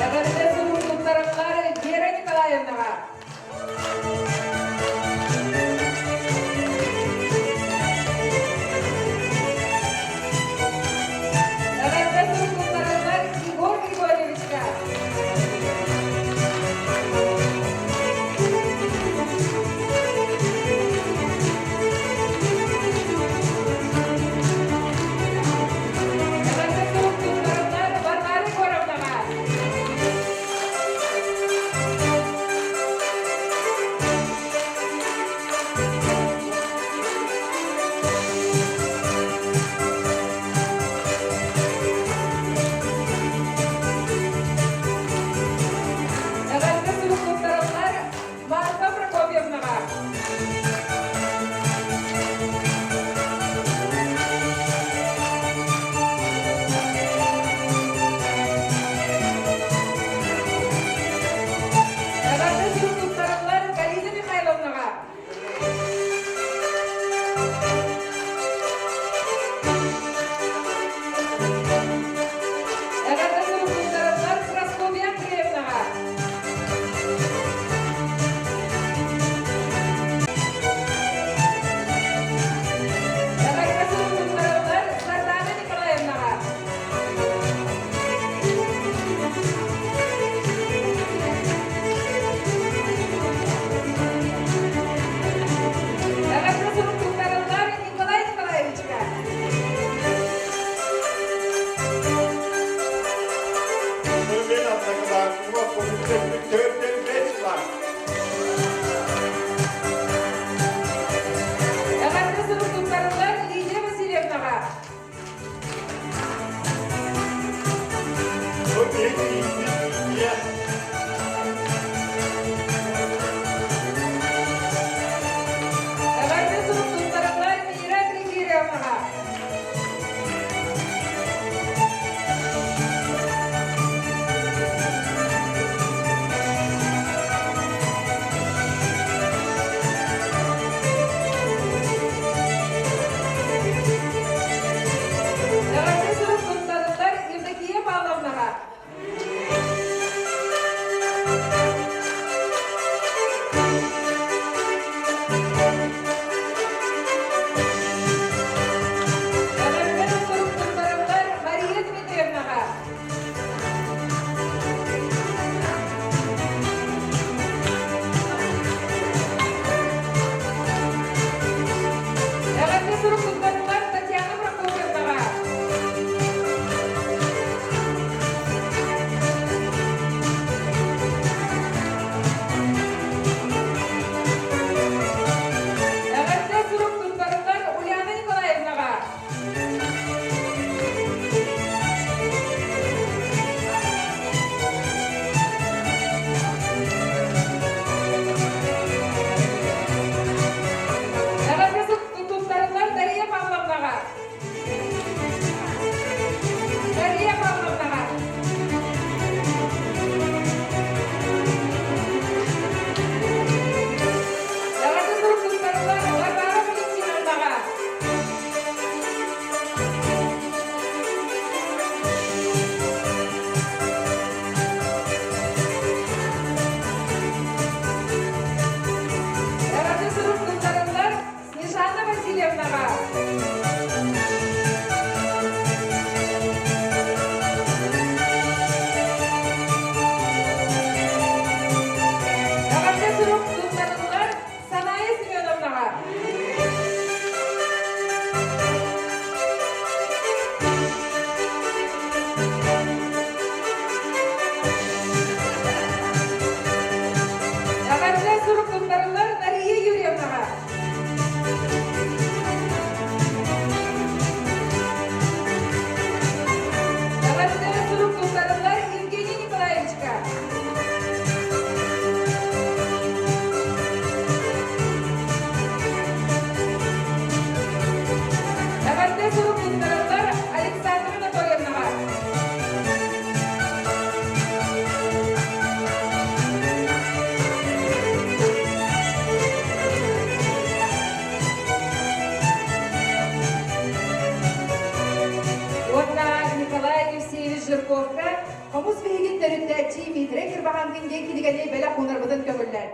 S3: Эҕэрдэ сурук туттарыллар Вера Николаевнаҕа. Эҕэрдэ сурук туттарыллар Егор Григорьевичка. Эҕэрдэ сурук туттарыллар Варвара Егоровнаҕа. Эҕэрдэ сурук туттараллар Марфа Прокопьевнаҕа. Эҕэрдэ сурук туттараллар Галина Михайловнаҕа. Эҕэрдэ сурук туттараллар Прасковья Андреевнаҕа. Эҕэрдэ сурук туттараллар Сардана Николаевнаҕа. Эҕэрдэ сурук туттарыллар Николай Николаевичка.
S20: Мен аттакылаакыма комитет төрден бес бар.
S3: Эҕэрдэ сурук туттарыллар Лидия Васильевнаҕа.
S20: Бу биһиги ииппит
S3: Эҕэрдэ сурук туттарыллар Мира Григорьевнаҕа. Эҕэрдэ сурук туттарыллар Евдокия Павловнаҕа.
S8: Мария Павловнаҕа. Эҕэрдэ сурук туттарыллар Варвара Валентиновнаҕа. Эҕэрдэ сурук туттарыллар Снежана Васильевнаҕа. Эҕэрдэ сурук туттарыллар Саная Семеновнаҕа. Эҕэрдэ сурук туттарыллар Нария Юрьевнаҕа. Эҕэрдэ сурук туттарыллар Евгений Николаевичка. Эҕэрдэ сурук туттарыллар Александра Анатольевнаҕа. Уонна Николай Евсеевич Жирковка Хомус биһигин төрүттээччи Митрий Кирбаҕанкин диэн кинигэни бэлэх уунарбытын көҥүллээн.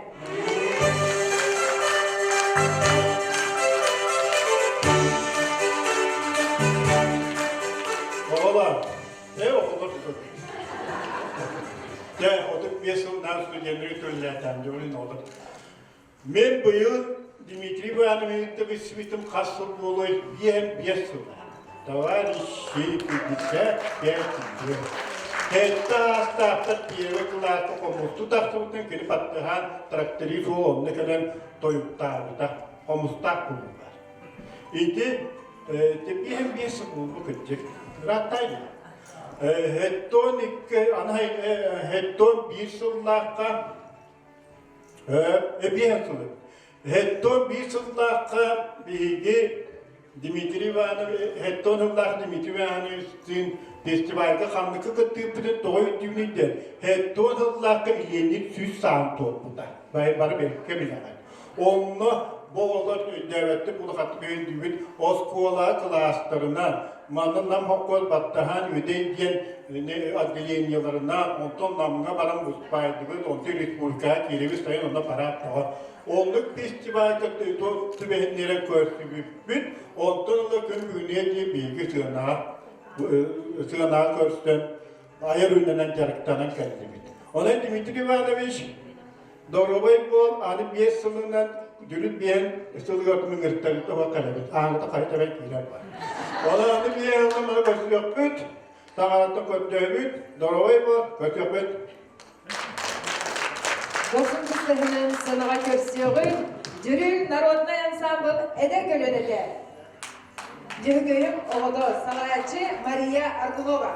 S20: Оҕолор, э оҕолор Дьэ, 35 сылынан студеннары төллээтээм, дьоҕун оҕолор. Мен быйыл Дмитрий Ивановичты билсибитим хас сыл буолуой? Биэс сыл. Товарищи, 55 лет. Сэттэ аастаахтар первый кылааска хомусту тахсыбытын кини баттыһан тракторист уол онно кэлэн тойуктаабыта. Хомустаах кулуубар. Ити биэс сыл буолбу кырдьык. Ырааттай Хеттон икки, аны хеттон биир сыллаахха Эбиэһэ сылы. Хеттон биир сыллаахха биһиги Дмитрий Иванович, Хеттон сыллаах Дмитрий Ивановичтыын фестивальга ханныка кыттыыппытын тоҕо өйдүүнүй диэн Хеттон сыллаахха Ленин сүүс саан туолбута. Бары бэркэ билэҕин. Онно бу оҕолор өйдөөбөттүк улахаттык өйдүүбүт оскуола кылаастарынан, манна Нам холкуос баттаһан үөдэй диэн отделениеларынан, онтон Намҥа баран выступайдыбыт, онтон республикаҕа киирэбит сайын онно парад тоҕо. Оннук фестивальга түбэһиннэрэн көрсүбүппүт, онтон ыла күн бүгүнүгэ диэн биһиги сыанаҕа сыанаҕа көрсөн айар үлэнэн дьарыктанан кэллибит. Онон Дмитрий Иванович Доруобай буол, аны 5 сылынан дүлүт биэһин сылыгар ыҥыртарыта уох кэлэбит. Ааҥыта хайа тэбэн киирэр бар. Оны аны биэһин маны көрсүөхпүт, таҥараттан көрдөөбүт, доруобай буол, көрсүөхпүт.
S8: Дохсун кыстыһынан сынаҕа көрсүөҕүн Дьүрүл народнай ансамбл эдэр көлүөнэтэ. Дьөһөгөйүм оҕото салайааччы Мария Аргунова.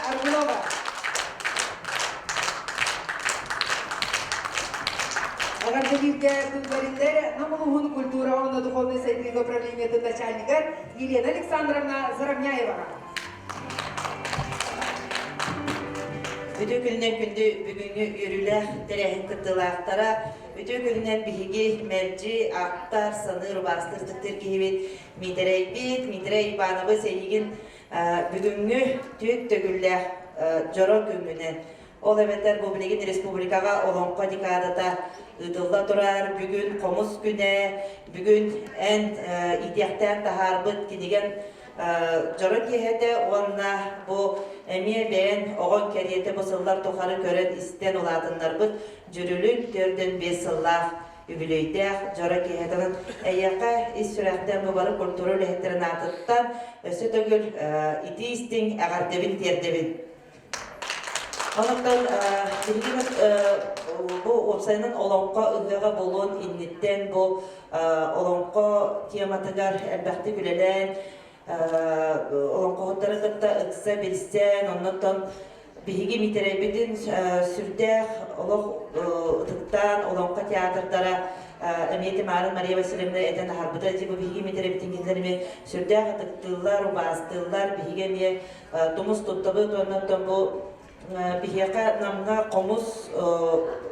S8: Аргунова. Эҕэрдэлииргэ тыллариллэр Нам улууһун культура уонна духовнай сайдыыга управлениетын начальнигар Елена Александровна Заровняеваҕа.
S21: Үтүө күнүнэн күндү бүгүҥҥү үөрүүлээх тэрээһин кыттыылаахтара, үтүө күнүнэн биһиги мэлдьи аттар, саныыр, убаастыыр, ытыктыыр киһибит Миитэрэйбит, Миитэрэй Ивановы эйигин бүгүҥҥү түөрт төгүллээх дьоро күҥҥүнэн Ол эбэтэр бу билигин республикаҕа Олоҥхо декадата ыытылла турар, бүгүн хомус күнэ, бүгүн эн иитиэхтээн таһаарбыт кинигэн дьоро киэһэтэ уонна бу эмиэ бэйэн оҕоҥ кэриэтэ бу сыллар тухары көрөн-истэн улаатыннарбыт дьүрүлүн 45 сыллаах үбүлүөйдээх дьоро киэһэтин эйиэхэ ис сүрэхтэн бу бары культура үлэһиттэрин аатыттан өссө төгүл итии-истиҥ эҕэрдэбин тиэрдэбин. Онон билигин бу уопсайынан олоҥхо ыһыаҕа буолуон инниттэн бу олоҥхо тематыгар элбэхтик үлэлээн олоҥхоһуттары кытта ыкса билсэн, оннуттан биһиги Митэрэйбитин сүрдээх олох ытыктаан олоҥхо театрдара эмиэ Тимарын Мария Васильевна этэн аһарбыта дии бу биһиги Митэрэйбитин кинилэр эмиэ сүрдээх ытыктыыллар, убаастыыллар, биһиги эмиэ тумус туттабыт уонна оттон бу биһиэхэ Намҥа хомус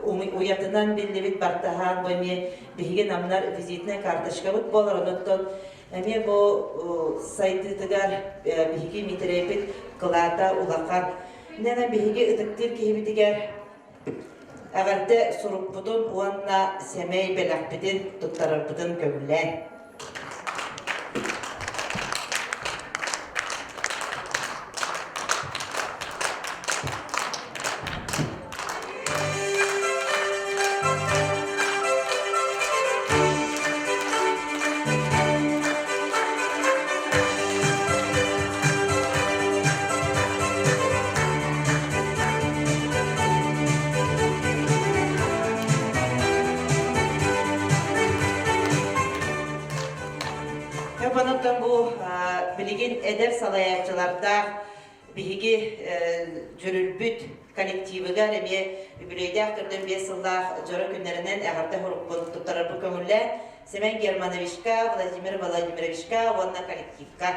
S21: уйатынан биллибит бартаһаан бу эмиэ биһиги намнар визитнай карточкабыт буолар онуттан эмиэ бу сайдыытыгар биһиги Митэрэйбит кылаата улахан. Нена биһиги ытыктыыр киһибитигэр эҕэрдэ сурукпутун уонна сэмэй бэлэхпитин туттарарбытын көҥүллээн. Онтон бу билигин эдэр салайааччылардаах биһиги дьүрүлбүт коллективыгар эмиэ үбүлүөйдээх төрдөн биэс сыллаах дьоро күннэринэн эҕэрдэ сурукпун туттарарбын көҥүллээн Семен Германовичка, Владимир Владимировичка уонна коллективка.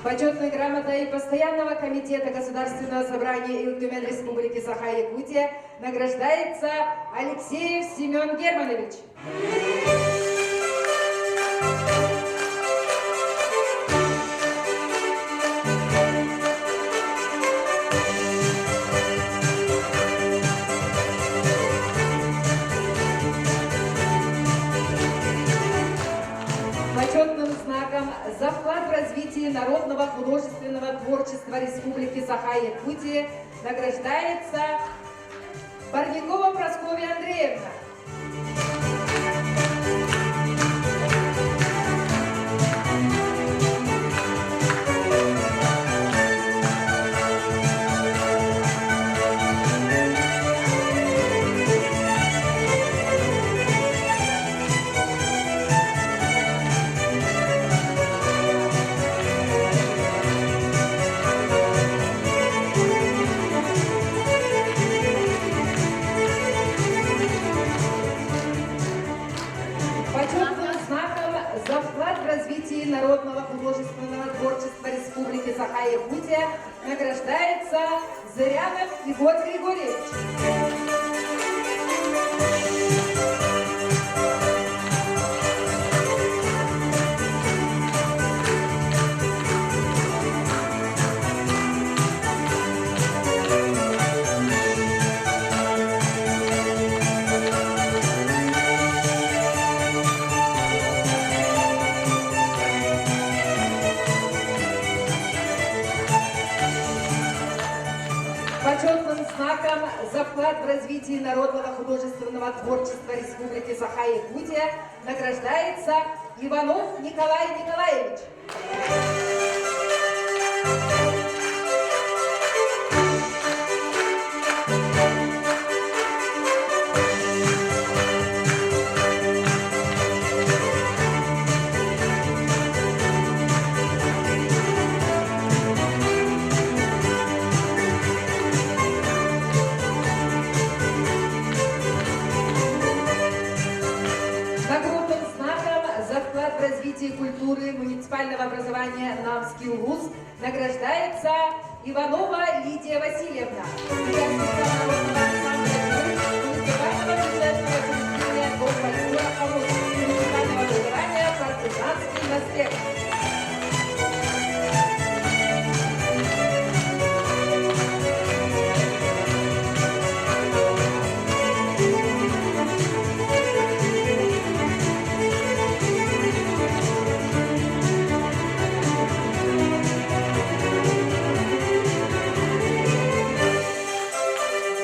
S8: Почетной грамотой Постоянного комитета Государственного собрания Ил Түмэн Республики Саха-Якутия награждается Алексеев Семен Германович. Почетным знаком за вклад в развитие народного художественного творчества Республики Саха-Якутия награждается Барникова Прасковья Андреевна. Почетным знаком за вклад в развитие народного художественного творчества Республики Саха-Якутия награждается Зырянов Егор Григорьевич. Почетным знаком за вклад в развитие народного художественного творчества Республики Саха-Якутия награждается Иванов Николай Николаевич. Намский улус награждается Иванова Лидия Васильевна, участница народного ансамбля муниципального бюджетного учреждения Дом фольклора «Хомус» муниципального образования «Партизанский наслед».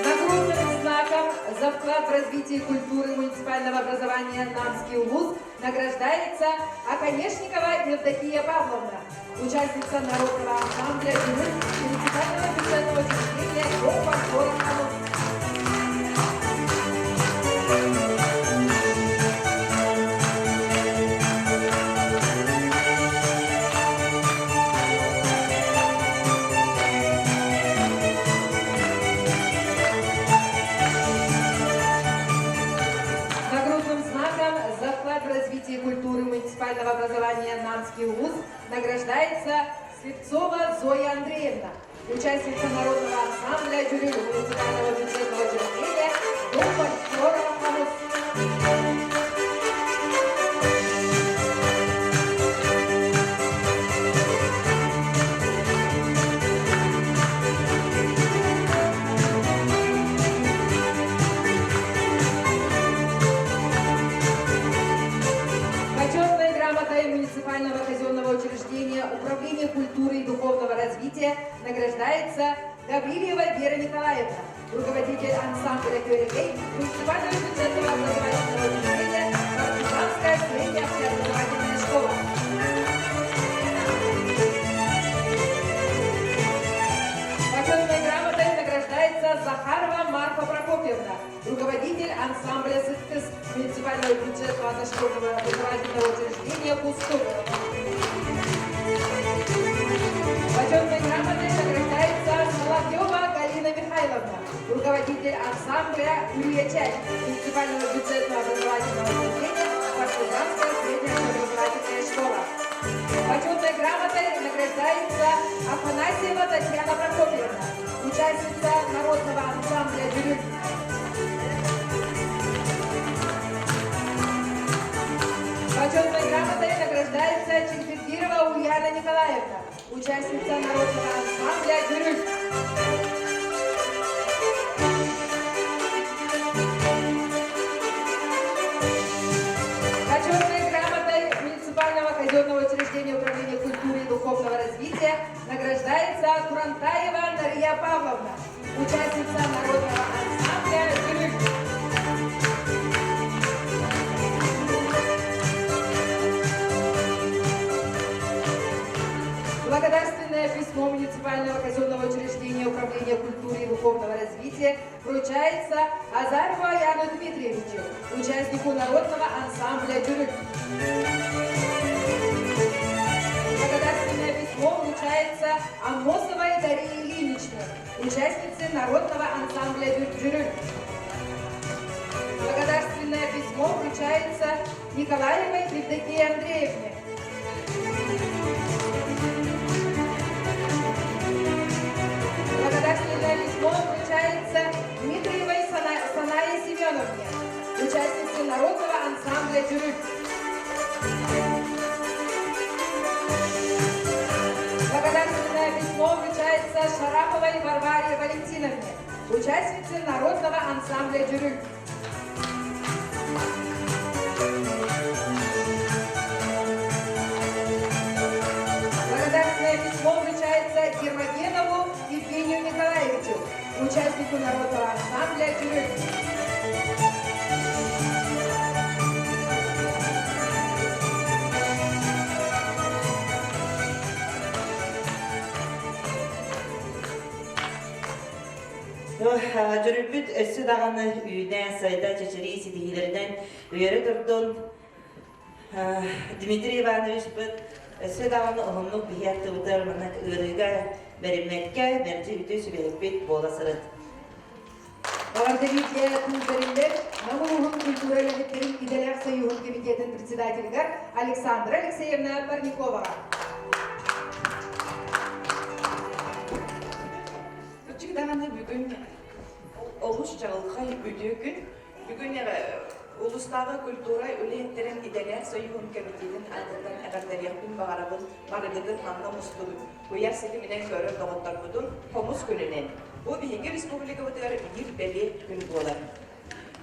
S8: Нагрудным знаком за вклад в развитие культуры муниципального образования Намский улус награждается Оконешникова Евдокия Павловна, участница народного ансамбля муниципального бюджетного учреждения «Дом фольклора «Хомус». Нагрудным знаком за вклад в развитие культуры муниципального образования Намский УЗ награждается Слепцова Зоя Андреевна, участница народного ансамбля «Дюрюль» муниципального бюджетного учреждения «Дом фольклора «Хомус». Почетной грамотой муниципального казенного учреждения Управления культуры и духовного развития награждается Гаврилева Вера Николаевна, руководитель ансамбля «Кюрегей» муниципального бюджетного образовательного учреждения «Партизанская средняя общеобразовательная школа». Почетной грамотой награждается Захарова Марфа Прокопьевна, руководитель ансамбля «Сыткыс» муниципального бюджетного дошкольного образовательного учреждения «Кустук». Почетной грамотой награждается Соловьева Галина Михайловна, руководитель ансамбля «Улья-Чай» муниципального бюджетного образовательного учреждения «Партизанская средняя образовательная школа». Почетной грамотой награждается Афанасьева Татьяна Прокопьевна, участница народного ансамбля «Дюрюль». Почетной грамотой награждается Чемпирова Ульяна Николаевна, участница народного ансамбля «Дюрюль». Почетной грамотой муниципального казенного учреждения Управления культуры и духовного развития награждается Курантаева Нария Павловна, участница народного ансамбля «Дюрюль». Благодарственное письмо муниципального казенного учреждения Управления культуры и духовного развития вручается Азарову Аяну Дмитриевичу, участнику народного ансамбля «Дюрюль». Благодарственное письмо вручается Амосовой Дарье Ильиничне, участнице народного ансамбля «Дюрюль». Благодарственное письмо вручается Николаевой Евдокии Андреевне. Благодарственное письмо вручается Дмитриевой Санае Семеновне, участнице народного ансамбля «Дюрюль». Благодарственное письмо вручается Шараповой Варваре Валентиновне, участнице народного ансамбля «Дюрюль». Благодарственное письмо вручается Гермогенову Евгению Николаевичу, участнику народного ансамбля «Дюрюль».
S21: Дьүрүлбүт өссө даҕаны үүнэ, сайда, чэчирии ситиһиилэринэн үөрэ турдун. Дмитрий Ивановичпыт өссө даҕаны уһуннук биһи аттыбытыгар маннык ыарыыга бэриммэккэ, мэлдьи үтүө сүбэһиппит буола сырыт.
S8: Эҕэрдэлииргэ тыл бэриллэр Нам улууһун культура үлэһиттэрин идэлээх союһун комитетын председателигэр Александра Алексеевна Парниковаҕа.
S5: Бүгүн олус чаҕылхай үтүө күн. Бүгүн улуустааҕы культура үлэһиттэрин идэлээх союһун кэмитиэтин аатыттан эҕэрдэлиэхпин баҕарабын. Барыгытын манна мустубут куйаар ситиминэн көрөр доҕотторбутун хомус күнүнэн. Бу биһиги республикабытыгар биир бэлиэ күн буолар.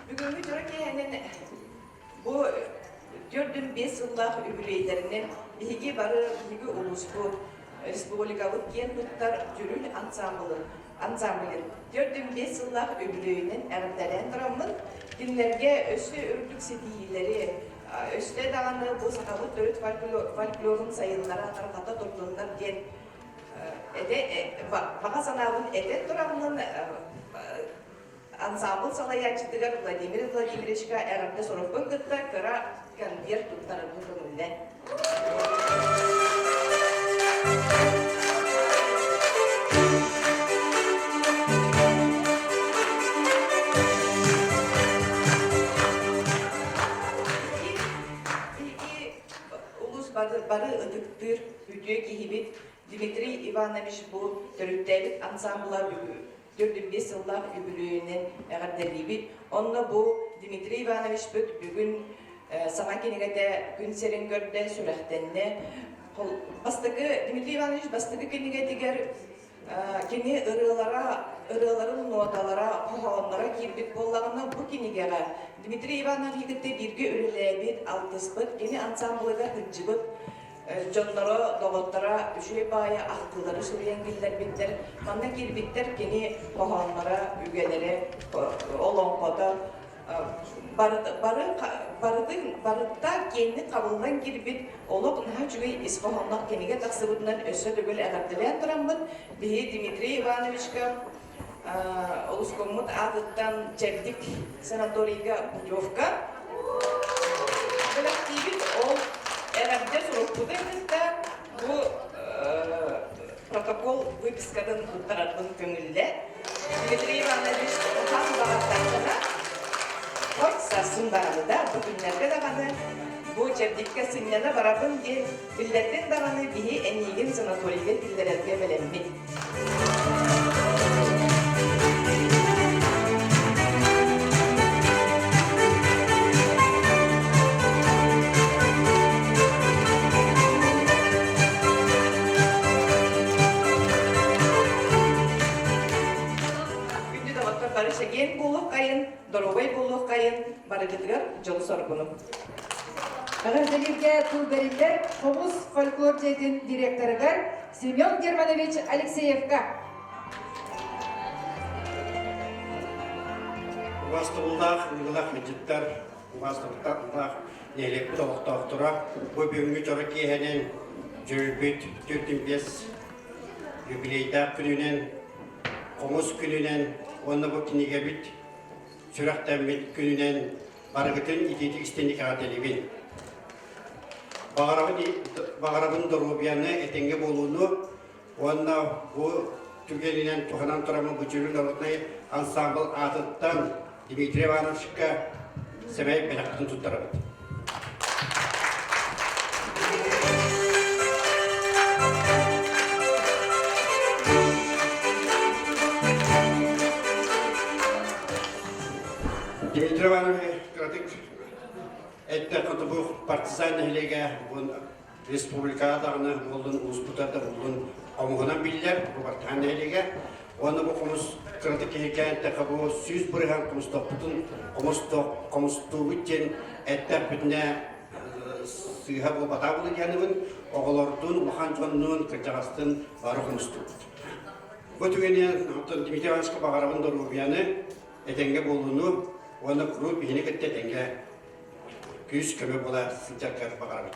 S5: Бүгүҥҥү дьоро киэһэнэн Бу 45 сыллаах үбүлүөйдэринэн биһиги бары биһиги улууспут, республикабыт киэн туттар Дьүрүл ансаамбылын ансамблын 45 сыллаах үбүлүөйүнэн эҕэрдэлээн тураммын, кинилэргэ өссө үрдүк ситиһиилэри, өссө даҕаны бу сахабыт төрүт фольклорун сайыннара тарҕата турдуннар диэн этэ баҕа санаабын этэн тураммын Ансаамбыл салайааччытыгар Владимир Владимировичка эҕэрдэ сурукпун кытта кыра конверт туттарарбын көҥүллэ. Биһиги улуус бары ытыктыыр үтүө киһибит Дмитрий Иванович бу төрүттээбит ансаамбыла 45 сыллаах үбүлүөйүнэн эҕэрдэлиибит. Онно бу Дмитрий Ивановичпыт бүгүн саҥа кинигэтэ күн сирин көрдө, сүрэхтэннэ. Бастакы Дмитрий Иванович бастакы кинигэтигэр кини ырыалара, ырыаларын нуоталара, хоһоонноро киирбит буоллаҕына, бу кинигэҕэ Дмитрий Иванович кытта бииргэ үлэлээбит, алтыспыт, кини ансаамбылыгар сылдьыбыт Дьонноро, доҕотторо үчүгэй баайы ахтыылары суруйан киллэрбиттэр. Манна киирбиттэр кини хоһоонноро, үгэлэрэ, олоҥхото бары барытын барыта киэҥник хабыллан киирбит олох наһаа үчүгэй ис хоһоонноох кинигэ тахсыбытынан өссө төгүл эҕэрдэлээн тураммыт биһи Дмитрий Ивановичка Олускоммут аатыттан Чэбдик санаторийга путевка бэлэхтиибит. Ол эҕэрдэ сурукпутун кытта бу протокол выпискатын туттарарбын көҥүллэ. Дмитрий Иванович хаан баҕардаххына, хоть сарсын даҕаны да, бу күннэргэ даҕаны бу Чэбдиккэ сынньана барабын диэн биллэрдин даҕаны биһи эйиигин санаторийга киллэрэргэ бэлэммит. Күндү доҕоттор бары чэгиэн буолуоххайын, доруобай буолуоххайын, барыгытыгар дьолу-соргуну.
S8: Эҕэрдэлииргэ тыл бэриллэр Хомус фольклор дьиэтин директорыгар Семен Германович Алексеевка.
S20: Убастыбыллаах ыҥырылаах мадьыттар, убастыбыллаах нэһилиэкпит олохтоохторо, бу бүгүҥҥү дьоро киэһэнэн дьүрүйбүт 45 юбилейдаах күнүнэн, хомус күнүнэн уонна бу кинигэбит сүрэхтэммит күнүнэн барыгытын итиитик истинник эҕэрдэлиибин. Баҕарабын доруобуйаны, этэҥҥэ буолууну уонна бу түгэнинэн туһанан тураммын бу Дьүрүл народнай ансаамбыл аатыттан Дмитрий Ивановичка сэмэй бэлэхпитин туттарабыт. Дмитрий Иванович кыратык Эттэххэ бу партизан нэһилиэгэ республикаҕа даҕаны буоллун, улууспутугар да буоллун хомуһунан биллэр бу партизан нэһилиэгэ. Уонна бу хомус кыратык киһиргээн эттэххэ бу 100% хомустуохпутун хомустуубут диэн эттэхпитинэ сыыһа буолбатах буолуо диэнибин оҕолордуун, улахан дьоннуун, кырдьаҕастыын бары хомустуубут. Бу түгэнинэн оттон Дмитрий Ивановичка баҕарабын доруобуйаны, этэҥҥэ буолууну уонна куруук биһини кытта этэҥҥэ күүс-көмө буола сылдьаргар баҕарабыт.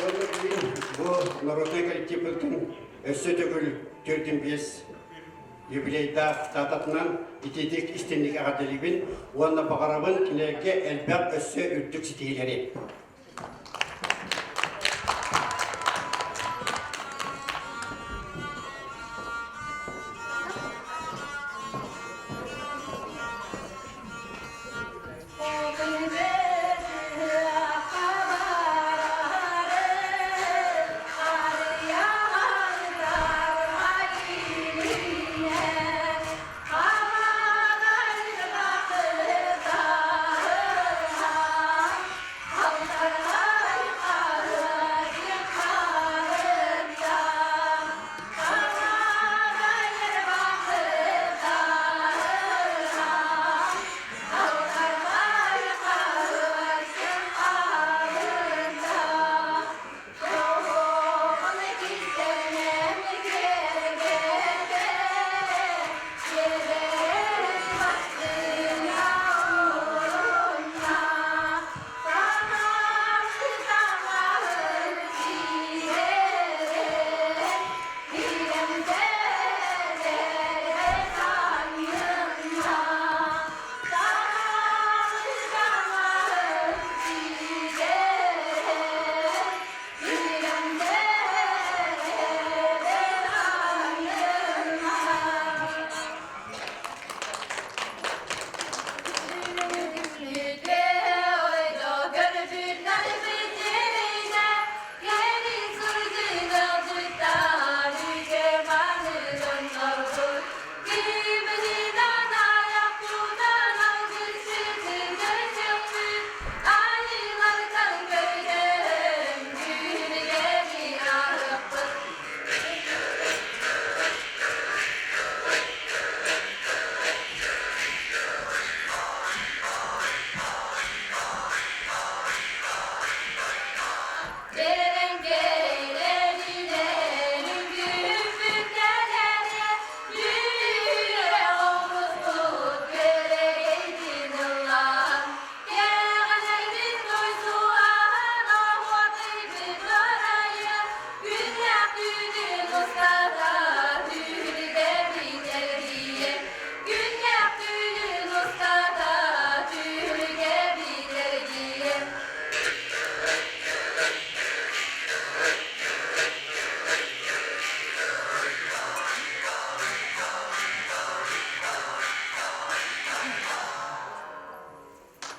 S20: Уонна бүгүн бу народнай коллективпытын өссө төгүл 45 юбилейдаах дататынан итиитик истинник эҕэрдэлиибин уонна баҕарабын кинилэргэ элбэх өссө үрдүк ситиһиилэри.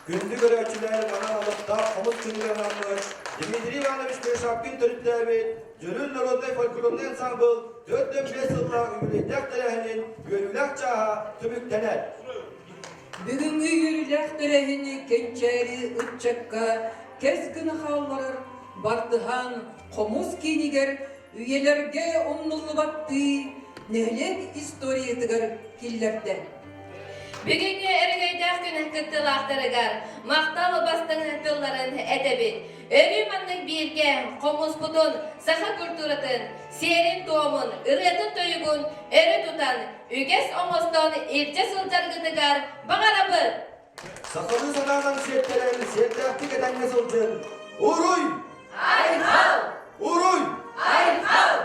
S2: Күндү көрөөччүлэр манан олохтоох хомус күнүгэр анаммыт Дмитрий Иванович Крешапкин төрүттээбит Дьөрүл народнай фольклорнай ансаамбыл 45 сыллаах үбүлүөйдээх тэрээһинин үөрүүлээх чааһа түмүктэнэр.
S10: Бүгүҥҥү үөрүүлээх тэрээһини кэнчээри ыччакка кэс гына хаалларар бартыһаан хомус киинигэр үйэлэргэ умнуллубаттыы нэһилиэк историятыгар киллэрдэ.
S1: Бүгүҥҥү өрөгөйдөөх күн кыттыылаахтарыгар махтал бастыҥ тылларын этэбит. Өрүү маннык бииргэ хомуспутун, саха культуратын, сиэрин-туомун, ырыатын-тойугун өрө тутан, үгэс оҥостон илдьэ сылдьаргытыгар баҕарабыт!
S2: Сахалыы санаанан сиэттэрэн, сиэрдээхтик этэҥҥэ сылдьын! Уруй!
S1: Айхал!
S2: Уруй!
S1: Айхал!